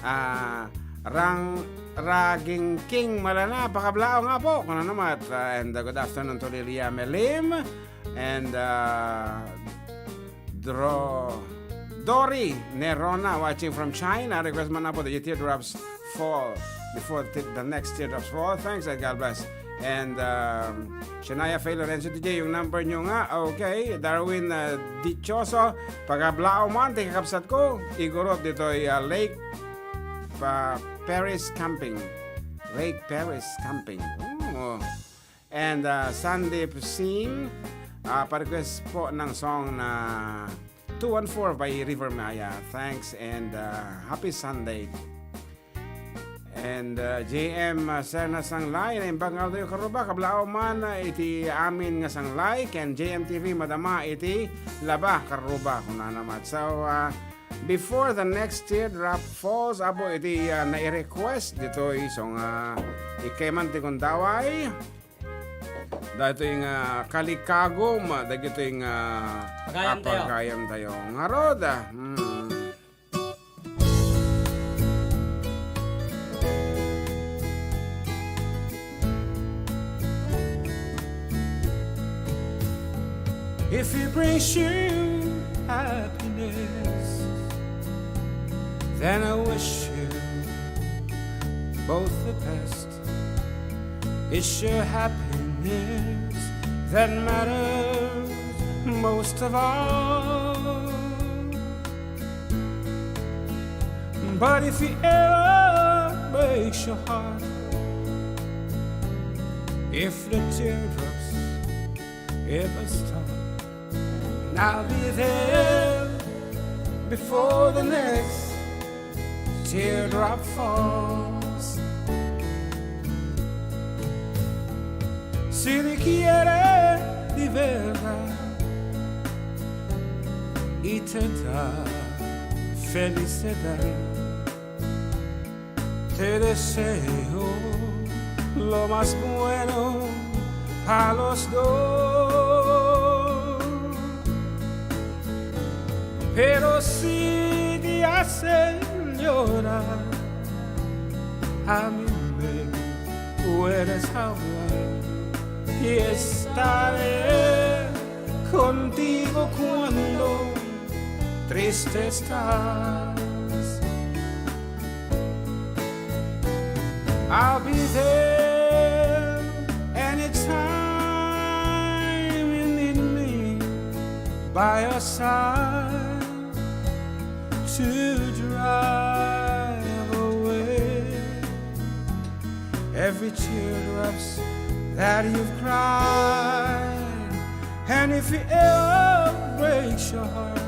Ah, Rang, Raging King Malana, pakablao nga po. Kuna naman, ah, and, uh, good afternoon to Lilia Melim and, uh, Dro, Dory Nerona watching from China. Request man na po, the teardrops fall before t-, the next teardrops fall. Thanks and God bless. And, um, Shania Faye Lorenzo D J, yung number nyo nga. Okay, Darwin, uh, Dichoso, pagablao man, ti kakabsat ko, igurot ditoy, uh, Lake, uh, Perez Camping. Lake Perez Camping. Oh. And, uh, Sandeep Singh, uh, pa-request po ng song na two one four by River Maya. Thanks and, uh, happy Sunday. And, uh, J M, uh, Serna Sanglay, naimbag nga aldaw, karruba, kablaaw man, uh, iti amin nga sanglay, ken J M T V, madama iti laba, karruba, kunana met. So, uh, before the next teardrop falls, apo iti, uh, nai-request ditoy, so nga, ikay man ti gundaway, daytoy nga kalikagum, dagitoy nga Pagayam tayo. Pagayam tayo. Ngarud, ah, mm. If he brings you happiness, then I wish you both the best. It's your happiness that matters most of all. But if he ever breaks your heart, if the teardrops ever stop, and I'll be there before the next teardrop falls. Si Dios quiere de verdad y te da felicidad. Te deseo lo más bueno pa los dos. Pero si te hace llorar, a mí me puedes hablar y estaré contigo cuando triste estás. I'll be there anytime you need me, by your side to drive away every teardrops that you've cried. And if it ever breaks your heart,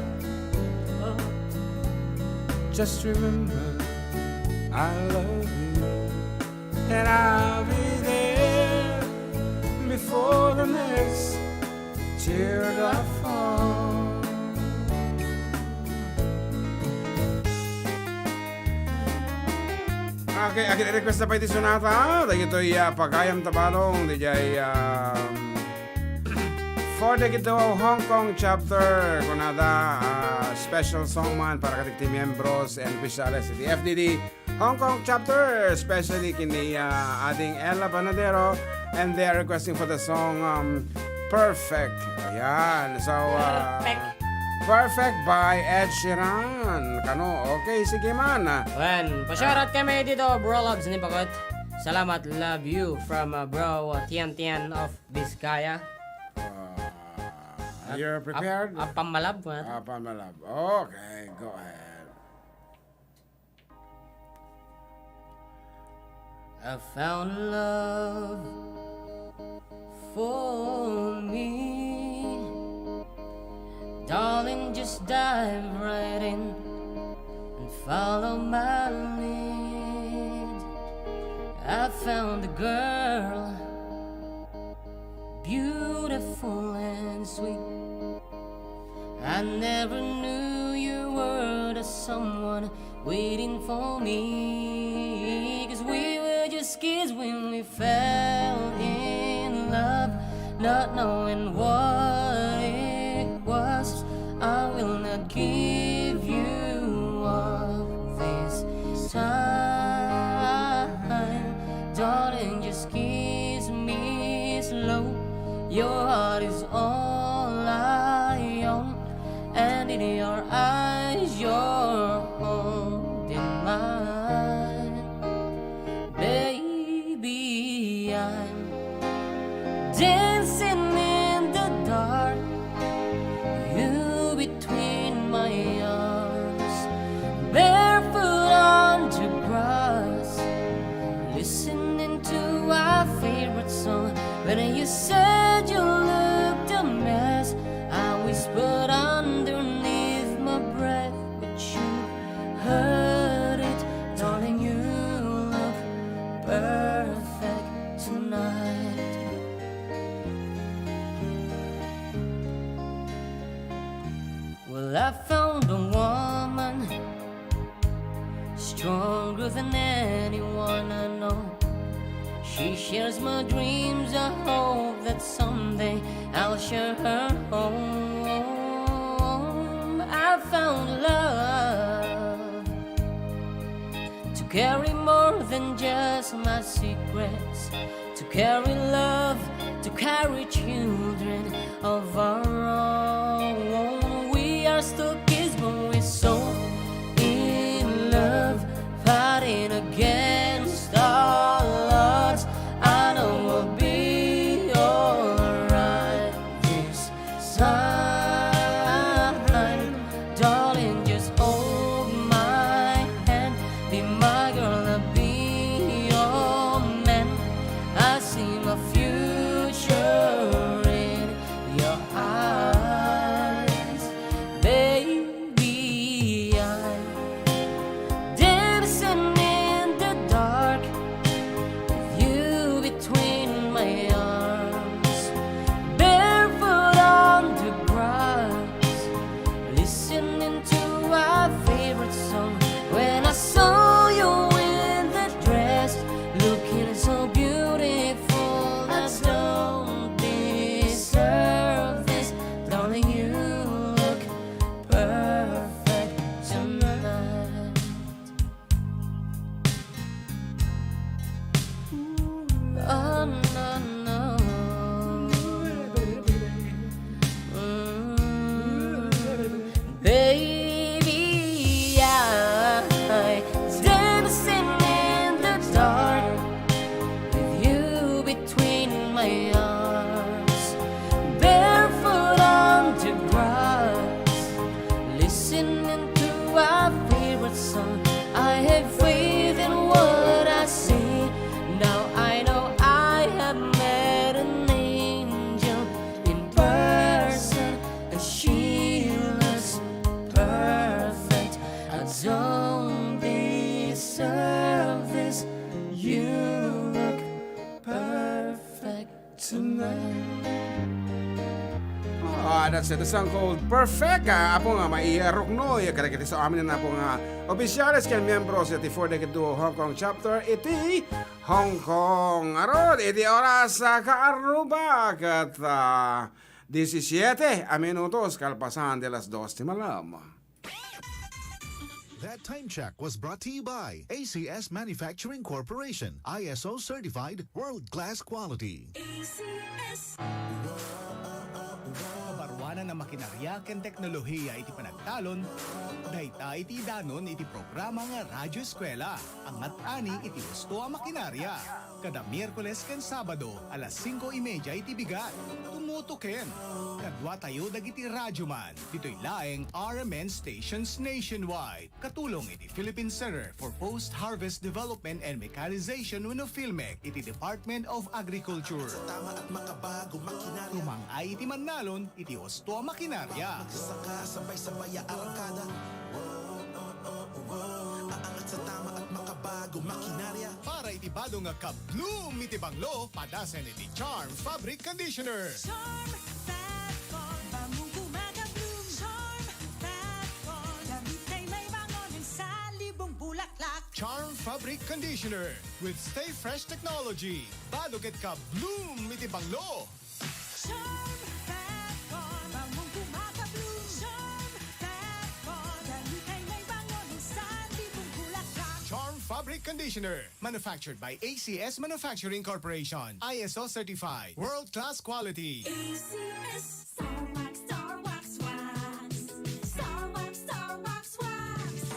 just remember I love you, and I'll be there before the next teardrop falls. Okay, akin request na pa iti sonata. Dagitoy, ah, Pagayam Tabalong, diay, um, for the Kito Hong Kong chapter, kunada, ah, special song man para kadagiti miembros and officials iti F D D Hong Kong chapter, especially kini, ah, Ading Ella Banadero, and they are requesting for the song, um, Perfect. Ayan. So, ah, Perfect. Perfect by Ed Sheeran. Kano? Okay, sige man. Wen, pa-shoutout kami dito, Bro Loves ni Bakot. Salamat, love you from, uh, Bro, uh, Tian Tian of Vizcaya. Ah, you're prepared? Ap-, apam malab, what? Apam malab. Okay, go ahead. I found love for me. Darling, just dive right in and follow my lead. I found a girl, beautiful and sweet. I never knew you were the someone waiting for me. 'Cause we were just kids when we fell in love, not knowing what it was. I will not give you up this time. Darling, just kiss me slow. Your heart is all I own, and in your eyes you're holding mine. Baby, I'm dancing in the dark, you between my arms, barefoot on the grass, listening to our favorite song. When you said you looked a mess, I whispered underneath my breath, but you heard it, darling. You look I found a woman stronger than anyone I know. She shares my dreams. I hope that someday I'll share her home. I found love to carry more than just my secrets, to carry love, to carry children of our own. We are still kids, but we're so in love, fighting against all odds. I know we'll be alright this time. Darling, just hold my hand. Be my girl, I'll be your man. I see my future in your eyes. Baby, I'm dancing in the dark with you between my arms, barefoot on the grass, listening to our favorite song. When I saw you in that dress, looking so beautiful, I don't deserve this. Darling, you look perfect tonight. Oh, no, no. Mm. Baby, I was dancing in the dark with you between my arms, barefoot on the grass, listening to our favorite song. I have faith in what I see. Now I know I have met an angel in person, and she looks perfect. I don't deserve this. You look perfect tonight. Ah, that's it. The song called Perfect. Ah, Apo nga, mairuknoy kadagiti amin, Apo nga, opisyales ken miyembros iti Four Decade Duo Hong Kong Chapter iti Hong Kong. Ngarud, iti oras, ah, kaarruba ket, ah, disisiete a minutos kalpasan de las dos ti malem. That time check was brought to you by A C S Manufacturing Corporation, I S O certified, world-class quality. A C S. Kabaruanan a makinarya ken teknolohiya iti panagtalon, dayta iti idanon iti programa nga Radyo Eskwela, a ngat-ani iti husto a makinarya. Kada Miyerkules ken Sabado, alas singko y media iti bigat. Tumutoken! Kaduatayo dagiti radyoman, ditoy laeng R M N stations nationwide. Katulong iti Philippine Center for Post-Harvest Development and Mechanization wenno PHILMEC iti Department of Agriculture. Sa tama at makabago makinarya. Tumang-ay iti mannalon iti husto a makinarya. Magsasaka, sabay-sabay a arangkada. Aangat sa tama at makabago makinarya. Para iti bado nga ka-bloom iti banglo, padasen iti Charm Fabric Conditioner. Charm Fat Con, bangong kumaka-bloom. Charm Fat Con, gamit kay may bangon ng salibong bulaklak. Charm Fabric Conditioner with Stay Fresh Technology. Bado ket ka-bloom iti banglo. Charm Fat Con, bangong kumaka-bloom. Charm Fat Con, gamit kay may bangon ng salibong bulaklak. Charm Fabric Conditioner. Manufactured by A C S Manufacturing Corporation. I S O certified. World-class quality. A C S. Star Wax, Star Wax Wax. Star Wax, Star Wax Wax.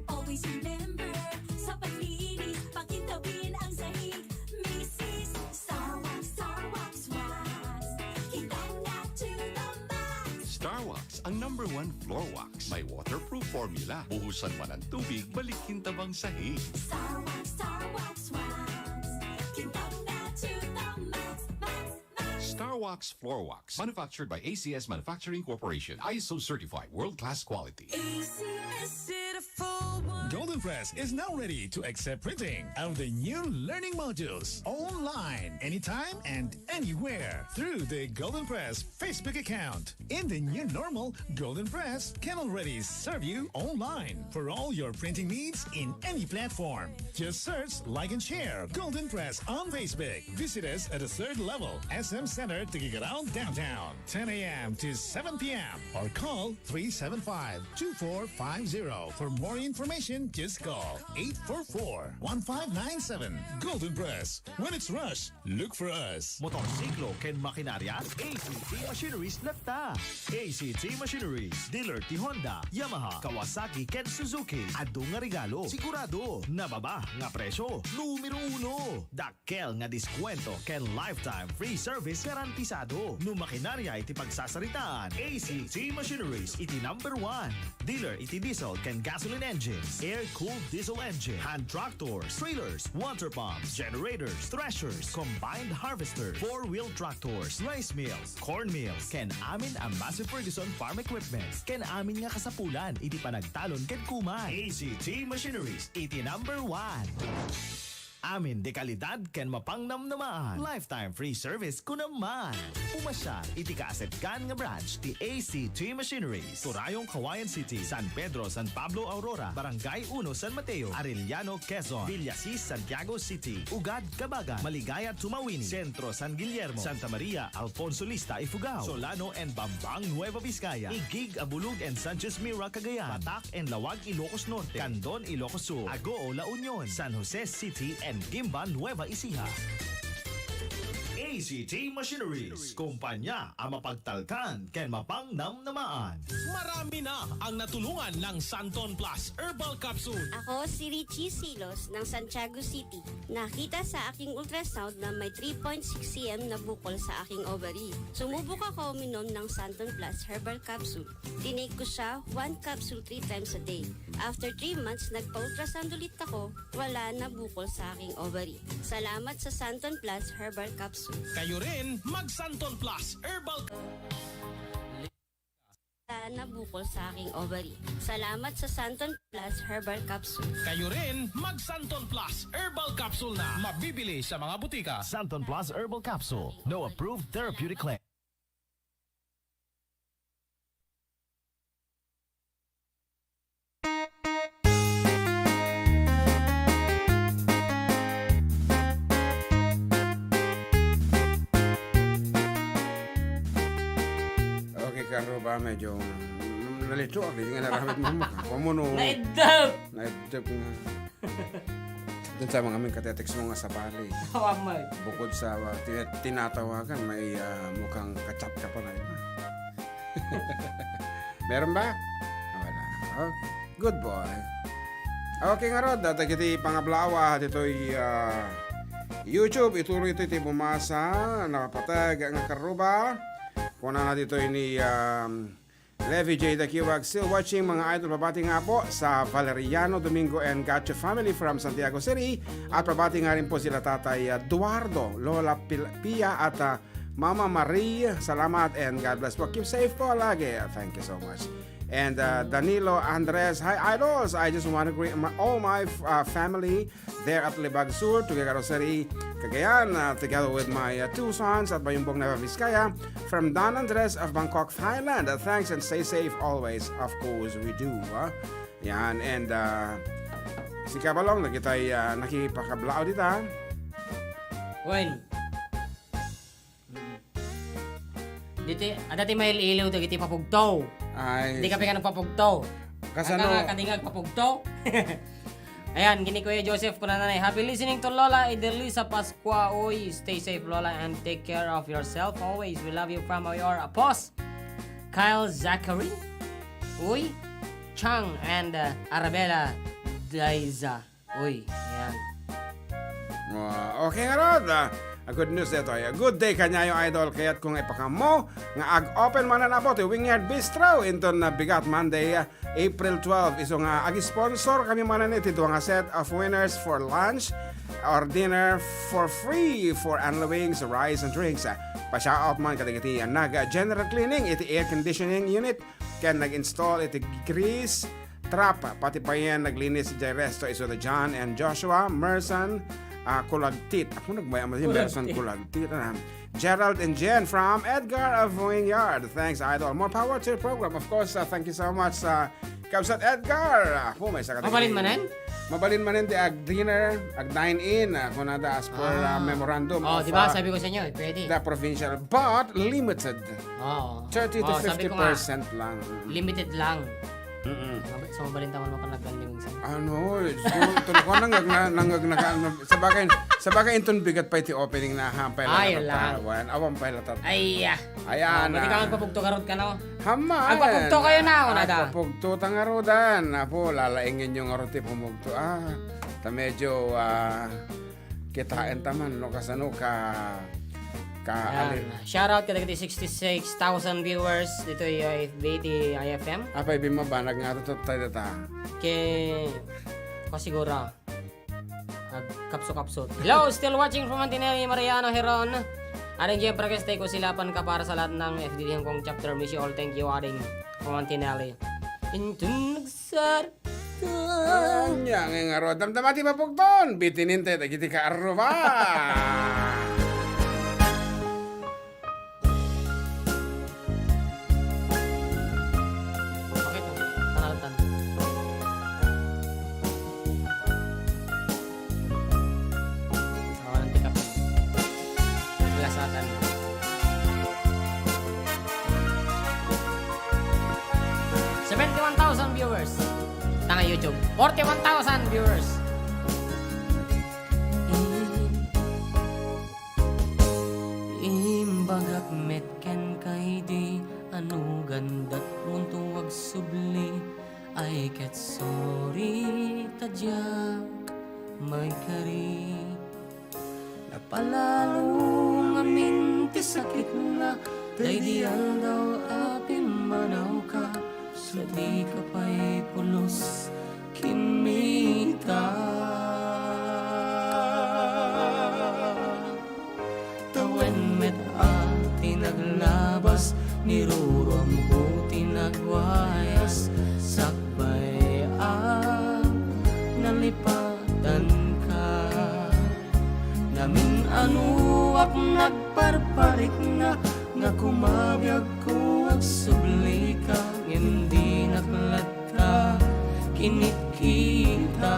Always remember, sa panlinis, pakintabin ang sahig. Misis, Star Wax, Star Wax Wax. Kintab na to the max. Star Wax, ang number one floor wax. May waterproof formula. Buhusan man ang tubig, balik kintab ang sahig. Star Wax, Star Wax Wax. Kintab na to the max, max, max. Star Wax Floor Wax. Manufactured by A C S Manufacturing Corporation. I S O certified. World-class quality. A C S. Did a full one Golden Press is now ready to accept printing of the new learning modules online, anytime and anywhere through the Golden Press Facebook account. In the new normal, Golden Press can already serve you online for all your printing needs in any platform. Just search, like, and share Golden Press on Facebook. Visit us at the third level, S M Center, Tuguegarao, downtown, ten a m to seven p m, or call three seven five, two four five zero. For more information, just call eight four four, one five nine seven. Golden Press. When it's rush, look for us. Motorsiklo ken makinarya, A C T Machineries latta. A C T Machineries, dealer ti Honda, Yamaha, Kawasaki, ken Suzuki. Adu nga regalo, sigurado. Nababa nga presyo, numero uno. Dakkel nga diskwento ken lifetime free service garantisado. No makinarya iti pagsasaritaan, A C T Machineries iti number one. Dealer iti diesel ken gasoline engines, air-cooled diesel engine, hand tractors, trailers, water pumps, generators, threshers, combined harvesters, four-wheel tractors, rice mills, corn mills, ken amin a Massey Ferguson farm equipments, ken amin nga kasapulan iti panagtalon ken kumay. A C T Machineries iti number one. Amin ti kalidad ken mapannamnamaan. Lifetime free service kunam man. Pumasyal iti kaasetgan nga branch ti A C T Machineries. Turayon, Cauayan City, San Pedro, San Pablo, Aurora, Barangay Uno, San Mateo, Arellano, Quezon, Villasis, Santiago City, Ugad, Cabagan, Maligaya, Tumauini, Centro, San Guillermo, Santa Maria, Alfonso Lista, Ifugao, Solano and Bambang, Nueva Vizcaya, Taguig, Abulug and Sanchez Mira, Cagayan, Batac and Laoag, Ilocos Norte, Candon, Ilocos Sur, Agoo, La Union, San Jose City and Guimba, Nueva Ecija. A C T Machineries, kumpanya a mapagtalkan ken mapangnamnamaan. Marami na ang natulungan ng Santon Plus Herbal Capsule. Ako si Richie Silos ng Santiago City. Nakita sa aking ultrasound na may three point six C M na bukol sa aking ovary. Sumubok ako uminom ng Santon Plus Herbal Capsule. Tinake ko siya, one capsule three times a day. After three months, nagpa-ultrasound ulit ako, wala na bukol sa aking ovary. Salamat sa Santon Plus Herbal Capsule. Kayo rin, mag Santon Plus Herbal Wala na bukol sa aking ovary. Salamat sa Santon Plus Herbal Capsule. Kayo rin, mag Santon Plus Herbal Capsule na. Mabibili sa mga butika. Santon Plus Herbal Capsule. No approved therapeutic claim. Okay, Karuba, medyo, mm, nalito ako, hindi nga naramit mo maka. Pamuno. Naidap! Naidap nga. Dun sa mga aming katetext mo nga sabali. Awa, may. Bukod sa, ah, tina-, tinatawagan, may, ah, mukhang ka-chat ka pa ngayon, ah. Meron ba? Wala. Okay. Good boy. Okay, ngarud, dagiti pangablawa ditoy, ah, YouTube, ituloy ito iti bumasa, nakapatag nga Karuba. Kunana ditoy ni, um, Levi J. Dakiwag, still watching, mga idol. Pabati nga po sa Valeriano Domingo and Gacho family from Santiago City. At pabati nga rin po sila Tatay, ah, Eduardo, Lola Pil-, Pia, at, ah, Mama Marie. Salamat and God bless po. Keep safe po lagi. Thank you so much. And, uh, Danilo Andres, "Hi, idols. I just want to greet my, all my, uh, family there at Libag Sur, Tuguegarao City, Cagayan, uh, together with my, uh, two sons at Bayumbong, Nueva Vizcaya, from Don Andres of Bangkok, Thailand. Uh, thanks and stay safe always." Of course, we do, ah. Yan, and, uh, si Kabalong, nakitay, uh, nakipakablao dita. Wen. Mm. Diti, adda ti mailiw dagiti papugto. Ay, di ka pika nagpapugto. Kasano? Aka nga, kadi nga agpapugto. Ayan, gini Kuya Joseph, kunana, "Happy listening to Lola Edelisa Pascua. Uy, stay safe, Lola, and take care of yourself always. We love you from your apos, Kyle Zachary. Uy, Chang and, uh, Arabella Daiza." Uy, ayan. Wow, okay ngarud. Ah, a good news daytoy. A good day kaniayo, idol. Kayatko nga ipakammo nga ag-open manen apo ti Wing Yard Bistro inton, ah, bigat Monday, ah, April twelve. Isu nga ag-sponsor kami manen iti dua nga set of winners for lunch or dinner for free for only wings, rice, and drinks. Ah, pa-shout out man kadagiti, ah, nag-, ah, general cleaning iti air conditioning unit ken nag-install iti grease Trap, pati payen naglinis idiay resto, isu da John and Joshua, Merson, ah, Kulagtit. Ako nagmay-, ama si Merson Kulagtit. Kulagtit, ah. Gerald and Jen from Edgar of Wing Yard. Thanks, Idol. More power to your program. Of course, ah, thank you so much sa Kabsat Edgar. Ah, ako, may sakit. Mabalin manen? Mabalin manen ti ag-dinner, ag-dine-in, ah, kunada as per, ah, memorandum of, ah, di ba? Sabi ko sa inyo, eh, pwede. The provincial, but limited. Oo. Thirty to fifty percent lang. Oo, sabi ko nga, limited lang. Mm-mm. Mab-, so, mabalin ta man mapan nagganling sa. Ano, eh, so, tulad ko, nangag-, na-, nangag-, naka-, ano, sa bagay, sa bagay, inton bigat pa iti opening na, ha, pay Ay, lang, wala. Wan, awan pay latat. Ay, ah. Ayan, ah. Mati ka magpapugto karot ka, no? Hama, Agpapugto kayo na, una da. Agpapugto ta ngarudan. Apo, lalaingan nyo ngarud ti pumugto. Ah, ta medyo, ah, kitaen ta man, no? Kasano ka, ka Ayan. Ali- Shoutout kadagiti sixty-six thousand viewers ditoy, uh, F B ti I F M. Apay, bimmabanag nga to, tayo ta. Ke, kasigura. Agkapso-kapso. Hello, still watching from Antinelli, Mariano Heron. Aring Jeffrey Quez, take ko sila pan ka para sa lahat ng F D D Hong Kong chapter. Miss you all. Thank you, Aring from Antinelli. Intun nagsar-, Anya, ngay ngarud. Damdama ti mapugton. Bitinin tayo, dagiti kaarruba. Bakit? Panaltan. Awan ang tikap. Lasatan. Seventy-one thousand viewers. Tanga YouTube. Forty-one thousand viewers. Imbagak met kenka idi anugandat munto agsubli, ay ket sorry ta diak maikari. Napalalo ngamin ti sakitna, daydi aldaw a pimmanawka. Sadika pay pulos kimmita. Tawen met a ti naglabas, niruruamko ti nagwayas, sakbay a nalipatanka. Namin-anuak nagparparikna nga kumabiagko agsublika, ngem dinak latta kinitkita.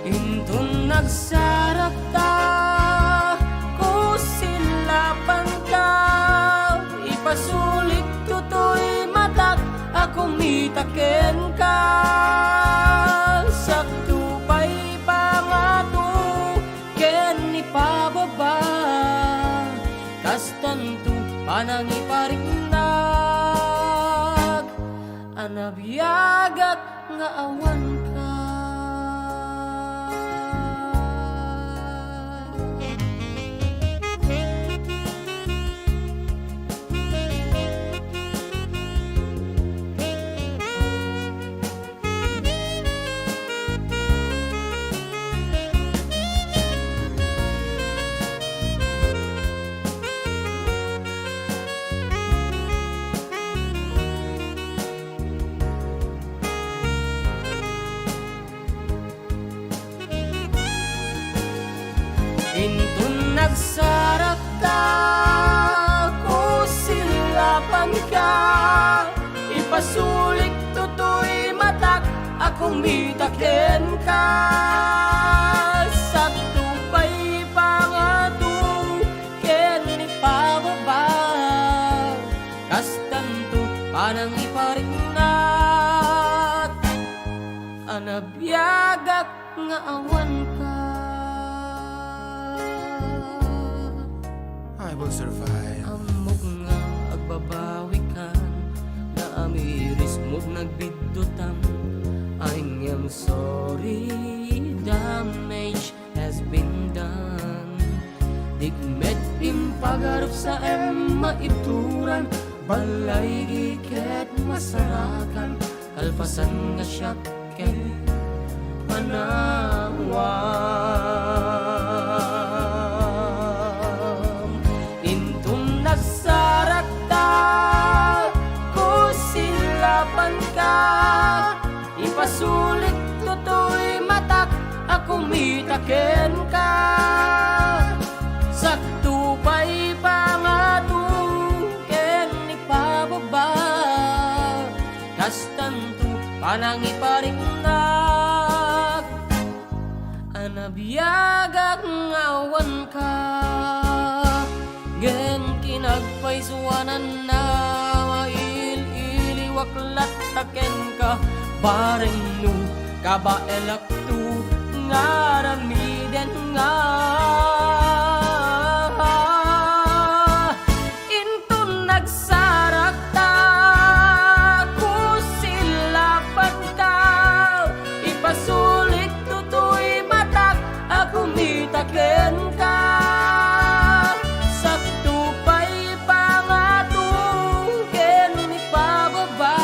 Inton nagsarakta, kusilapanka, ipasulik toy matak a kumita kenka. Sakto pay pangato ken ipababa, kastanto panangipariknak a nabiagak nga awanka. Inton nagsarakta, kusilapanka, ipasulik toy matak a kumita kenka. Sakto pay pangato ken ipababa, kastanto panangipariknak a nabiagak nga awanka. I will survive. Ammok nga agbabawikan, naamirismod nagbiddutam. Ay ngem sorry, damage has been done. Dik met impagarup sa em maibturan, balay ket masarakan, kalpasan nga siak ket manawam. Inton nagsarakta, Sulit toy matak a kumita kenka. Sakto pay pangato ken ipababa. Kastanto panangipariknak. Anabiagak nga awanka, ngem kinagpaysuananna, mail-iliwak latta kenka, bareng no kabaelakto nga aramiden nga. Inton nagsarakta, kusilapanka, ipasulit toy matak a kumita kenka. Sakto pay pangato ken ipababa,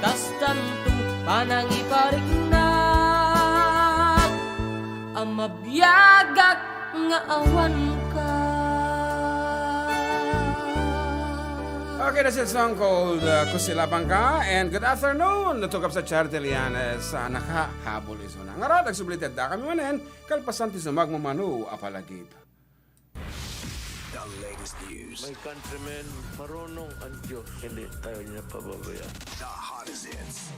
kastanto panangipariknak a mabiagak nga awanka. Okay, that's a song called, uh, Kusilapanka. And good afternoon to Kapsa Charity Lianes, uh, nakahabol isuna. Ngarud, agsubli ti addakami manen, kalpasan ti sumagmamano a palagip. The latest news. My countrymen, marunong ang Diyos. Hindi tayo niya pababayaan. The hottest hits.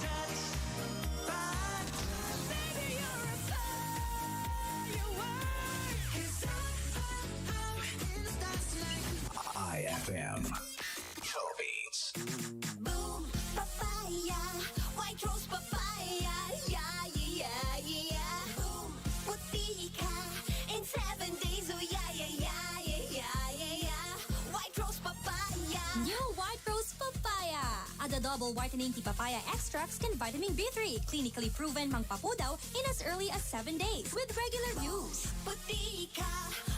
I F M. Philippines. Boom, papaya, white rose papaya, yeah, yeah, yeah, yeah. Boom, puti ka in seven days, oh yeah, yeah, yeah, yeah, yeah, yeah, yeah. White rose papaya. New White Rose Papaya. Add a double whitening ti papaya extracts ken vitamin B three, clinically proven mangpapudaw in as early as seven days with regular use. Puti ka,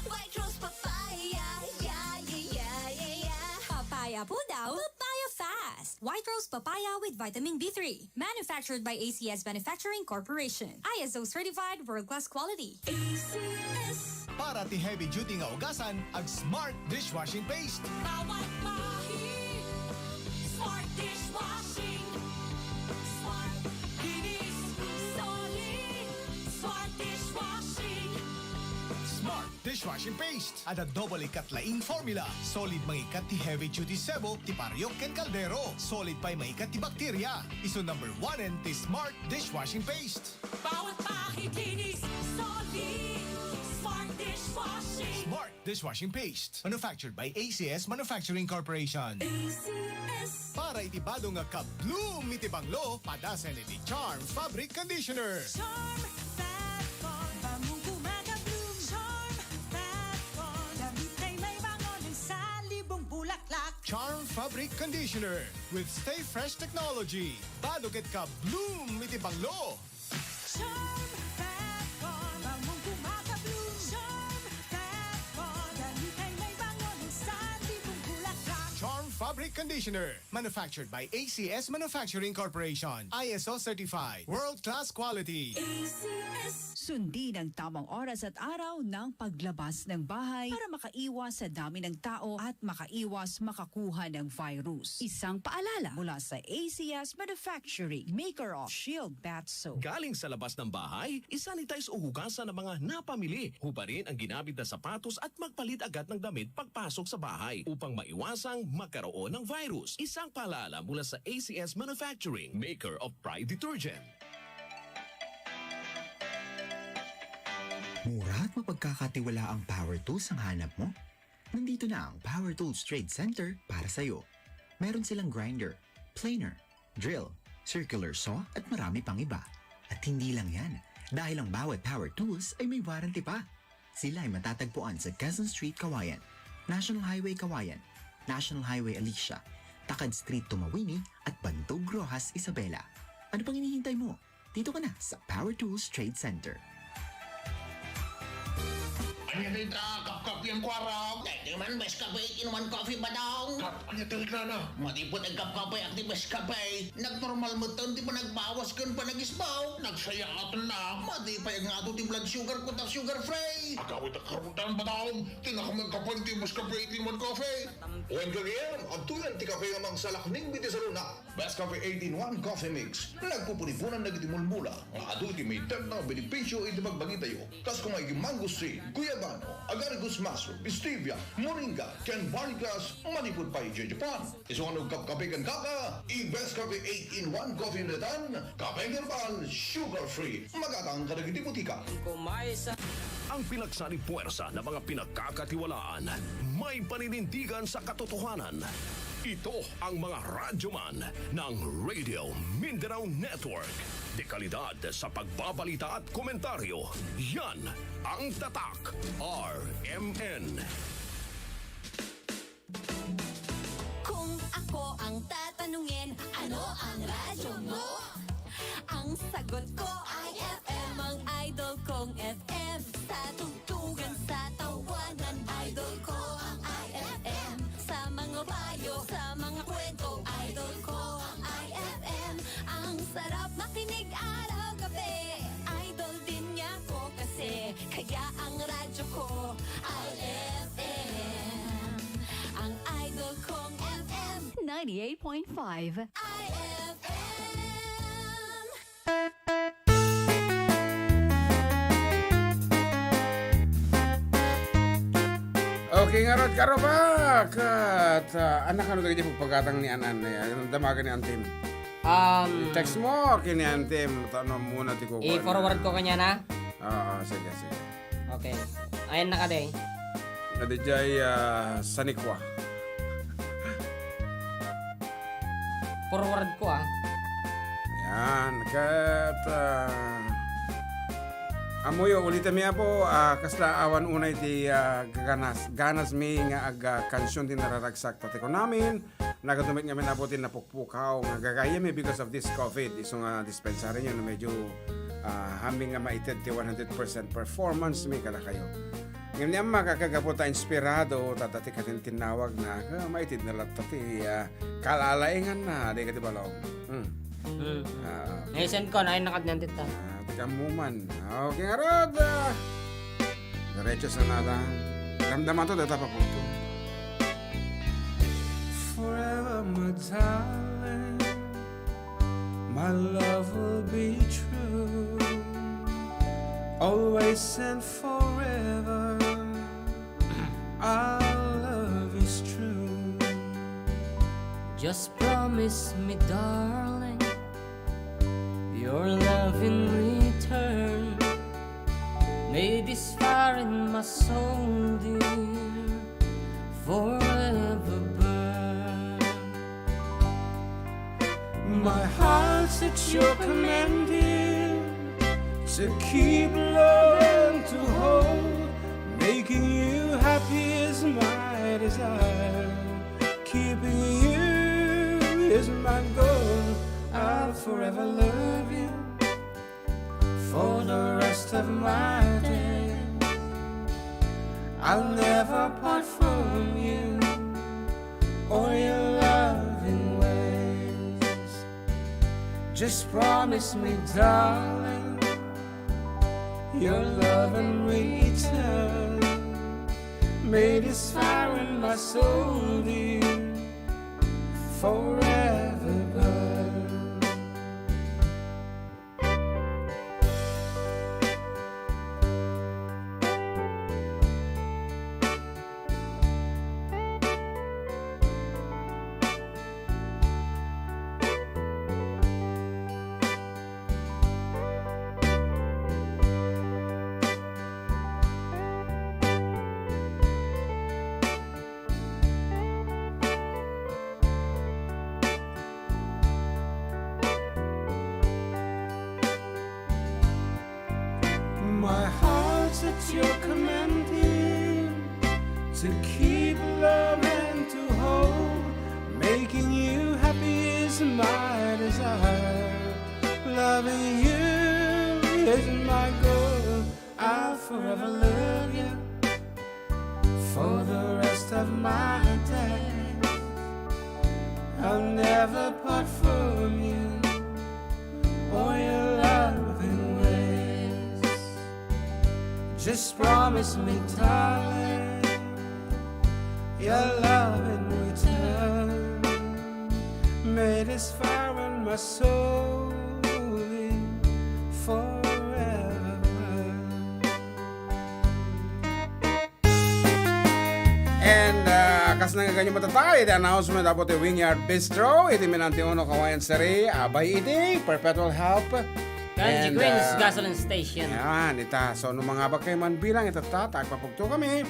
White Rose Papaya, yeah, yeah, yeah, yeah, yeah. Papaya pudaw, papaya fast. White Rose Papaya with vitamin B three. Manufactured by A C S Manufacturing Corporation. I S O certified, world-class quality. A C S. Para ti heavy duty nga ugasan, ag Smart Dishwashing Paste. Bawat bahi, Smart Dishwashing. Smart, kinis, solid. Smart Dishwashing. Smart Dishwashing Paste. Adda double ikat laing formula. Solid mangikat ti heavy duty sebo ti pariok ken kaldero. Solid pay mangikat ti bakterya. Isu number one ti Smart Dishwashing Paste. Bawat bahi kinis, solid. Smart Dishwashing. Smart Dishwashing Paste. Manufactured by A C S Manufacturing Corporation. A C S. Para iti bado nga ka-bloom iti banglo, padasen iti Charm Fabric Conditioner. Charm Fab Con, bangong kumaka-bloom. Charm Fab Con, damit ay may bango ng salibong bulaklak. Charm Fabric Conditioner with Stay Fresh Technology. Bado ket ka-bloom iti banglo. Charm Fab Con, bangong kumaka-bloom. Charm Fab Con, damit ay may bango ng salibong bulaklak. Charm Fabric Conditioner. Manufactured by A C S Manufacturing Corporation. I S O certified. World-class quality. A C S. Sundin ang tamang oras at araw ng paglabas ng bahay para makaiwas sa dami ng tao at makaiwas makakuha ng virus. Isang paalala mula sa A C S Manufacturing, maker of Shield Bath Soap. Galing sa labas ng bahay, isanitize o hugasan ang mga napamili. Hubarin ang ginamit na sapatos at magpalit agad ng damit pagpasok sa bahay upang maiwasang magkaroon ng virus. Isang paalala mula sa A C S Manufacturing, maker of Pride Detergent. Mura at mapagkakatiwala ang power tools ang hanap mo? Nandito na ang Power Tools Trade Center para sa'yo. Meron silang grinder, planer, drill, circular saw, at marami pang iba. At hindi lang yan, dahil ang bawat power tools ay may warranty pa. Sila ay matatagpuan sa Quezon Street, Cauayan, National Highway Cauayan, National Highway Alicia, Takad Street to Mawini, at Bantog Roxas, Isabela. Ano pang hinihintay mo? Dito ka na sa Power Tools Trade Center. Ania dayta, kapkapi ang kuarog? Daytoy man, best kape, inuman coffee, badong. Kap, ania ti reglana? Madi pay ti agkapkape, agdi best kape. Nagnormal metten ti panagbawas ken panagisbaw. Nagsayaat na. Madi pay agngado ti blood sugar ko ta sugar free. Agawid a karutan bataom, ti nakamagkapen ti Best Cafe eight-in-one Coffee. Wen gagayyem, adtoyen ti kape nga mangsalaknib iti saluna. Best Cafe eight-in-one Coffee Mix. Nagpupuniponan dagiti mulmula nga adu iti mayted nga benepisio iti pagbagitayo. Kas koma iti mangosteen, guyabano, agaricus mushroom, stevia, moringa, ken barley grass, manipud pay idiay Japan. Isu nga no agkapkape ken kaka, i-Best Cafe eight-in-one Coffee Unit-an, kape herbal, sugar-free, magatang kadagiti botika. Ang pinagsanib puwersa na mga pinagkakatiwalaan, may paninindigan sa katotohanan. Ito ang mga radyoman ng Radio Mindanao Network. De kalidad sa pagbabalita at komentaryo, yan ang Tatak R M N. Kung ako ang tatanungin, ano ang radyo mo? Ang sagot ko ay F M, ang idol kong F M. Sa tugtugan, sa tawanan, idol ko ang I F M. Sa mga payo, sa mga kwento, idol ko ang I F M. Ang sarap makinig araw-gabi, idol din niya ko kasi. Kaya ang radyo ko, I F M. Ang idol kong F M, ninety-eight point five. I F M. Okay, ngarud, karuba, ket, ah, anak, ano dagiti pagpagatang ni Anan, eh, damagan ni Antim? Um, text mo, kini Antim, ta no muna ti kukuan. I-forward ko kaniana? Oo, sige, sige. Okay. Ayan na kadi. Kadi jay, ah, sanikwa. Forward ko, ah. Ayan, ket, ah, ammoyo, ulitem, Apo, ah, kasla awan unay ti, ah, ganas, ganas mi nga ag-, ah, kansion ti nararagsak ta ti kunamin. Nagadu met ngamin, Apo, ti napukpukaw nga gagayyem because of this COVID. Isu nga dispensary nyo, no, medyo, ah, amin nga maited ti one hundred percent performance mi kadakayo. Ngem ni Ama, kakagapu ta inspirado, ta dati katintinnawag na, ah, maited na latta ti, ah, kalalaingan na, di ka di balong. Hmm. Hmm. Ah, okay. Naisen ko, nain nakadnan tita. Ah, ti kammuman. Okay, ngarud, ah, diretso sa nada. Damdama to, data pa po to. Forever, my darling, my love will be true. Always and forever, our love is true. Just promise me, darling, your love in return. May this fire in my soul, dear, forever burn. My heart's at your command, dear, to keep, love, and to hold. Making you happy is my desire. Keeping you is my goal. I'll forever love you for the rest of my days. I'll never part from you or your loving ways. Just promise me, darling, your love in return. May this fire in my soul, dear, forever burn. My heart's at your command, dear, to keep, love, and to hold. Making you happy is my desire. Loving you is my goal. I'll forever love you for the rest of my days. I'll never part from you or your loving ways. Just promise me, darling, your love in return. May this fire in my soul live forever. And, ah, kas nanggaganyo matatay, iti announcement about the Wingyard Bistro, iti Minantiuno, Cauayan City, abay iti perpetual help. Kanji And, Queens ah, Gasoline Station. Yan, ita. So, no mangabak kayo man bilang ita, ta, agpapugto kami.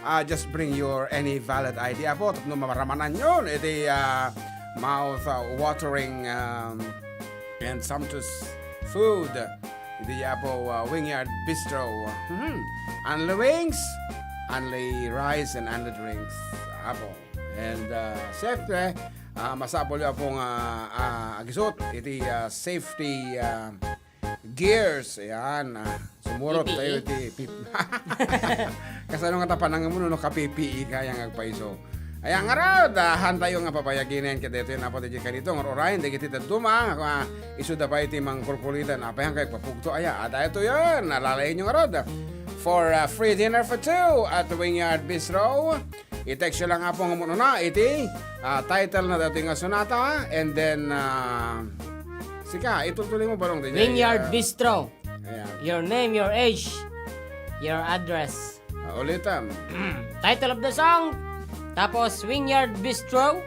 Ah, just bring your any valid I D, apo, tapno maramananyon iti, ah, mouth, ah, watering, um, and sumptuous food. Iti, apo, ah, Wingyard Bistro. Mhm. Only wings, only rice, and only drinks, apo. And, ah, siyempre, ah, masapul yo, apo, nga, ah, agisut iti, ah, safety, ah, gears. Ayan, ah, sumurot P P E. Tayo iti pip-, kasano nga ta panangamuno no ka-P P E ka yang agpaiso? Ayan, ngarud, ah, han tayo nga pabayaginen ket daytoy nga apo daydiay kanito nga urayen dagiti dadduma nga, ah, isuda pay iti mangkulkulitan. Apay nga agpapugto aya? Ah, daytoy yan. Alalayen ngarud. For, ah, free dinner for two at Wingyard Bistro. I-text yo lang, apo, nga muna iti, ah, title na daytoy nga sonata, and then, ah, sika, itultuloy mo, Balong, daydiay, Vineyard ah, Bistro. Ayan. Your name, your age, your address. Ah, ulitan. Title of the song, tapos Vineyard Bistro,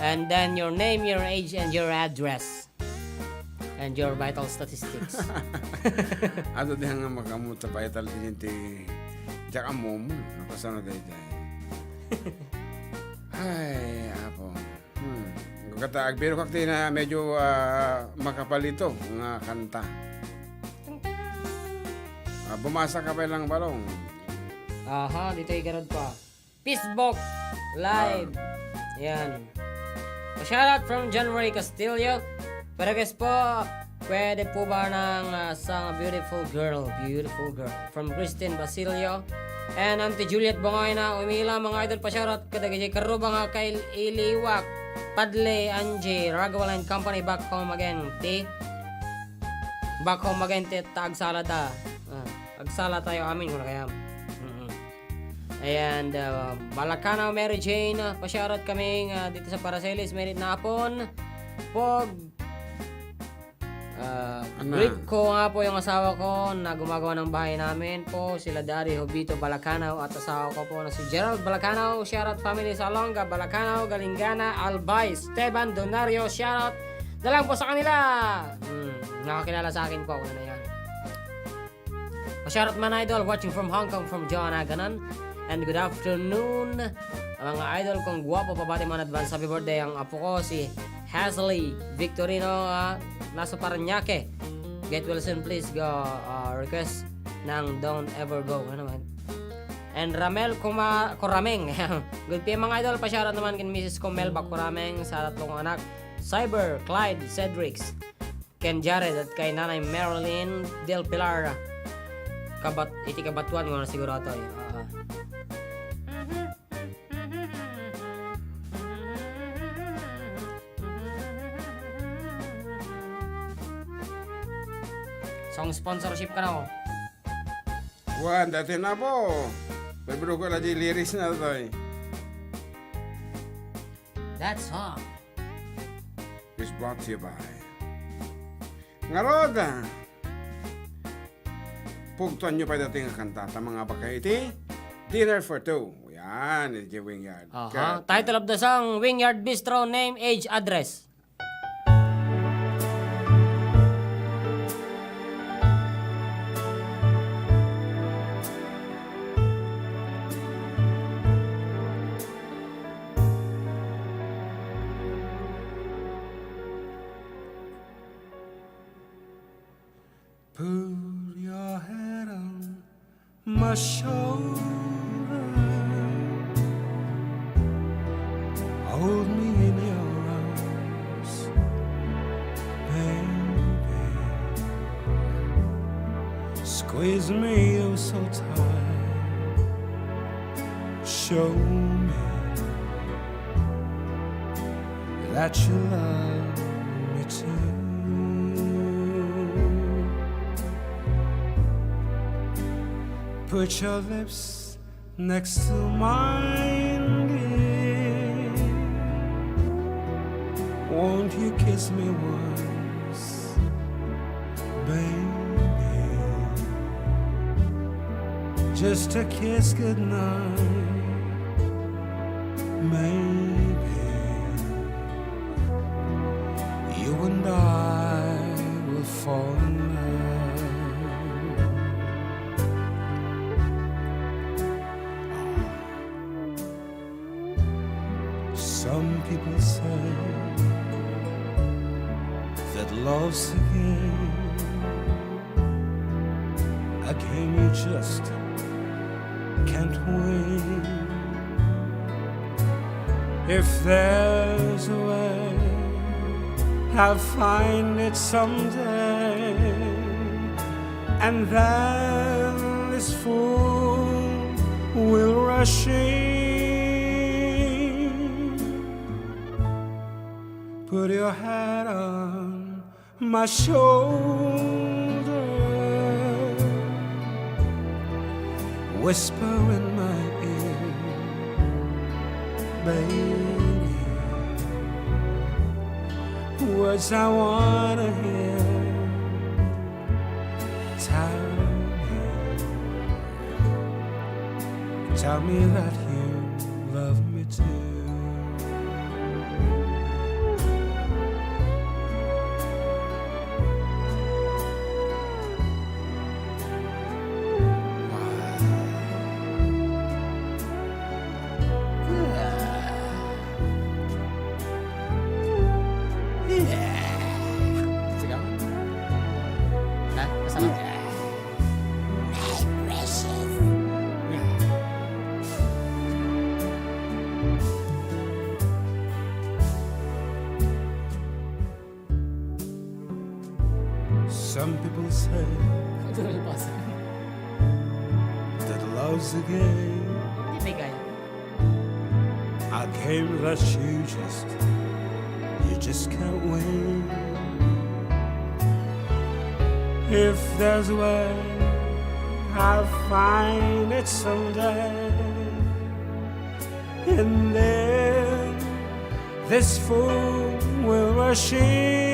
and then your name, your age, and your address. And your vital statistics. Adu diay nga makamut sa vital, diay ti diak ammom. Napasano daydiay? Ay, apo. Hmm. Kata, agbirokak ti na medyo, ah, makapalito nga kanta. Ah, bumasa ka pay lang, Balong. Aha, ditoy garud pa. Facebook Live. Ah. Yan. A shout out from John Ray Castillo. Parequest po, pwede po ba ng, ah, song Beautiful Girl, Beautiful Girl from Christine Basilio and Auntie Juliet Bongoyna, Umila, mga idol, pa-shoutout kadagiti karruba nga kay Iliwak, Padle, Angie, Ragawalan Company, Back Home Again, ti Back Home Again, ti ta agsala da. Ah, agsala tayo amin, kuna kayam. Mm-mm. And, uh, Balacanaw, Mary Jane, uh, pa-shoutout kami nga dito sa Paracelis, Merit Napon. Pog, uh, Ana. Greet ko nga po yung asawa ko na gumagawa ng bahay namin po, sila Daddy Jovito Balacanaw at asawa ko po na si Gerald Balacanaw. Shoutout family Salonga, Balacanaw, Galingana, Albay, Esteban, Donario. Shoutout na lang po sa kanila. Hmm, nakakilala sa akin po, una na yan. Pa-shoutout man, idol, watching from Hong Kong, from Joanna Ganon. And good afternoon, mga idol kong guwapo, pabati man advance happy birthday ang apo ko, si Hasley Victorino, ah, nasa Parañaque. Get well soon, please go, ah, request ng Don't Ever Go. Ano man? And Ramel Kuma-, Corameng. Good P M, mga idol, pa-shoutout naman ken misis ko, Melba Corameng, sa tatlong anak, Cyber, Clyde, Cedrics. Ken Jared at kay Nanay Marilyn Del Pilar. Kabat-, iti kabatuan nga siguro atoy. Ah. Song sponsorship ka na, oh. Wan, dati na po. Pero ko na di lyrics na to, eh. That's all. Is brought to you by. Ngarud, pugtuan nyo pa dati nga kanta, ta mangabak kayo iti Dinner for Two. Yan, iti Wingyard. Aha. Correct. Title of the song, Wingyard Bistro, name, age, address. Put your head on my shoulder. Hold me in your arms, baby. Squeeze me, oh, so tight. Show me that you love me too. Put your lips next to mine, dear. Won't you kiss me once, baby? Just a kiss goodnight, maybe. You and I will fall in love. Some people say that love's a game, a game you just can't win. If there's a way, I'll find it someday. And then this fool will rush in. Put your head on my shoulder, whisper in my ear, baby, words I wanna hear. Tell me, tell me that you love me too. Sigaw. Ha? Kasama? Some people say that love's a game. Hindi may gaya. A game that you just, you just can't win. If there's a way, I'll find it someday. And then this fool will rush in.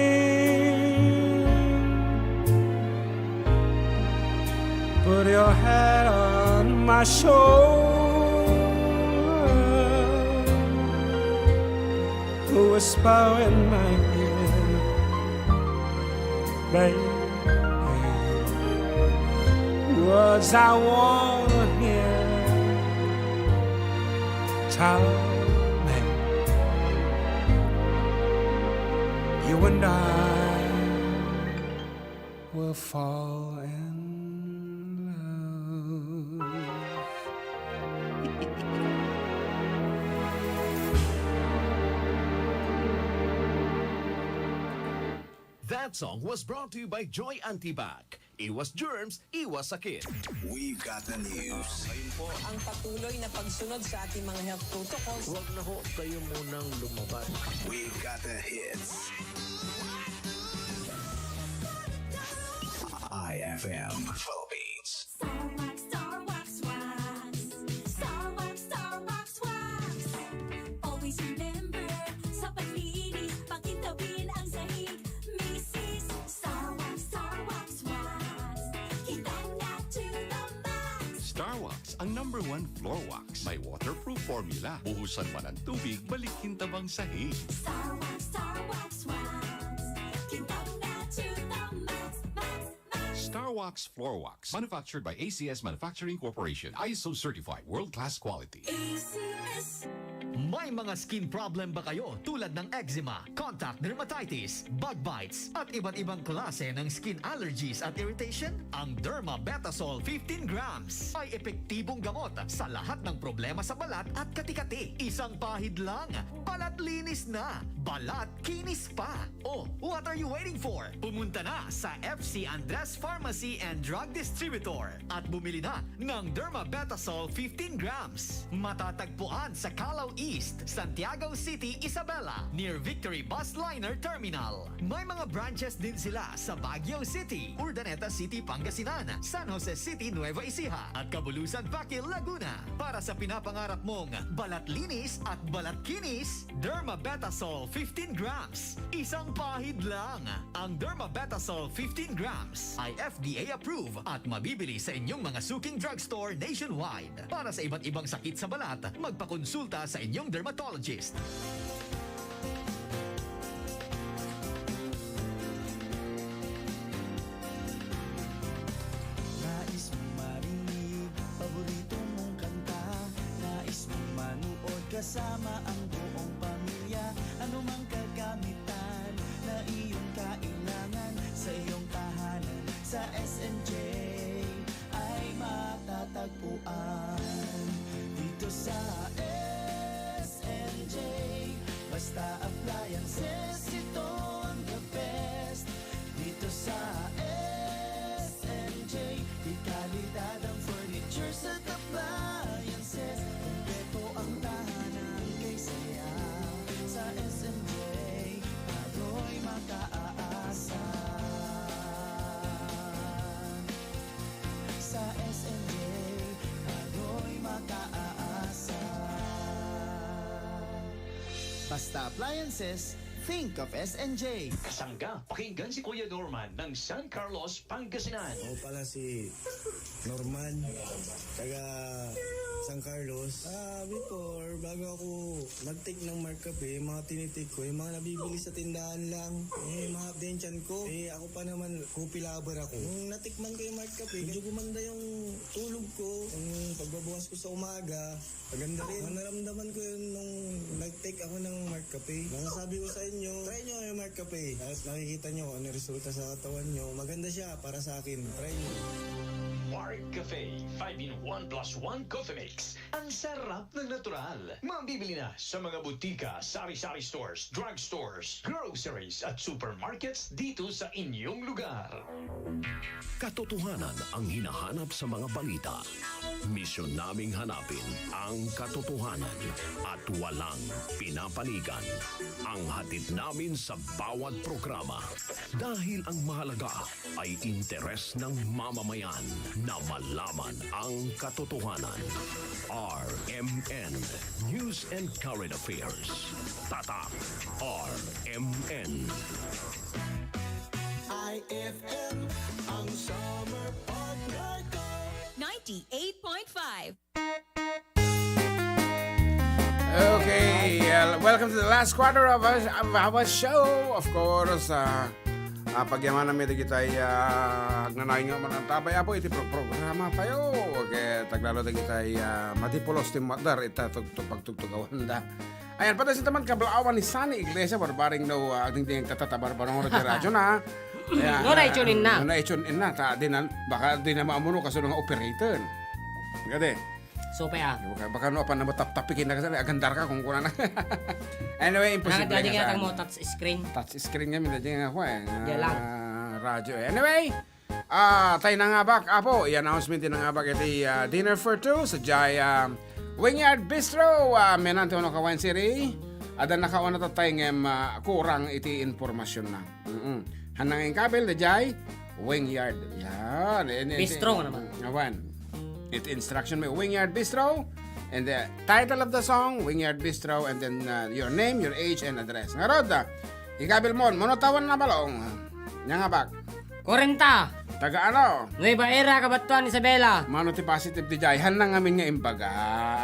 Put your head on my shoulder, whisper in my ear, baby, words I wanna hear. Tell me, you and I will fall in love. That song was brought to you by Joy Antibac. Iwas germs, iwas sakit. We've got the news. Ang patuloy na pagsunod sa ating mga health protocols. Huwag na ho kayo munang lumabas. We've got the hits. I F M Philippines. Star Wax, Star Wax Wax. Star Wax, Star Wax Wax. Always remember, sa paglinis, pakintabin ang sahig. Misis, Star Wax, Star Wax Wax. Kitang na to the max. Star Wax, ang number one floor wax. May waterproof formula. Buhusan man ang tubig, balik kintab ang sahig. Star Wax, Star Wax Wax. Kintab na to the max, max, max. Star Wax Floor Wax. Manufactured by A C S Manufacturing Corporation. I S O certified. World-class quality. A C S. May mga skin problem ba kayo tulad ng eczema, contact dermatitis, bug bites, at iba't ibang klase ng skin allergies at irritation? Ang Dermabetasol fifteen grams ay epektibong gamot sa lahat ng problema sa balat at kati-kati. Isang pahid lang, balat linis na, balat kinis pa. Oh, what are you waiting for? Pumunta na sa F C Andres Pharmacy and Drug Distributor at bumili na ng Dermabetasol fifteen grams. Matatagpuan sa Calao East, Santiago City, Isabela, near Victory Bus Liner Terminal. May mga branches din sila sa Baguio City, Urdaneta City, Pangasinan, San Jose City, Nueva Ecija, at Cabulusan, Paquil, Laguna. Para sa pinapangarap mong balat linis at balat kinis, Dermabetasol fifteen grams. Isang pahid lang. Ang Dermabetasol fifteen grams ay F D A approved at mabibili sa inyong mga suking drugstore nationwide. Para sa iba't ibang sakit sa balat, magpakonsulta sa inyong dermatologist. Nais mong marinig paborito mong kanta? Nais mong manood kasama ang buong pamilya? Anumang kagamitan na iyong kailangan sa iyong tahanan, sa S M J ay matatagpuan dito sa S M J. Basta Appliances, ito ang the best. Dito sa S M J, dekalidad ang furnitures at appliances. Kumpleto ang tahanan kay saya. Sa S M J, ako'y makaaasa. Sa S M J, ako'y makaaasa. Basta Appliances, think of S M J. Kasangga, pakinggan si Kuya Norman ng San Carlos, Pangasinan. Ako pala si Norman, taga San Carlos. Ah, before, bago ako nag-take ng Mark Cafe, yung mga tinitik ko, yung mga nabibili sa tindahan lang. Eh, mahap din tiyan ko. Eh, ako pa naman, coffee lover ako. Nung natikman ko yung Mark Cafe, medyo gumanda yung tulog ko. Yung pagbabukas ko sa umaga, maganda rin. Naramdaman ko yun nung nag-take ako ng Mark Cafe. Masasabi ko sa inyo, try nyo yung Mark Cafe. At makikita nyo kung ano yung resulta sa katawan nyo. Maganda siya para sa akin. Try nyo. Mark Cafe, five-in-one plus one Coffee Mix. Ang sarap ng natural. Mabibili na sa mga butika, sari-sari stores, drugstores, groceries, at supermarkets dito sa inyong lugar. Katotohanan ang hinahanap sa mga balita. Misyon naming hanapin ang katotohanan at walang pinapanigan ang hatid namin sa bawat programa. Dahil ang mahalaga ay interes ng mamamayan na malaman ang katotohanan. R M N, News and Current Affairs. Tatak R M N. I F M, ang summer partner ko. Ninety-eight point five. Okay, uh, welcome to the last quarter of our, of our show. Of course, uh, uh, pagyamanan mi dagitay, uh, agnanayon nga man ang tabay, Apo, iti pro-, programa tayo. Okay, taglalo dagitay, uh, matipulos ti matdar, ita tug-, tug-, pagtugtugawanda. Ayan, pati sa taman kablaawan ni Sunny Iglesia, barbaring no, uh, agdingding tatabarbarong radyo-radyo na. Ayan, no, uh, na-tune in na. No, na-tune in na. Ta, di na, baka di na maamuno kaso nga operator. Gade. So, pa, ah. Baka, baka no, apan na mo tap-tapikin na kasi, agandar ka kung kuna na. Anyway, imposible nga sa mo touch screen. Touch screen nga, minadya nga ako eh. Diyan lang. Ah, radyo eh. Anyway, ah, tayo na nga bak, Apo, i-announcement na nga bak iti, ah, dinner for two sa Jai, ah, Wingyard Bistro, ah, Menante, Ono, Kawayan City. Ada nakauna tatay ngem, ah, kurang iti impormasyon na. Mm-mm. Hanang inkabil, da Jai, Wingyard. Yan. And, and, Bistro and, naman. Awan. It instruction may Wingyard Bistro. And the title of the song, Wingyard Bistro, and then, uh, your name, your age, and address. Ngarud, ah, ikabil mo, mano tawen na balong? Nya nga bak. Kwarenta. Taga ano? Nueva Era, Cabanatuan, Isabela. Mano ti positive ti jay? Hanang amin nga imbaga.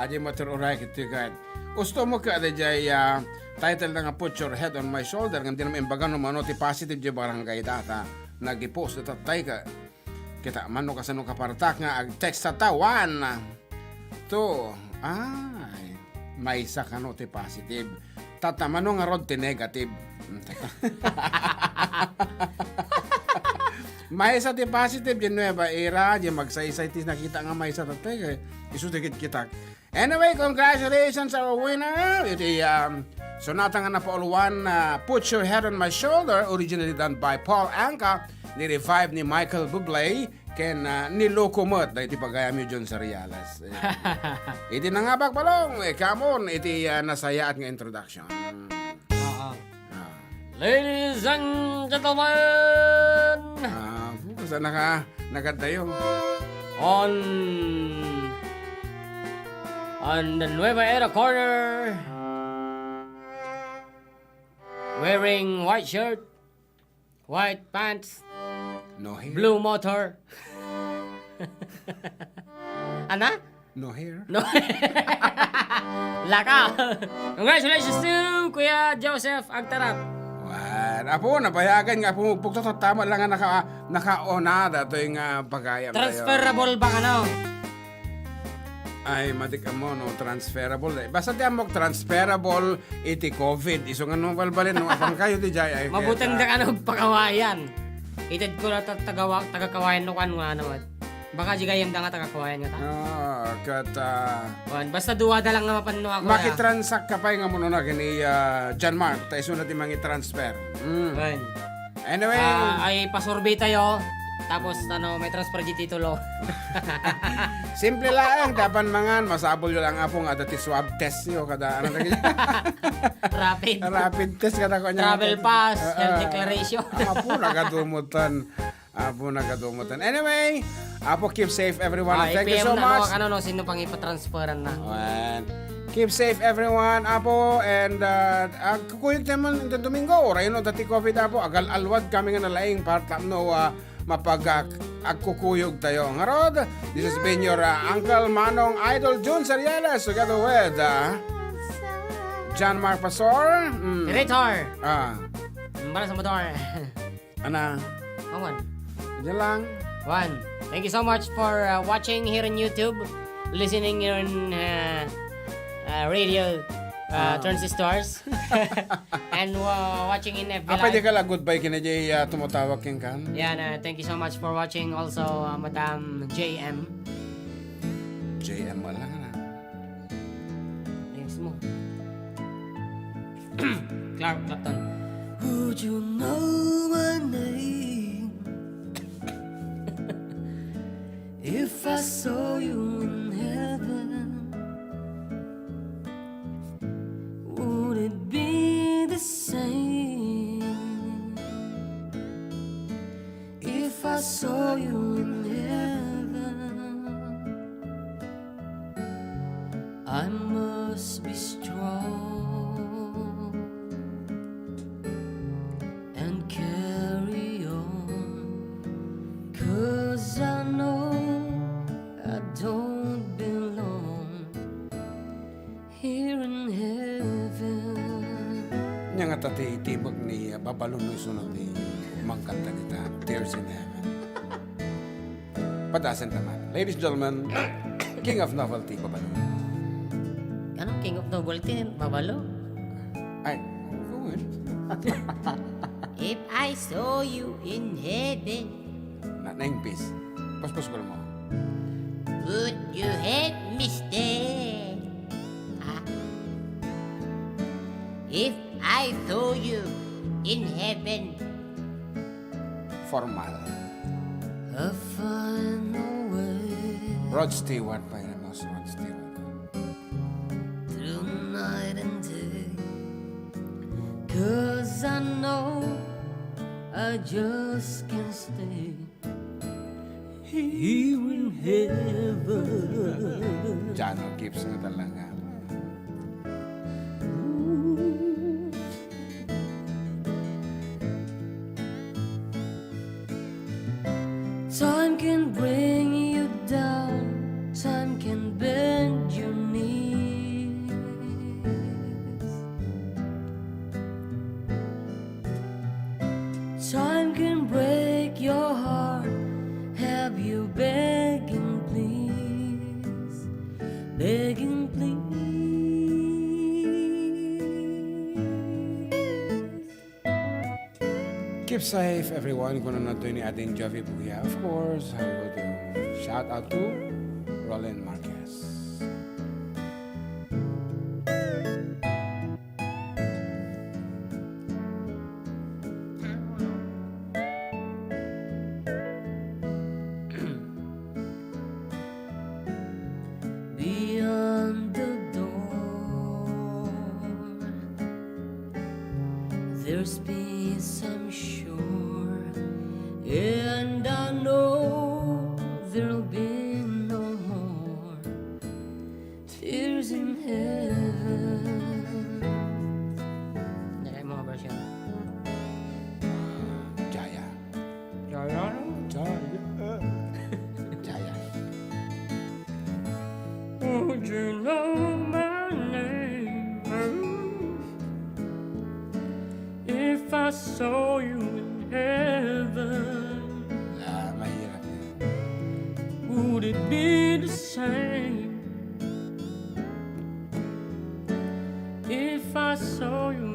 Adi mo tur uray kiti kat. Gusto mo ka da jay, ah, title na nga Put Your Head on My Shoulder, ngem di na imbaga no mano ti positive di barangay data. Nag-post da tattay ka. Kita man no kasano ka partak nga ag-text sa ta, one, two, ay, maysa kano ti positive. Tatta mano nga rod ti negative. Maysa ti positive, di Nueva Era, di magsaysay ti nakita nga maysa tattay, eh, isu ti kitkitak. Anyway, congratulations our winner. Iti, um, sonata nga napauluan, uh, Put Your Head on My Shoulder, originally done by Paul Anka, ni-revive ni Michael Bublé, ken, ah, niloko met dagiti pagayamyo John Sarialas. Eh, iti nangabak balong, eh, kamon iti, ah, nasayaat nga introduction. Oo. Ah. Ladies and gentlemen, ah, basta naka-, nakadayo. On, on the Nueva Era corner, wearing white shirt, white pants, no hair. Blue motor. Ana? No hair. No. Laka. Congratulations to Kuya Joseph Agtarap. Wan, apo, nabayagan nga apo, pugto tattama lang nga naka, nakaona datoy nga pagayam tayo. Transferable ba kano? Ay, matik amo, no, transferable, eh. Basta ti ammok transferable iti covid. Isu nga no balbalen, no, apang kayo ti jay, ay, mabuteng keta. Da kano pakawayan. Ited ko na ta-, tagawa-, taga-Kawayan no kan nga ano, at baka di gayam da nga taga-Kawayan nga ta. Ah, ket, ah, wan, basta duwa da lang nga mapanno ako, ah. Makitransak ka pay nga mano na kini, ah, John Mark, ta isu na ti mangitransfer. Mm. Wan. Anyway. Ah, ay, pasurvey tayo. Tapos, ano, may transfer di titulo. Simple lang, dapan mangan, masapol yo lang, apo, nga adda ti swab test yo, kada, ano, lagi? Rapid. Rapid test, kada, kanya. Travel pass, ah, health ah, declaration. Apo, nagadumutan. Apo, nagadumutan. Anyway, apo, keep safe, everyone. Ah, thank you so much. Ano, no, sino pang ipatransferan na? Ayan. Keep safe, everyone, apo, and, uh, agkukuyog tayo man iti Domingo, urayon no, dati covid, apo, agal-alwad kami nga nalaing para tapno, uh, mapag-, agkukuyog tayo. Ngarud, this has been your, uh, Uncle Manong Idol Jun Sarialas, together with, uh, John Mark Pastor. Mm. Director. Ah. Para sa motor. Ana. Awan. Diyan lang. One. Thank you so much for, uh, watching here in YouTube, listening here in, uh, uh, radio, uh, ah, transistors, and, uh, watching in F B Live. Apay di ka la goodbye kina jay, uh, tumutawag ken kan? Yan, uh, thank you so much for watching also, uh, Madam J M. J M mo lang, ana. Ayos mo. Clark Clapton. Would you know my name if I saw you in heaven? Would it be the same if I saw you in heaven? I must be strong and carry on, 'cause I know I don't belong here in heaven. Nia nga ta ti itibek ni, uh, Babalu no isu no ti mangkanta dita, Tears in Heaven. Padasen ta man. Ladies and gentlemen, King of Novelty, Babalu. Ano, King of Novelty, Babalu? Ay, go ahead. If I saw you in heaven. Na, naimpis. Puspos ko mo. Would you help me stay? Ah. If I saw you in heaven. Formal. A final way. Rod Stewart pa yun, mas Rod Stewart. Through night and day. 'Cause I know I just can't stay here in heaven. John Gibson nga talaga. Time can bring you down, time can bend your knees. Time can break your heart, have you begging please, begging please. Keep safe, everyone. Kuno na to ni Ading Jovi Buya. Of course, I will do shout out to Roland Marquez. There's peace, I'm sure, and I know there'll be no more tears in heaven. Nakay mga version. Jaya. Jaya, no? Jaya. Jaya. Would you know my name if I saw you in heaven? Ah, mahirap yan. Would it be the same if I saw you